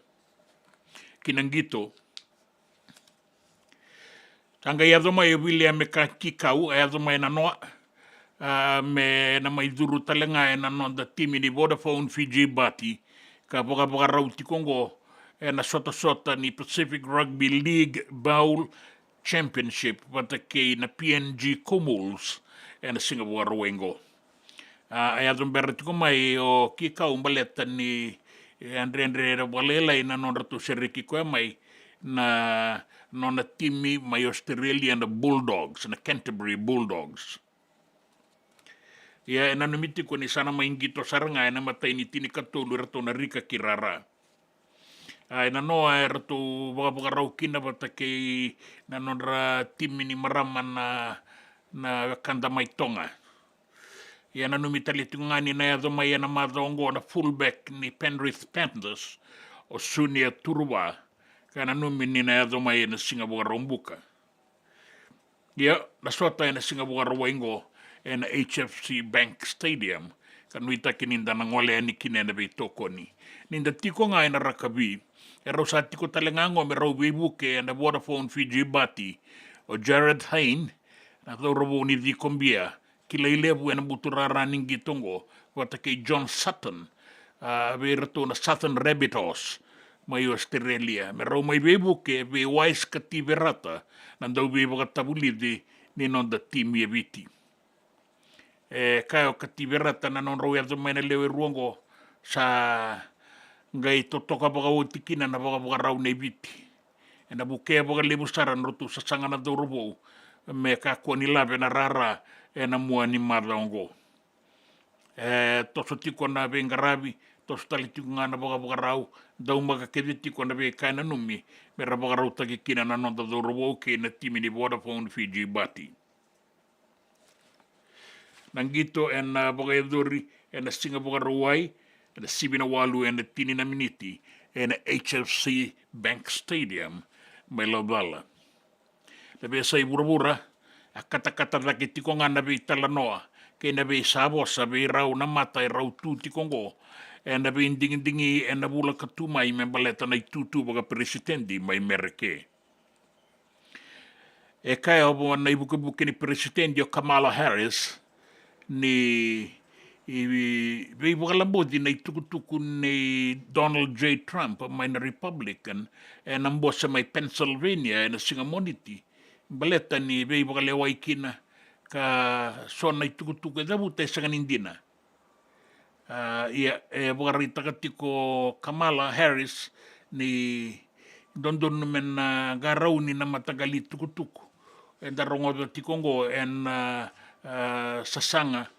Ki na qito, sa qai yaco mai o Viliame Kakikau, a yaco mai na noa, a, me na mai curu tale ga ena noda timi ni Vodafone Fiji Bati, ka vakavakarau tiko oqo ena sotasota ni Pacific Rugby League Bowl Championship vata kei na P N G Comores ena siga Vakarauwai oqo. A, a yaco bera tiko mai o Kikau baleta ni, e, a dredre vakalailai na nodratou sereki koya mai na nona timi mai Australia, na Bulldogs, na Canterbury Bulldogs. Ia e nanumi tiko ni sa na mai qito sara ga ena imatai ni tinikatolu eratou na rika ki rara. A, ena noa eratou vakavakarau kina vata kei na nodra timi ni marama na, na wekada mai Toga. Ia nanumi tale tiko ga ni na yaco mai ena macawa oqo na fullback ni Penrith Panthers, o Sunia Turuva, ka nanumi ni na yaco mai ena siga Vakaraubuka. Ia na sota ena siga Vakarauwai oqo ena H F C Bank Stadium, ka nuitaki ni da na gole yani kina ena veitokoni. Ni da tiko ga ena rakavi, e rau sa tiko tale ga oqo me rau veivuke ena Vodafone Fiji Bati o Jarryd Hayne, na cauravou ni Cikobia, kilai levu ena buturara ni qito oqo, vata kei John Sutton, a, vei iratou na Southern Rabbitohs, mai Australia, me rau mai veivuke vei Wise Kativerata, na dauveivakatavulici ni noda timi e Viti. E kaya o Kativerata na nodrau yaco mai na lewe rua oqo sa qai totoka vakaoti kina na vakavakarau nei Viti. Ena vukea vakalevu sara na ratou sasaga na cauravou me kakua ni lave na rara ena mua ni macawa oqo. E toso tiko na veiqaravi, toso tale tiko ga na vakavakarau, daumaka kece tiko na veika e nanumi me ra vakarautaki kina na noda cauravou kei na timi ni Vodafone Fiji Bati. Na qito ena vakayacori ena Siga Vakarauwai, ena sivi na walu ena tini na miniti, ena H F C Bank Stadium mai Laucala. Na veiyasai vuravura, a katakata cake tiko ga na veitalanoa kei na veisavosa vei rau na mata e rau tu tiko oqo ena veidigidigi ena vula ka tu mai me baleta na itutu vakaperesitedi mai Mereke. E kaya o na ivukevuke ni peresitedi o Kamala Harris ni i veivakalaboti na itukutuku nei Donald J Trump mai na Republican ena bose mai Pennsylvania ena Siga Moniti, baleta ni veivakalewai kina ka so na itukutuku e cavuta e sega ni dina. A, ia, e vakaraitaka tiko Kamala Harris ni dodonu me na qarauni na mataqali tukutuku eda rogoca tiko oqo ena, a, sasaga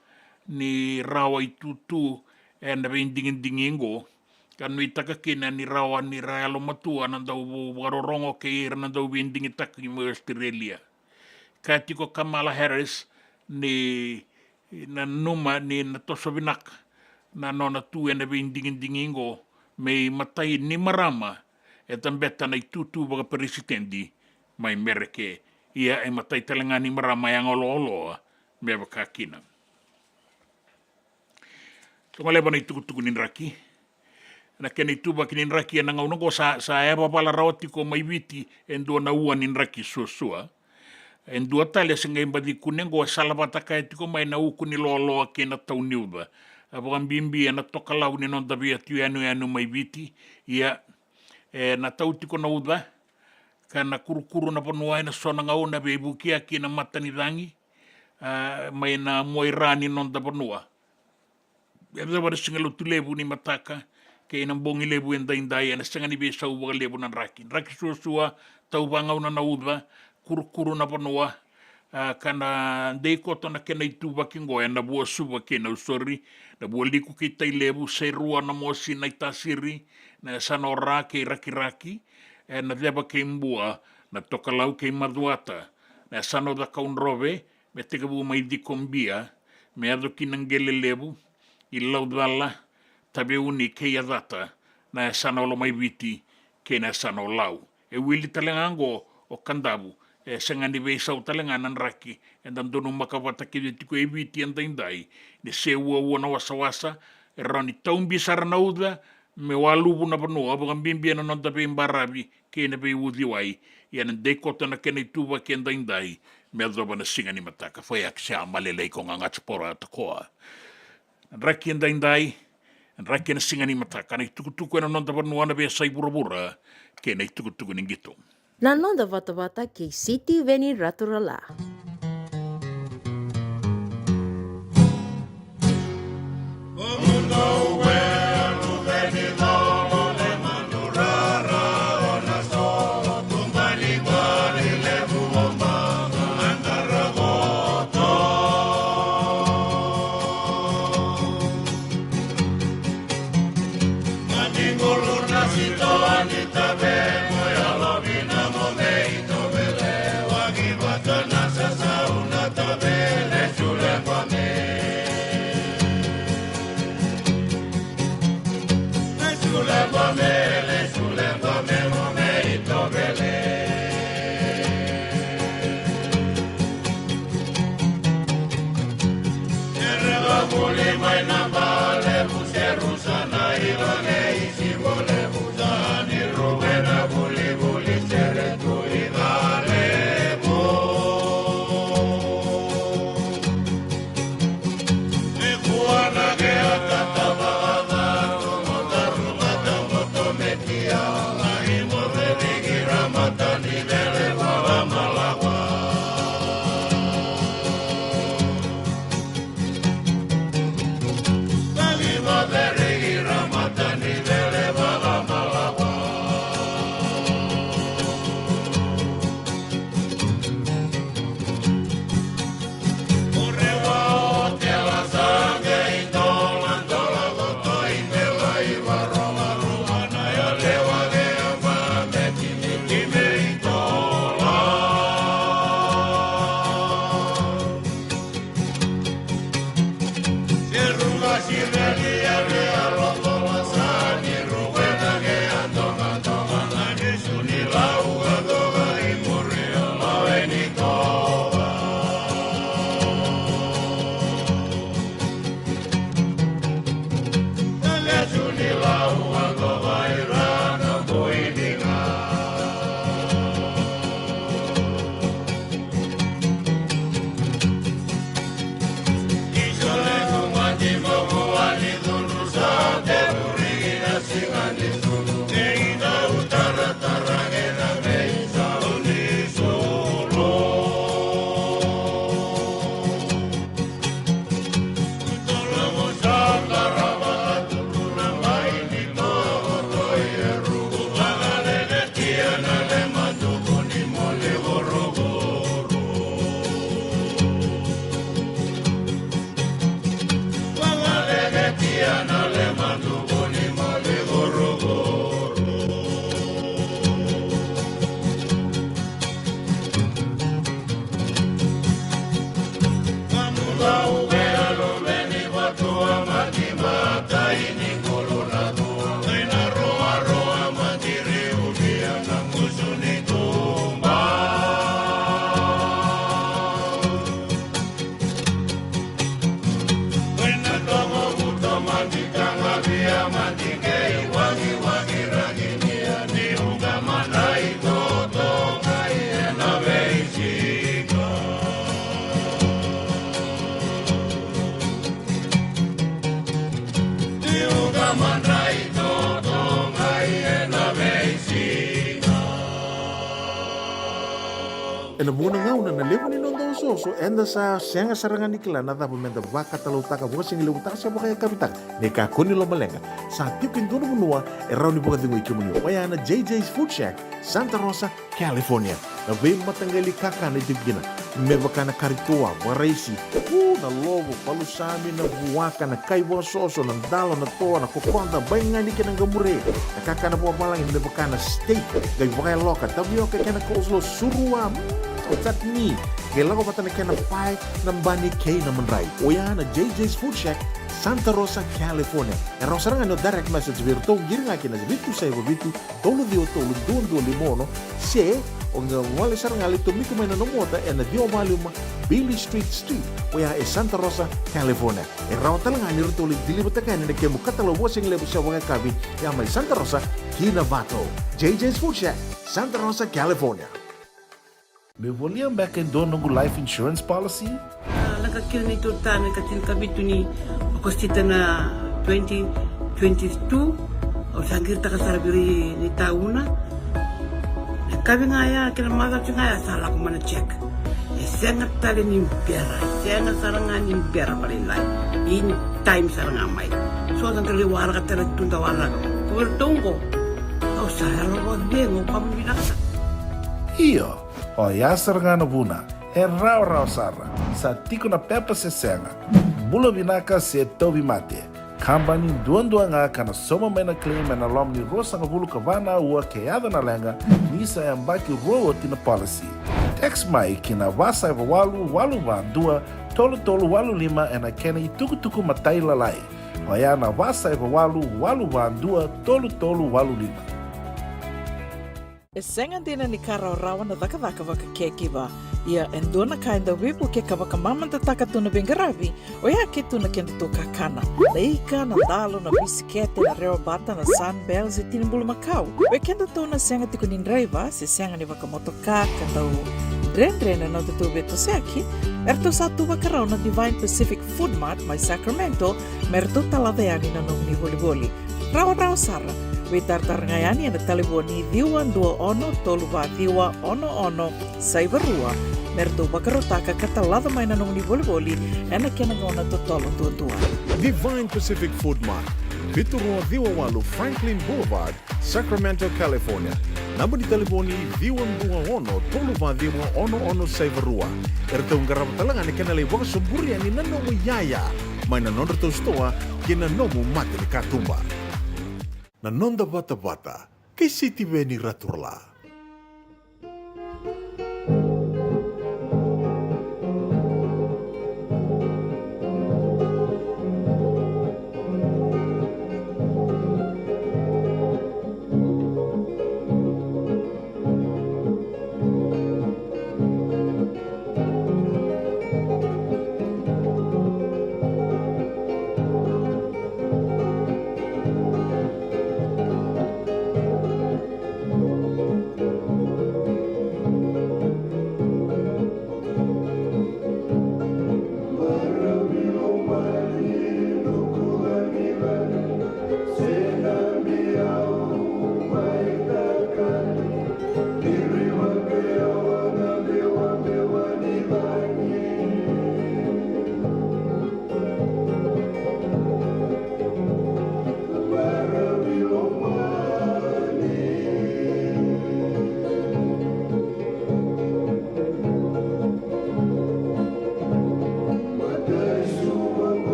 ni rawa itutu ena veidigidigi oqo, ka nuitaka kina ni rawa ni ra yalomatua na dau vakarorogo kei ira na dau veidigitaki mai Australia. Kaya tiko Kamala Harris ni nanuma ni na toso vinaka na nona tu ena veidigidigi oqo me imatai ni marama e tabeta na itutu vakaperesitedi mai Mereke. Ia e matai tale ga ni marama yaga loaloa me vaka kina. Toka leva na itukutuku ni draki. Na kena ituvaki ni draki ena gauna oqo sa, sa yavavala rawa tiko mai Viti e dua na ua ni draki suasua. E dua tale se qai baci kune oqo e salavata kaya tiko mai na uku ni loaloa kei na tau ni uca. A vakabibi ena tokalau ni noda veiyatu yanuyanu mai Viti. Ia, ena tau tiko na uca ka na kurukuru na vanua ena so na gauna veivukiyaki na matanicagi, a, mai na muaira ni noda vanua. E yacova na Siga Lotulevu ni mataka kei na bogi levu edaidai, ena sega ni veisau vakalevu na draki. Draki suasua, tau vagauna na uca, kurukuru na vanua, a, ka na dei koto na kena ituvaki oqo ena Vuasuva kei Nausori, Navualiku kei Tailevu, Serua, Namosi, Naitasiri, na yasana o Ra kei Rakiraki, ena Ceva kei Bua, na Tokalau kei Macuata, na yasana o Cakaudrove, me tekivu mai Cikobia me yaco ki na Qele Levu, i Laucala, Taveuni kei Yacata, na yasana o Lomaiviti kei na yasana o Lau. E wili tale ga oqo o Kadavu, e sega ni veisau tale ga na draki eda donumaka vata kece tiko e Viti edaidai, ni se uaua na wasawasa, e rawa ni tau bi sara na uca me waluvu na vanua, vakabibi ena noda veibaravi kei na veiuciwai. Ia na dei koto na kena ituvaki edaidai me yacova na siga ni mataka. Fai akisi a malelei ko gagaci poro a tokoa. Na draki edaidai, na draki ena siga ni mataka, na itukutuku ena noda vanua, na veiyasai vuravura kei na itukutuku ni qito. Na noda vatavata kei Sitiveni Raturala. Ena vuqa na gauna na levu ni noda osooso, eda sa sega sara ga ni kila na cava meda vakatalautaka, vakasigalevu taka se vakayakavi taka. Ni kakua ni lomaleqa, sa tiko e dua na vanua e rawa ni vakacegui kemuni, oya na J J's Food Shack, Santa Rosa, California. Na veimataqali kakana e tiko kina, me vaka na kari toa, vakaraisi, u, na lovo, palusami, na vuaka, na kai vakasoso, na dalo, na toa, na kokoda, baigani kei na qamure, na kakana vakavalagi me vaka na steak, qai vakayaloka, tavioka kei na coleslaw, surua, mm, o chutney, qai lako vata na kena pae, na bani kei na madrai. Oya na J J's Food Shack, Santa Rosa, California. E rawa sara ga ni o direct message vei iratou, qiri ga kina vitu saiva vitu, tolu ciwa tolu, dua dua lima ono, se o qai gole sara ga, lai tomika mai na nomu ota ena ciwa va lima Beale Street Suite, oya e Santa Rosa, California. E rawa tale ga ni ratou lai deliver-taka yani na kemu katalau vakasigalevu se vakayakavi, ya mai Santa Rosa ki Novato. J J's Food Shack, Santa Rosa, California. Me volia beka e dua noqu life insurance policy? A, lako kina neitou ta na ika tinikavitu ni Okosita na twenty twenty-two. Au sa qiritaka sara vei ira na itauna. Na kavi ga ya kei na macawa ga ya sa lako mai na check. E sega tale ni bera, e sega sara ga ni bera vakalailai. In time sara ga mai. So da qai waraka tale tu, da waraka. Ko vei iratou oqo, au sa yalo vakacegu, au kama vinaka sara. Io. Oya sara ga na vuna, e rawarawa sara, sa tiko na pepa se sega, bula vinaka se tauvimate. Kabani duadua ga ka na sauma mai na claim ena loma ni ruasagavulu ka va na aua ke yaco na leqa, ni sa yabaki rua oti na policy. Text mai ki na va saiva walu, walu va dua, tolu tolu walu lima ena kena itukutuku matailalai. Oya na va saiva walu, walu va dua, tolu tolu walu lima. E sega dina ni ka rawarawa na cakacaka vaka-caregiver. Ia, e dua na ka e dau veivuke ka vakamamadataka tu na veiqaravi, oya ke tu na kedatou kakana. Na ika, na dalo, na bisikete, na rewabata, na Sunbell se tini bulumakau. Vei kedatou na sega tiko ni draiva se sega ni vakamotoka ka dau dredre na nodatou veitosoyaki, eratou sa tu vakarau na Divine Pacific Food Mart mai Sacramento, me ratou talaca yani na nomuni volivoli. Rawarawa sara. Veitaratara ga yani ena talevoni ciwa dua ono tolu va ciwa ono ono saiva rua, me ratou vakarautaka ka talaca mai na nomuni volivoli ena kena gauna totolo duadua. Divine Pacific Food Mart, vitu rua ciwa walu Franklin Boulevard, Sacramento, California. Naba ni talevoni ciwa dua ono tolu va ciwa ono ono saiva rua. Eratou qarava tale ga na kena lai vakasoburi yani na nomu iyaya mai na nodratou sitoa kei na nomu mata ni katuba. Na noda vatavata kei Sitiveni Raturala.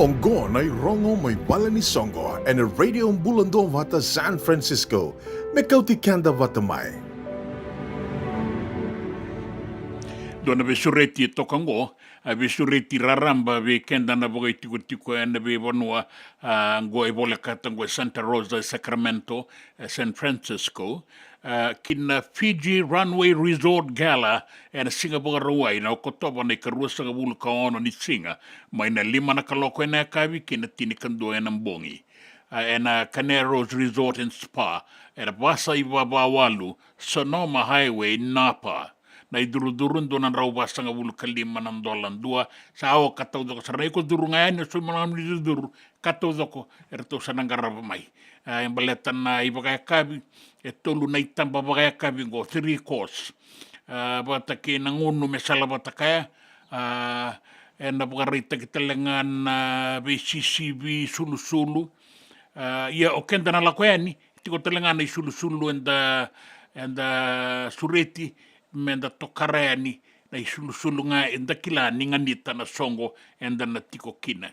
Oqo na irogo mai vale ni soqo ena Radio Bula Duavata San Francisco, me kauti keda vata mai. Dua na veisureti e toka oqo, a veisureti raraba vei keda na vakaitikotiko ena veivanua, a, oqo e volekata oqo e Santa Rosa, e Sacramento, e San Francisco, a, ki na Fiji Runway Resort Gala ena Siga Vakarauwai, na Okotova na ikaruasagavulu ka ono ni siga, mai na lima na kaloko ena yakavi ki na tinikadua ena bogi. A, ena Caneros Resort and Spa, ena Vasai Vavawalu, Sonoma Highway, Napa. Na icurucuru dua na drau vasagavulu ka lima na dola dua. Sa oka taucoko sara, na iko curu ga yani, o saumi na nomuni icurucuru, ka taucoko eratou sa na qarava mai. A, e baleta na ivakayakavi, e tolu na itaba vakayakavi oqo, three course. A, vata kei na gunu me sala vata kaya, a, ena vakaraitaki tale ga na veisisivi, sulusulu. A, ia o keda na lako yani, tiko tale ga na isulusulu eda, eda sureti, meda tokara yani na isulusulu ga eda kila ni ganita na soqo eda na tiko kina.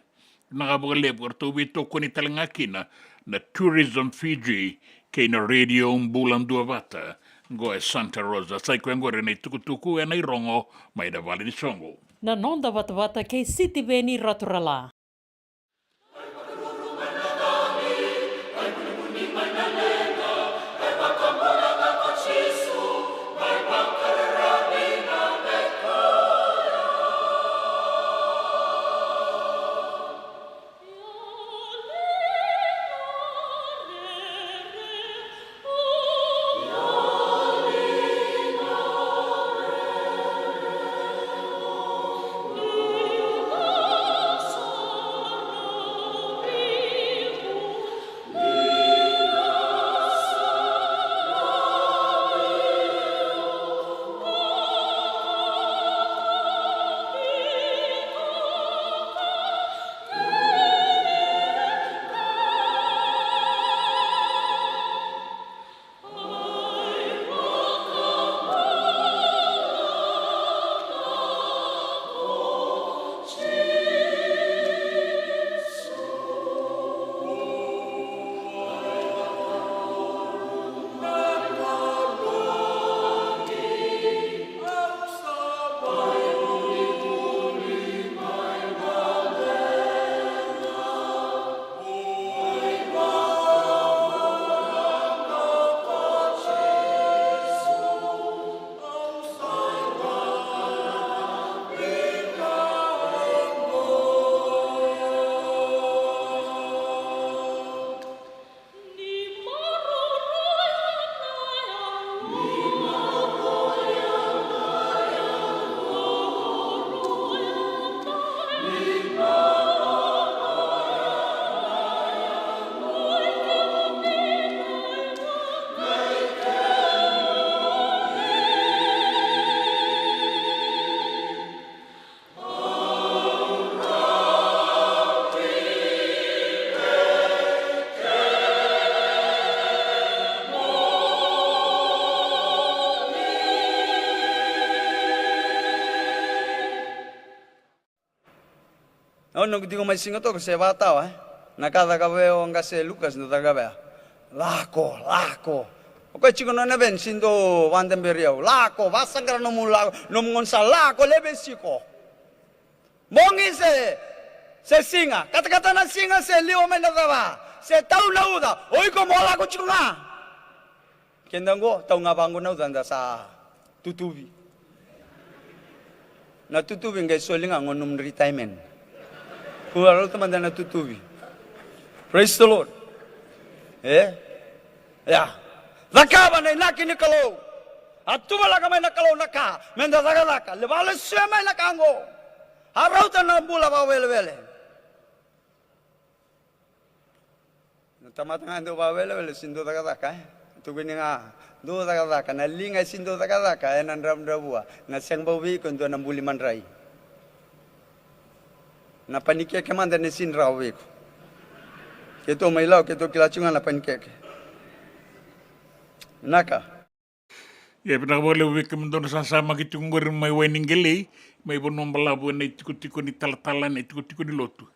Na ka vakalevu eratou veitokoni tale ga kina na Tourism Fiji kei na Radio Bula Duavata, oqo e Santa Rosa. Sa i koya oqori na itukutuku ena irogo mai na vale ni soqo. Na noda vatavata kei Sitiveni Raturala. Au noqu tiko mai Sigatoka se vakatawa, e? Na ka caka vei au oqo se Lukas dau caka vei au. Lako, lako. O koya tiko nona veni, si dau vakadaberi au. Lako, vakasaqara nomu lako, nomu gaunisala, lako, leve siko. Bogi se, se siga, katakata na siga se liwa mai na cava, se tau na uca, o iko mo lako tiko ga. Keda qo, tau ga vaqo na uca da sa tutuvi. Na tutuvi qai soli ga qo nomu retirement. Kua rauta mada na tutuvi. Praise the Lord. E? Ia. Cakava na inaki ni Kalou. A tuvalaka mai na Kalou na ka meda cakacaka. Levu na sue mai na ka qo. A rauta na bula vakawelewele. Na tamata ga e dau vakawelewele, si dau cakacaka, e? Tukuni ga, dau cakacaka, na liga e si dau cakacaka, ena dravudravua, na sega bau vei iko e dua na buli madrai. Na panikeke mada ne si drau vei iko. Keitou mai Lau, keitou kila tiko ga na panikeke. Vinaka. Ia, vinaka vakalevu vei kemudou na sasamaki tiko qori mai Wainiqelei, mai Vanua Balavu, ena itikotiko ni talatala, ena itikotiko ni lotu.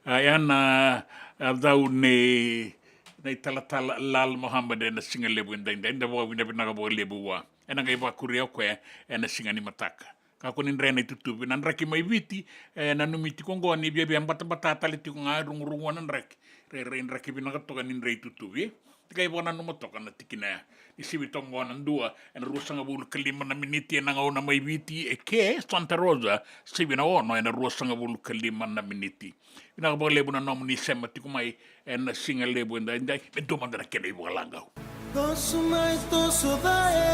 A, ya na, a, cau nei, nei talatala Lal Mohammed ena siga levu edaidai, da vakavinavinaka vakalevu vua. Ena qai vakuria o koya ena siga ni mataka. Kakua ni dre na itutuvi. Na draki mai Viti, e, nanumi tiko oqo ni viavia batabata tale tiko ga, rugurugua na draki. Rairai draki vinaka toka ni dre itutuvi. Qai vakananuma toka na tikina ya. Ni sivi toka oqo na dua ena ruasagavulu ka lima na miniti ena gauna mai Viti, e ke Santa Rosa, sivi na ono ena ruasagavulu ka lima na miniti. Vinaka vakalevu na nomuni sema tiko mai ena siga levu edaidai. Me dua mada na kena ivakalagau. Toso mai, toso cake.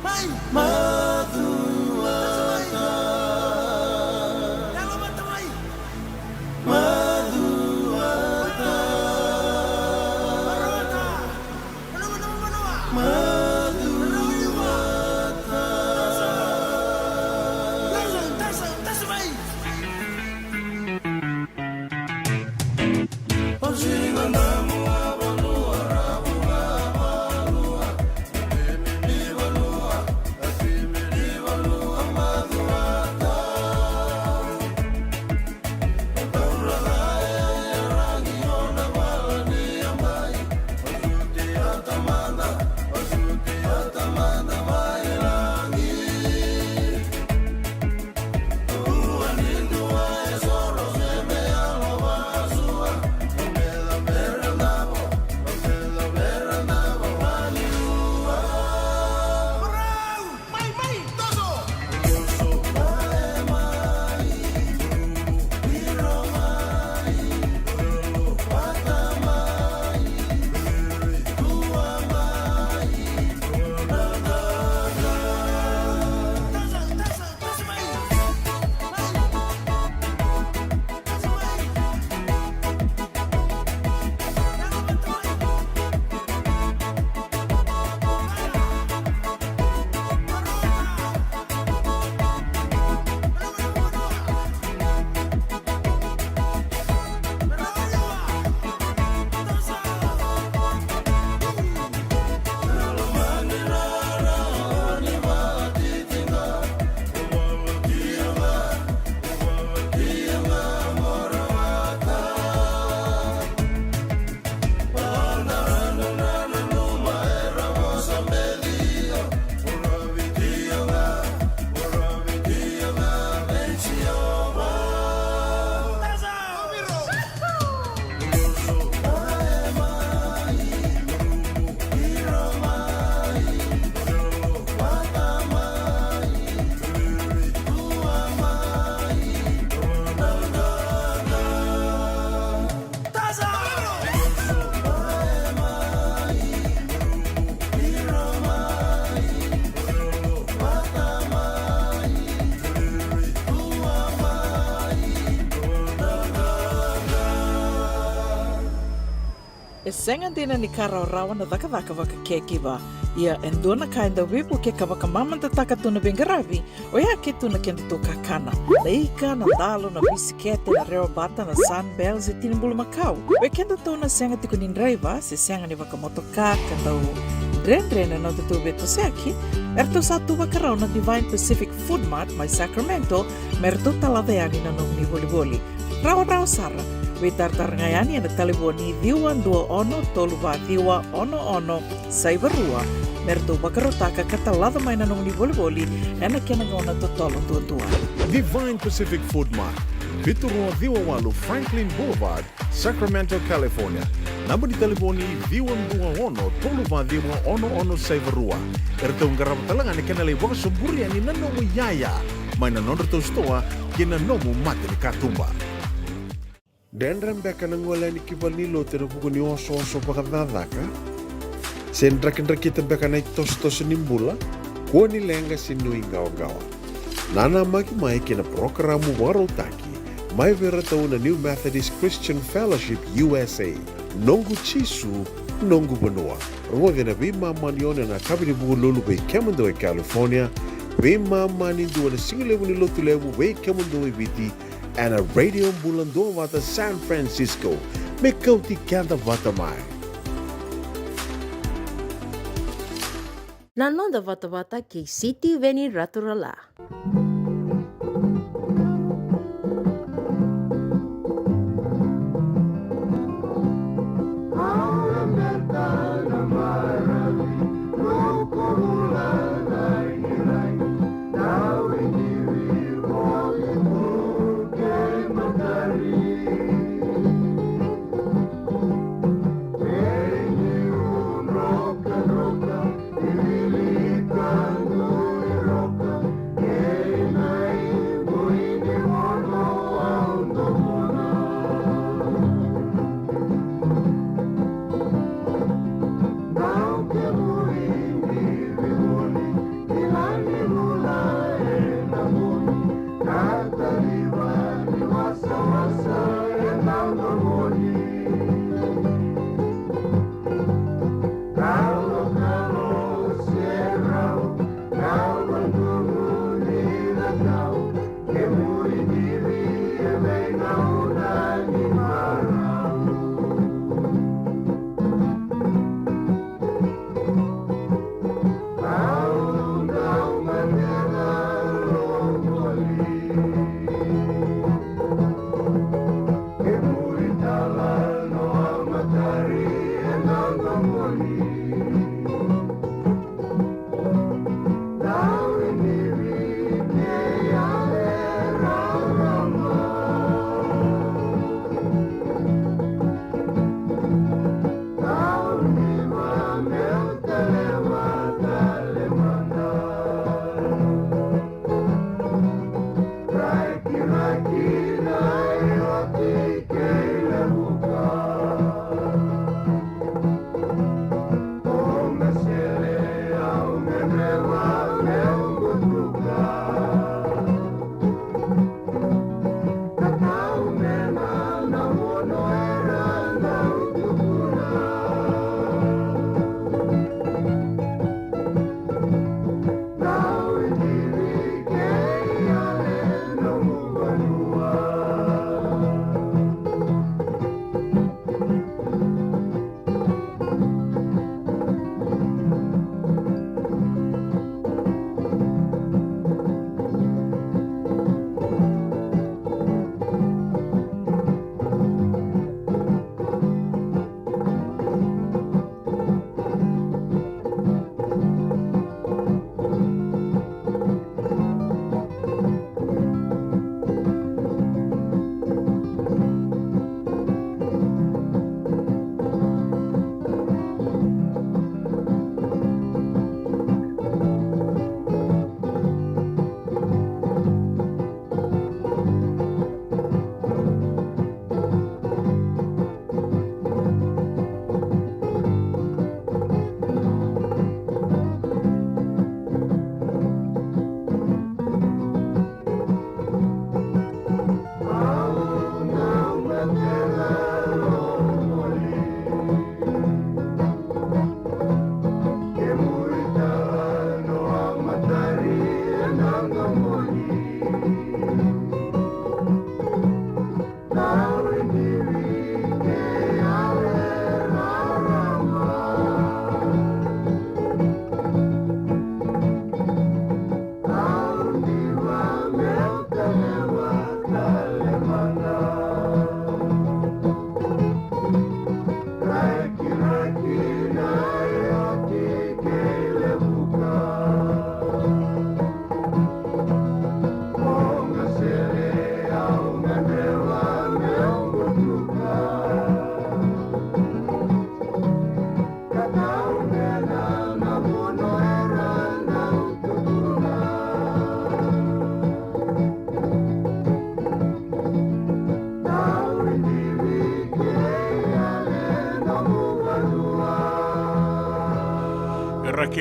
Macuata. Macuata. E sega dina ni ka rawarawa na cakacaka vaka caregiver. Ia e dua na ka e dau veivukei ka vakamamadataka tu na veiqaravi, oya ke tu na kedatou kakana. Na ika, na dalo, na bisikete, na rewa bata, na Sunbell, se tini bulumakau. Vei kedatou na sega tiko ni draiva se sega ni vakamotoka ka dau dredre na nodatou veitosoyaki, eratou sa tu vakarau na Divine Pacific Food Mart mai Sacramento me ratou talaca yani na nomuni volivoli. Rawarawa sara. Veitaratara ga yani ena talevoni ciwa dua ono tolu va ciwa ono ono saiva rua me ratou vakarautaka ka talaca mai na nomuni volivoli ena kena gauna totolo duadua. Divine Pacific Food Mart, vitu rua ciwa walu Franklin Boulevard, Sacramento, California. Naba ni talevoni ciwa dua ono tolu va ciwa ono ono saiva rua. Eratou qarava tale ga na kena lai vakasoburi yani na nomu iyaya mai na nodratou sitoa kei na nomu mata ni katuba. Dredre beka na gole yani ki valenilotu ena vuku ni osooso vakacakacaka? Se drakidrakita beka na itosotoso ni bula? Kua ni leqa se nuiqawaqawa. Nanamaki mai ki na parokaramu vakarautaki mai vei iratou na New Methodist Christian Fellowship U S A, Noqu Jisu, Noqu Vanua. Rogoci ena veimama ni ono ena yakavi ni Vukelulu vei kemudou e California, veimama ni dua na sigalevu ni Lotulevu vei kemudou e Viti, ena Radio Bula Duavata San Francisco. Me kauti keda vata mai. Na noda vatavata kei Sitiveni Raturala.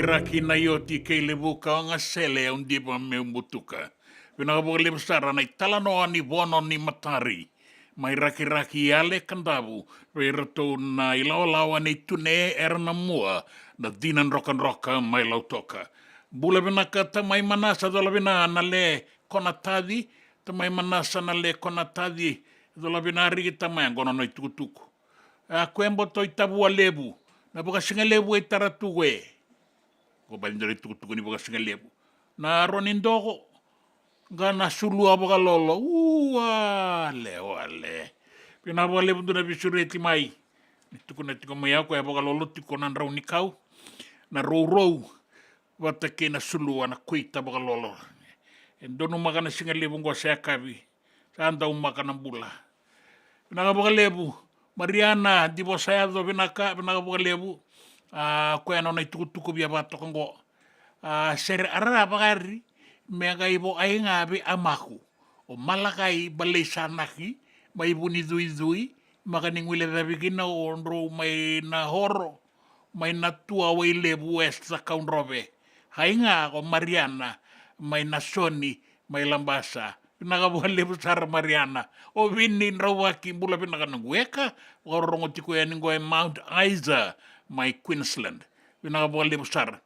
Rakiraki na ioti kei Levuka, o Gasele au diva meu butuka. Vinaka vakalevu sara na italanoa ni Vono ni Matari. Mai Rakiraki i Alekadavu, vei iratou na ilawalawa nei Tune era na mua, na dina drokadroka mai Lautoka. Bula vinaka tamai Manasa, cola vina na le Konataci, tamai Manasa na le Konataci, cola vina riki tamai, qo na nona itukutuku. A kue boto i Tavua Levu, na vakasigalevu e tara tu e. Qo bali dua na itukutuku ni vakasigalevu. Na aro ni doko, qa na sulua vakalolo, u wale, wale. Vinaka vakalevu dua na veisureti mai. Ni tukuna tiko mai au, koya e vakalolo tiko na drau ni kau, na rourou, vata kei na sulua na kuita vakalolo. E donumaka na sigalevu qo sa yakavi. Sa daumaka na bula. Vinaka vakalevu. Mariana Divosayaco, vinaka, vinaka vakalevu. A, koya na nona itukutuku via vakatoka qo. A, sere ara vakayari, me qai vo ai ga vei amaku. O Malakai Balei Sanaki, mai Vunicuicui, maka ni guilecavi kina o drau mai na horo, mai na tua Wailevu West Cakaudrove. Ai ga ko Mariana, mai na Soni, mai Labasa. Vinaka vakalevu sara Mariana. O Vini Drauvaki, bula vinaka na gueka, vakarorogo tiko yani qo e Mount Isa, mai Queensland. Vinaka vakalevu sara.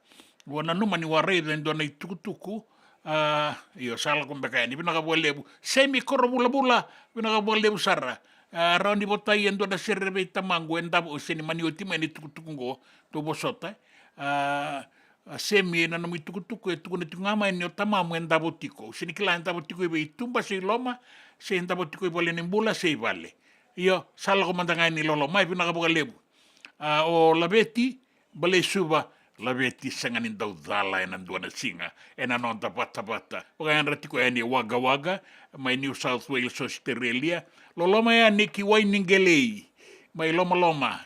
Ua nanuma ni waraica e dua na itukutuku, a, io, sa lako beka yani. Vinaka vakalevu. Semi Korovulavula, vinaka vakalevu sara. A, rawa ni votai e dua na sere vei tamaqu e Davo, o seni mani oti mai ni tukutuku qo, tou vosota. A, a Semi, na nomu itukutuku e tukuna tiko ga mai ni o tamamu e Davo tiko. Seni kila e Davo tiko i vei, tuba se i loma, se e Davo tiko i vale ni bula, se i vale. Io, sa lako mada ga yani lolo mai, vinaka vakalevu. A, o Laveti, Baleisuva, laveti sega ni dau cala ena dua na siga ena noda vatavata. Vakayadra tiko yani Wagga Wagga mai New South Wales, Australia. Loloma yani ki Wainiqelei mai Lomaloma.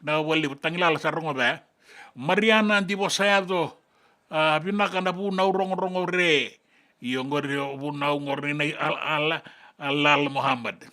Na vakalevu, tagilala sa rogoca ya. Mariana Divosayaco, a, vinaka na vunau rogorogo re. Io, qori o vunau qori nei Al, Al, Alal Mohammed.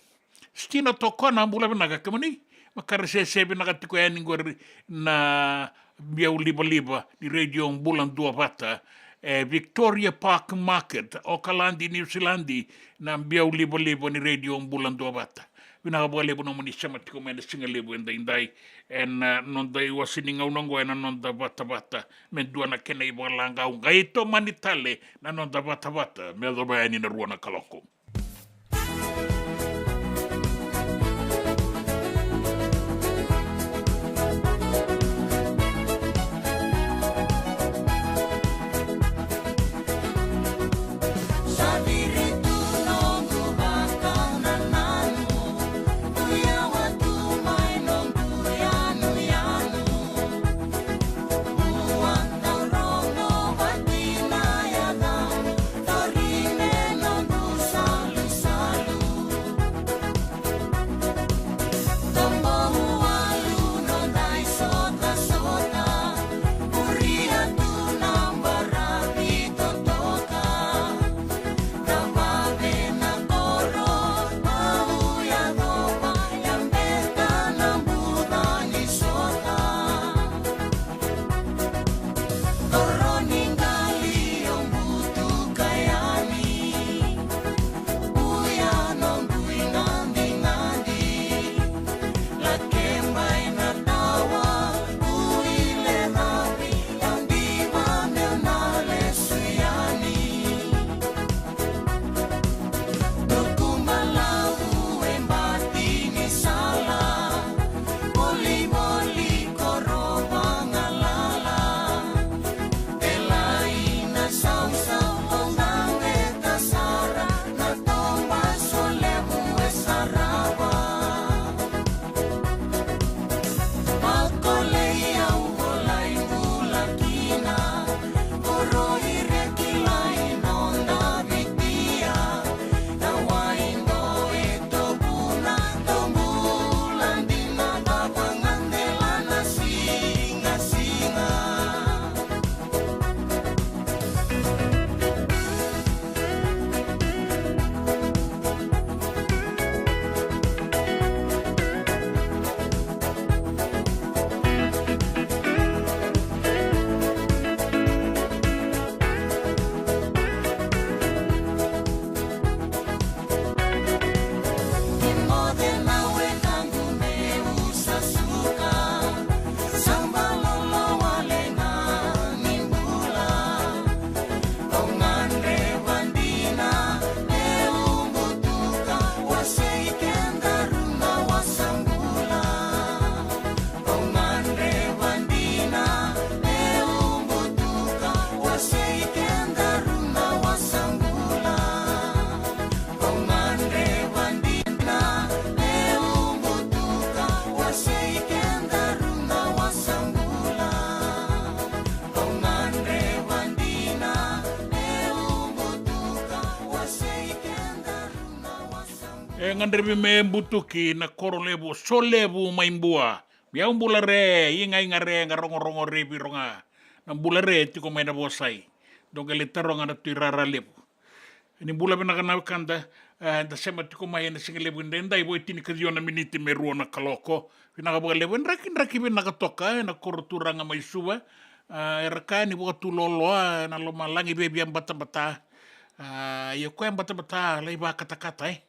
Stina Tokona, bula vinaka kemuni. Makaresese, vinaka tiko yani qori na biau livaliva ni Radio Bula Duavata. E Victoria Park Market, Okaladi, Niusiladi, na biau livaliva ni Radio Bula Duavata. Vinaka vakalevu nomuni sema tiko mai na siga levu edaidai ena, e, noda iwase ni gauna oqo ena noda vatavata. Me dua na kena ivakalagau, qai tomani tale na noda vatavata me yacova yani na rua na kaloko. E gadrevi me butuki na koro levu o Solevu mai Bua. Miyau bula re, iga iga re, ga rogorogo re viro ga. Na bula re tiko mai na vosai. Dou qai lai taroga na tui rara levu. Ni bula vinaka na wekada, e, da sema tiko mai ena siga levu edaidai, vo e tinikaciwa na miniti me rua na kaloko. Vinaka vakalevu, e draki draki vinaka toka ena koro turaga mai Suva. A, era kaya ni vakatuloaloa ena lomalagi, via batabata. A, ia koya batabata lai vakatakata, e.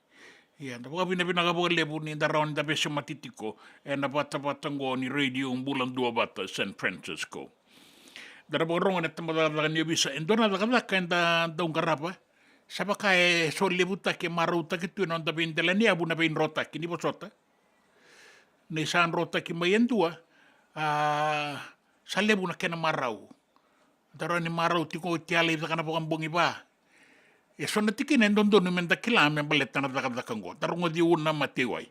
Ia, da vakavinavinaka vakalevu ni da rawa ni da veisemati tiko ena vatavata oqo ni Radio Bula Duavata San Francisco. Da ra vakarogo ena tabacakacaka ni ovisa, e dua na cakacaka eda dau qarava. Sa vaka e solevutaki, e marautaki tu ena noda veidelaniyavu na veidrotaki ni vosota. Ni sa drotaki mai e dua, a, sa levu na kena marau. Da rawa ni marau tiko oti, a lai caka na vakabogi va. E so na tikina e dodonu me da kila me baleta na cakacaka oqo. Da rogoci Una Mateiwai.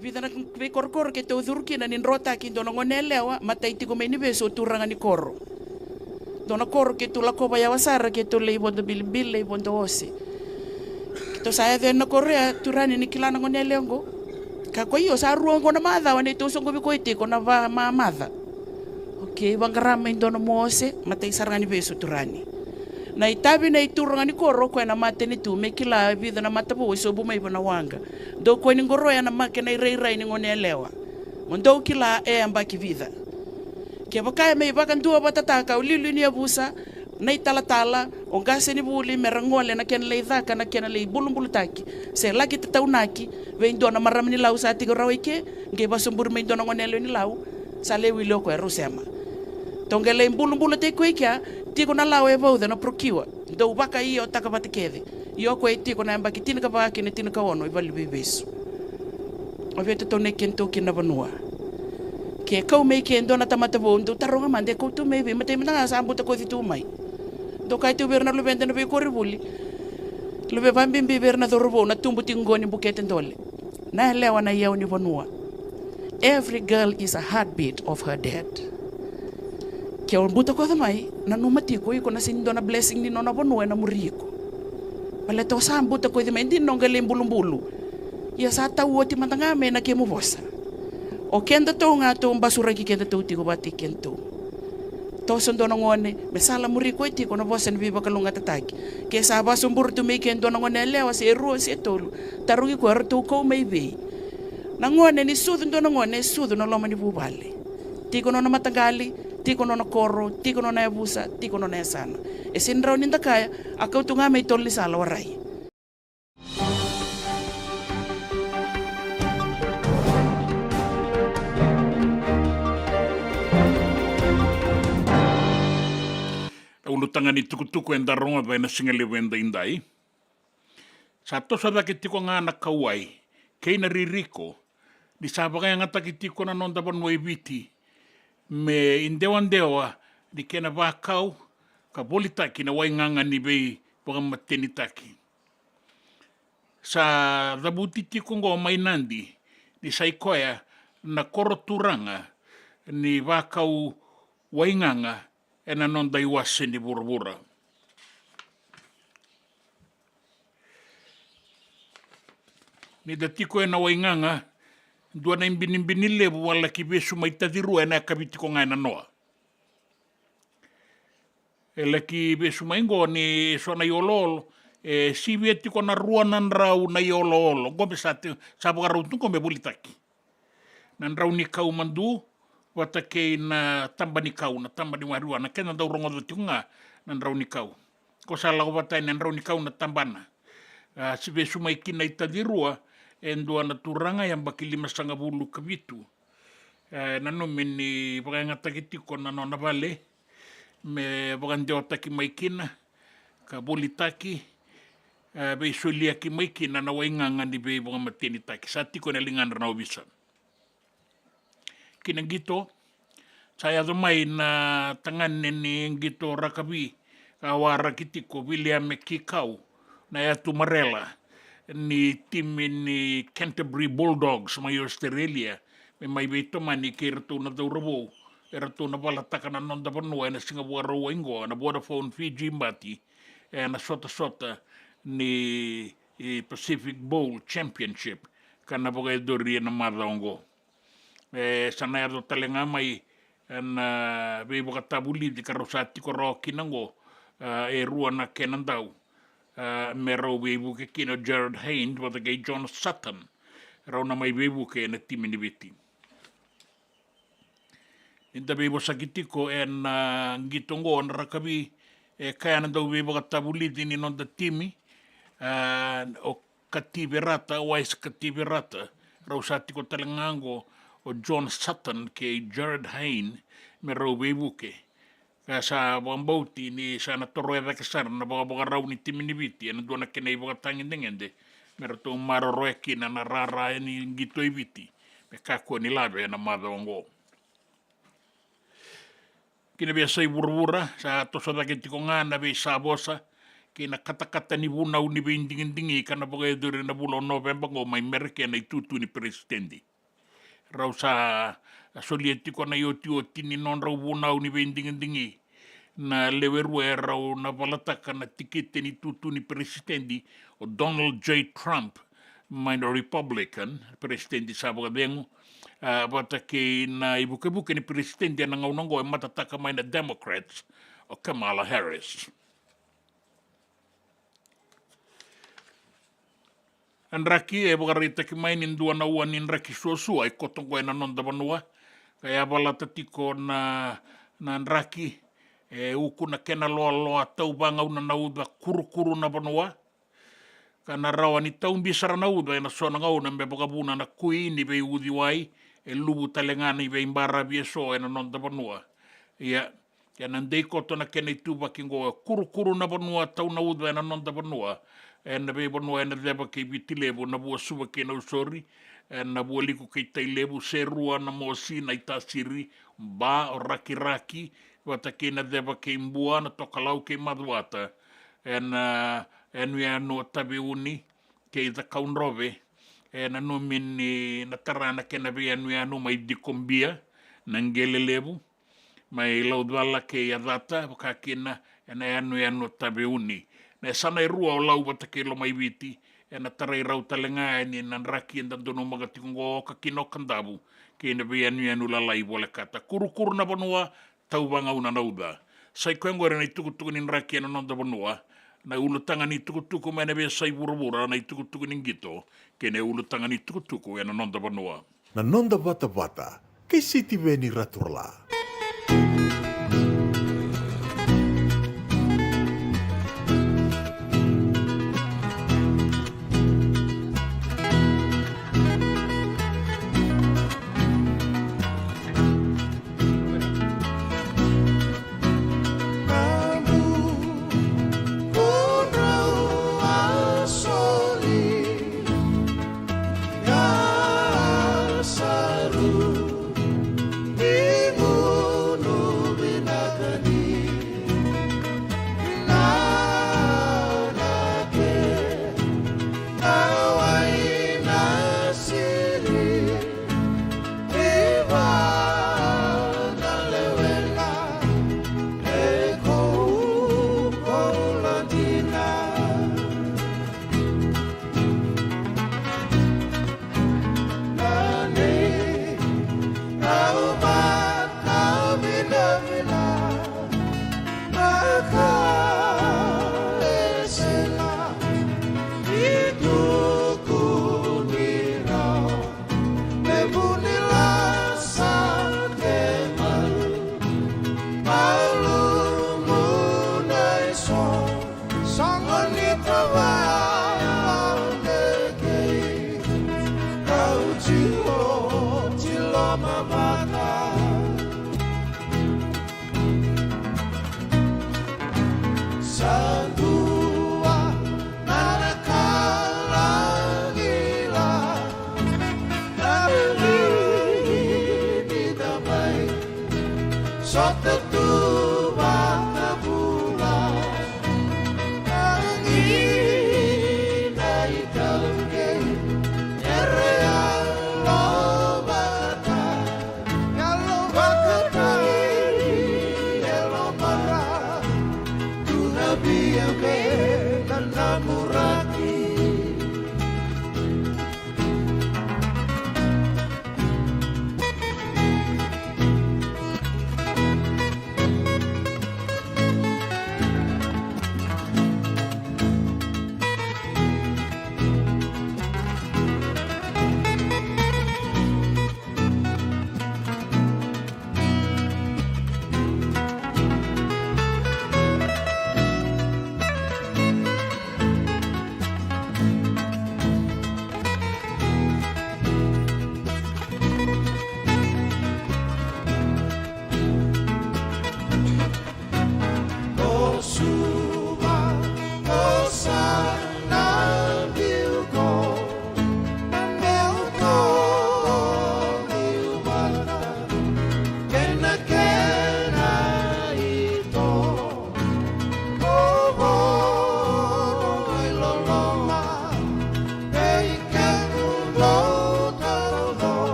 Vica na veikorokoro keitou curu kina ni drotaki dua na gone yalewa, matai tiko mai ni vesu o turaga ni koro. Dua na koro keitou lakova yawa sara, keitou lai vodo bilibili, lai vodo ose. Keitou sa yaco yani na koro ya, turaga ni kila na gone yalewa oqo. Ka ko io, sa rua oqo na macawa neitou soqovi koya tiko na va mamaca. Okei, vaqara mai dua na mua ose, matai sara ga ni vesu turaga. Na itavi nei turaga ni koro, o koya na matanitu, me kila e vica na matavou e sobu mai vua na waqa. Dou koya ni qoroya na make na irairai ni gone yalewa. Mo dou kila e yabaki vica. Kevaka e mai vakaduavatataka o liuliu ni yavusa, na italatala, o qasenivuli, me ra gole na kena lai caka, na kena lai bulubulutaki, se laki tataunaki vei dua na marama ni Lau sa tiko rawa i ke, qai vasoburi mai dua na gone yalewa ni Lau, sa lai wili o koya, rau sema. Tou qai lai bulubulutaki koya i kea, tiko na lawa e vauca na procure. Dou vakaiotaka vata kece. Ia o koya e tiko na yabaki tinikava kei na tinikaono i valeniveivesu. O vei tou na i kedatou kina na vanua. Ke kau mai ke dua na tamata vou, dou taroga mada e kau tu mai vei, matai mada ga sa butakoci tu mai. Dou kaya tu vei ira na luveda na veikoronivuli. Luve vabibi vei ira na cauravou na tubu tiko qo ni bukete dole. Na yalewa na iyau ni vanua. Every girl is a heartbeat of her dad. Ke o butakoca mai, nanuma tiko iko na sega ni dua na blessing ni nona vanua ena muri iko. Baleta o sa butakoci mai, dina o qai lai bulubulu. Ia sa tau oti mada ga mai na kemu vosa. O kedatou ga tou basuraki kedatou tiko vata kei kedatou. Toso dua na gone, me sala muri koya tiko na vosa ni veivakalougatataki. Ke sa vasobura tu mai ke dua na gone yalewa se rua se tolu, tarogi koya, eratou kau mai vei? Na gone ni sucu dua na gone, e sucu na loma ni vuvale. Tiko nona mataqali, tiko nona koro, tiko nona yavusa, tiko nona yasana. E sega ni rawa ni da kaya, a kau tu ga mai tolo ni sala, warai. Na ulutaga ni tukutuku eda rogoca ena siga levu edaidai. Sa toso cake tiko ga na kauwai kei na ririko ni sa vakayagataki tiko na noda vanua e Viti me idewadewa ni kena vakau ka volitaki na waigaga ni veivakamatenitaki. Sa cavuti tiko oqo mai Nadi ni sa i koya na koro turaga ni vakau waigaga ena noda iwase ni vuravura. Ni da tiko ena waigaga, dua na ibinibini levu a laki vesu mai Tacirua ena yakavi tiko ga ena noa. E laki vesu mai oqo ni so na ioloolo, e sivia tiko na rua na drau na ioloolo. Oqo me sa ti-, sa vakarau tu oqo me volitaki. Na drau ni kau madu, vata kei na taba ni kau, na taba ni wariwa, na kena dau rogoca tiko ga na drau ni kau. Ko sa lako vata yani na drau ni kau na tabana. A, si vesu mai kina i Tacirua e dua na turaga yabaki limasagavulu ka vitu. E, nanumi ni vakayagataki tiko na nona vale me vakadewataki mai kina ka volitaki, e, veisoliaki mai kina na waigaga ni veivakamatenitaki. Sa tiko ena ligadra na ovisa. Ki na qito, sa yaco mai na tagane ni qito rakavi ka waraki tiko, Viliame Kikau, na yatu marela ni timi ni Canterbury Bulldogs mai Australia, me mai veitomani kei iratou na cauravou eratou na valataka na noda vanua ena siga Vakarauwai oqo, na Vodafone Fiji Bati, ena sotasota ni, e, Pacific Bowl Championship ka na vakayacori ena macawa oqo. E, sa na yaco tale ga mai ena, a, veivakatavulici ka rau sa tiko rawa kina oqo, a, e rua na kena dau, a, me rau veivuke kina o Jared Haynes vata kei John Sutton. Rau na mai veivuke ena timi ni Viti. Ni da veivosaki tiko ena, a, qito oqo na rakavi, e kaya na dau veivakatavulici ni noda timi, a, o Kativerata, Wise Kativerata, rau sa tiko tale ga oqo o John Sutton kei Jared Haynes me rau veivuke. Ka sa vakabauti ni sa na toroya cake sara na vakavakarau ni timi ni Viti ena dua na kena ivakatagedegede me ratou maroroya kina na rara ni qito i Viti me kakua ni lave ena macawa oqo. Ki na veiyasai vuravura, sa toso cake tiko ga na veisavosa kei na katakata ni vunau ni veidigidigi ka na vakayacori ena vula o Noveba oqo mai Merika na itutu ni peresitedi. Rau sa solia tiko na iotioti ni nodrau vunau ni veidigidigi na lewe rua e rau na valataka na tikite ni itutu ni peresitedi, o Donald J Trump mai na Republican, peresitedi sa vakacegu, a, vata kei na ivukevuke ni peresitedi ena gauna oqo e matataka mai na Democrats, o Kamala Harris. Na draki e vakaraitaki mai ni dua na ua ni draki suasua e koto oqo ena noda vanua, ka yavalata tiko na, na draki e uku na kena loaloa, tau vagauna na uca, kurukuru na vanua, ka na rawa ni taubi sara na uca ena so na gauna me vakavuna na kui ni veiuciwai, e luvu tale ga ni veibaravi eso ena noda vanua. Ia, ena dei koto na kena ituvaki oqo, e kurukuru na vanua, tau na uca ena noda vanua, ena veivanua ena ceva kei Viti Levu, na vua Suva kei Nausori, ena vua Liku kei Tailevu, Serua, Namosi, Naitasiri, Ba, o Rakiraki, vata kei na ceva kei Bua, na Tokalau kei Macuata, ena, e, yanuyanu o Taveuni kei Cakaudrove, e, nanumi ni na tara na kena veiyanuyanu mai Dikobia, Naqelelevu, mai Laucala kei Yacata, vaka kina ena yanuyanu o Taveuni. Na yasana e rua o Lau vata kei Lomaiviti, ena tarai rau tale ga yani na draki eda donumaka tiko oqo, ka kina o Kadavu, kei na veiyanuyanu lalai volekata. Kurukuru na vanua, tau vagauna na uca. Sa i koya oqori na itukutuku ni draki ena noda vanua, na ulutaga ni tukutuku mai na veiyasai vuravura, na itukutuku ni qito, kei na ulutaga ni tukutuku ena noda vanua. Na noda vatavata kei Sitiveni Raturala.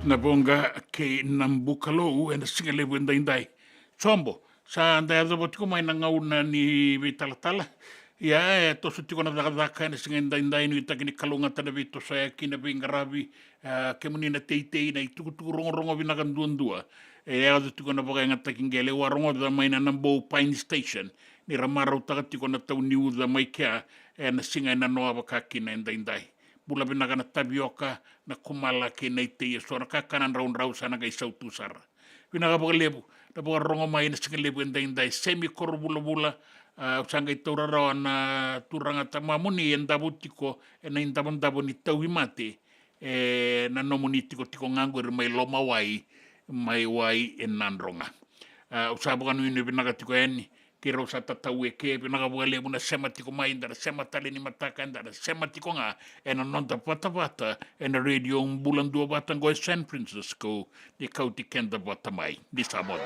Na Voqa kei Nabukalou ena siga levu edaidai. Sobo, sa da yacova tiko mai na gauna ni veitalatala. Ia, e toso tiko na cakacaka ena siga edaidai, nuitaki ni kalougata na veitosoyaki, na veiqaravi, e, kemuni na teitei, na itukutuku rogorogo vinaka duadua. E yaco tiko na vakayagataki qele, au a rogoca mai na Nabou Pine Station ni ra marautaka tiko na tau ni uca mai kea ena siga e nanoa vaka kina edaidai. Bula vinaka na tavioka, na kumala kei na itei, eso na kakana draudrau sa na qai sautu sara. Vinaka vakalevu na vakarorogo mai ena siga levu edaidai. Semi Korovulavula, a, au sa qai taura rawa na turaga tamamuni e davo tiko ena idavodavo ni tauvimate, ena nomuni tikotiko ga qori mai Lomawai, mai wai e Nadroga. A, au sa vakanuinui vinaka tiko yani, keirau sa tatau eke, vinaka vakalevu na sema tiko mai, da na sema tale ni mataka, da na sema tiko ga ena noda vatavata ena Radio Bula Duavata qo e San Francisco, ni kauti keda vata mai. Ni sa moce.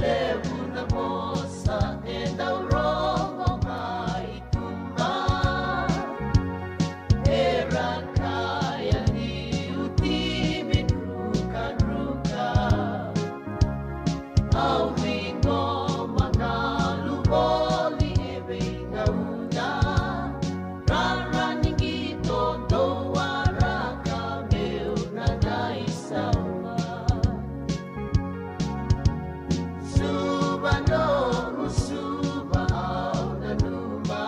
Levu na vosa e dau rogo mai tuba, era kaya niu timi drukadruka. Au ciqoma galu voli e veigauna, rara ni qito dou waraka meu na qai sauma. Suva noqu suva, au nanuma.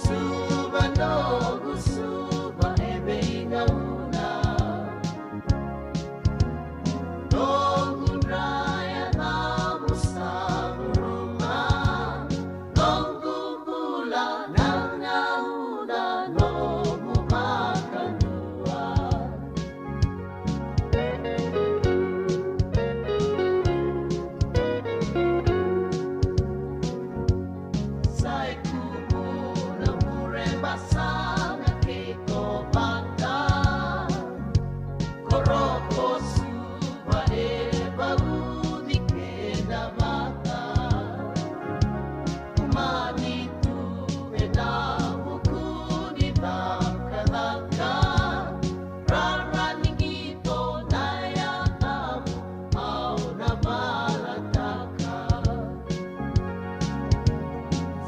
Suva noqu suva e veigauna. Noqu dra yacamu sa curuma. Noqu bula na gauna nomu vakanua. Sai kumuna bure basana kei tovata. Koroko suva e vauci keda vata. Umani tu e na vuku ni cakacaka. Rara ni qito na yacamu au na valataka.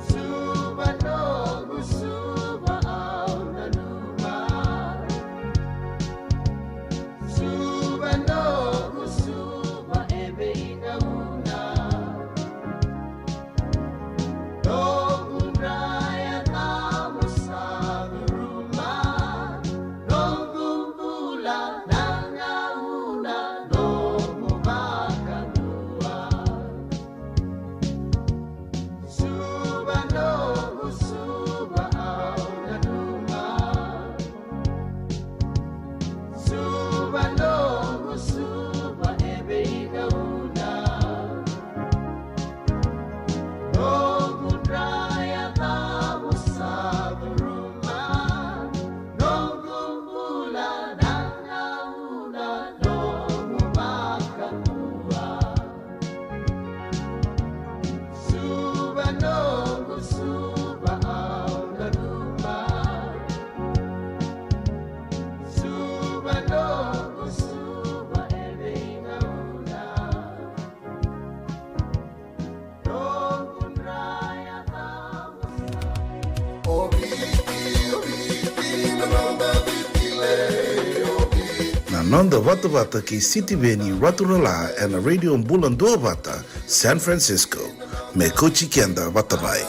Suva noqu suva au nanuma. Suva noqu suva e veigauna. Noqu dra yacamu sa curuma. Noqu bula na gauna nomu vakanua. Suva noqu suva au nanuma. Suva noqu suva e veigauna. Noqu dra yacamu sa curuma. Noqu bula na gauna nomu vakanua. Suva noqu suva au nanuma. Suva noqu suva e veigauna. Noqu dra yacamu sa. Na noda vatavata kei Sitiveni Raturala ena Radio Bula Duavata, San Francisco. Me kauti keda vata mai.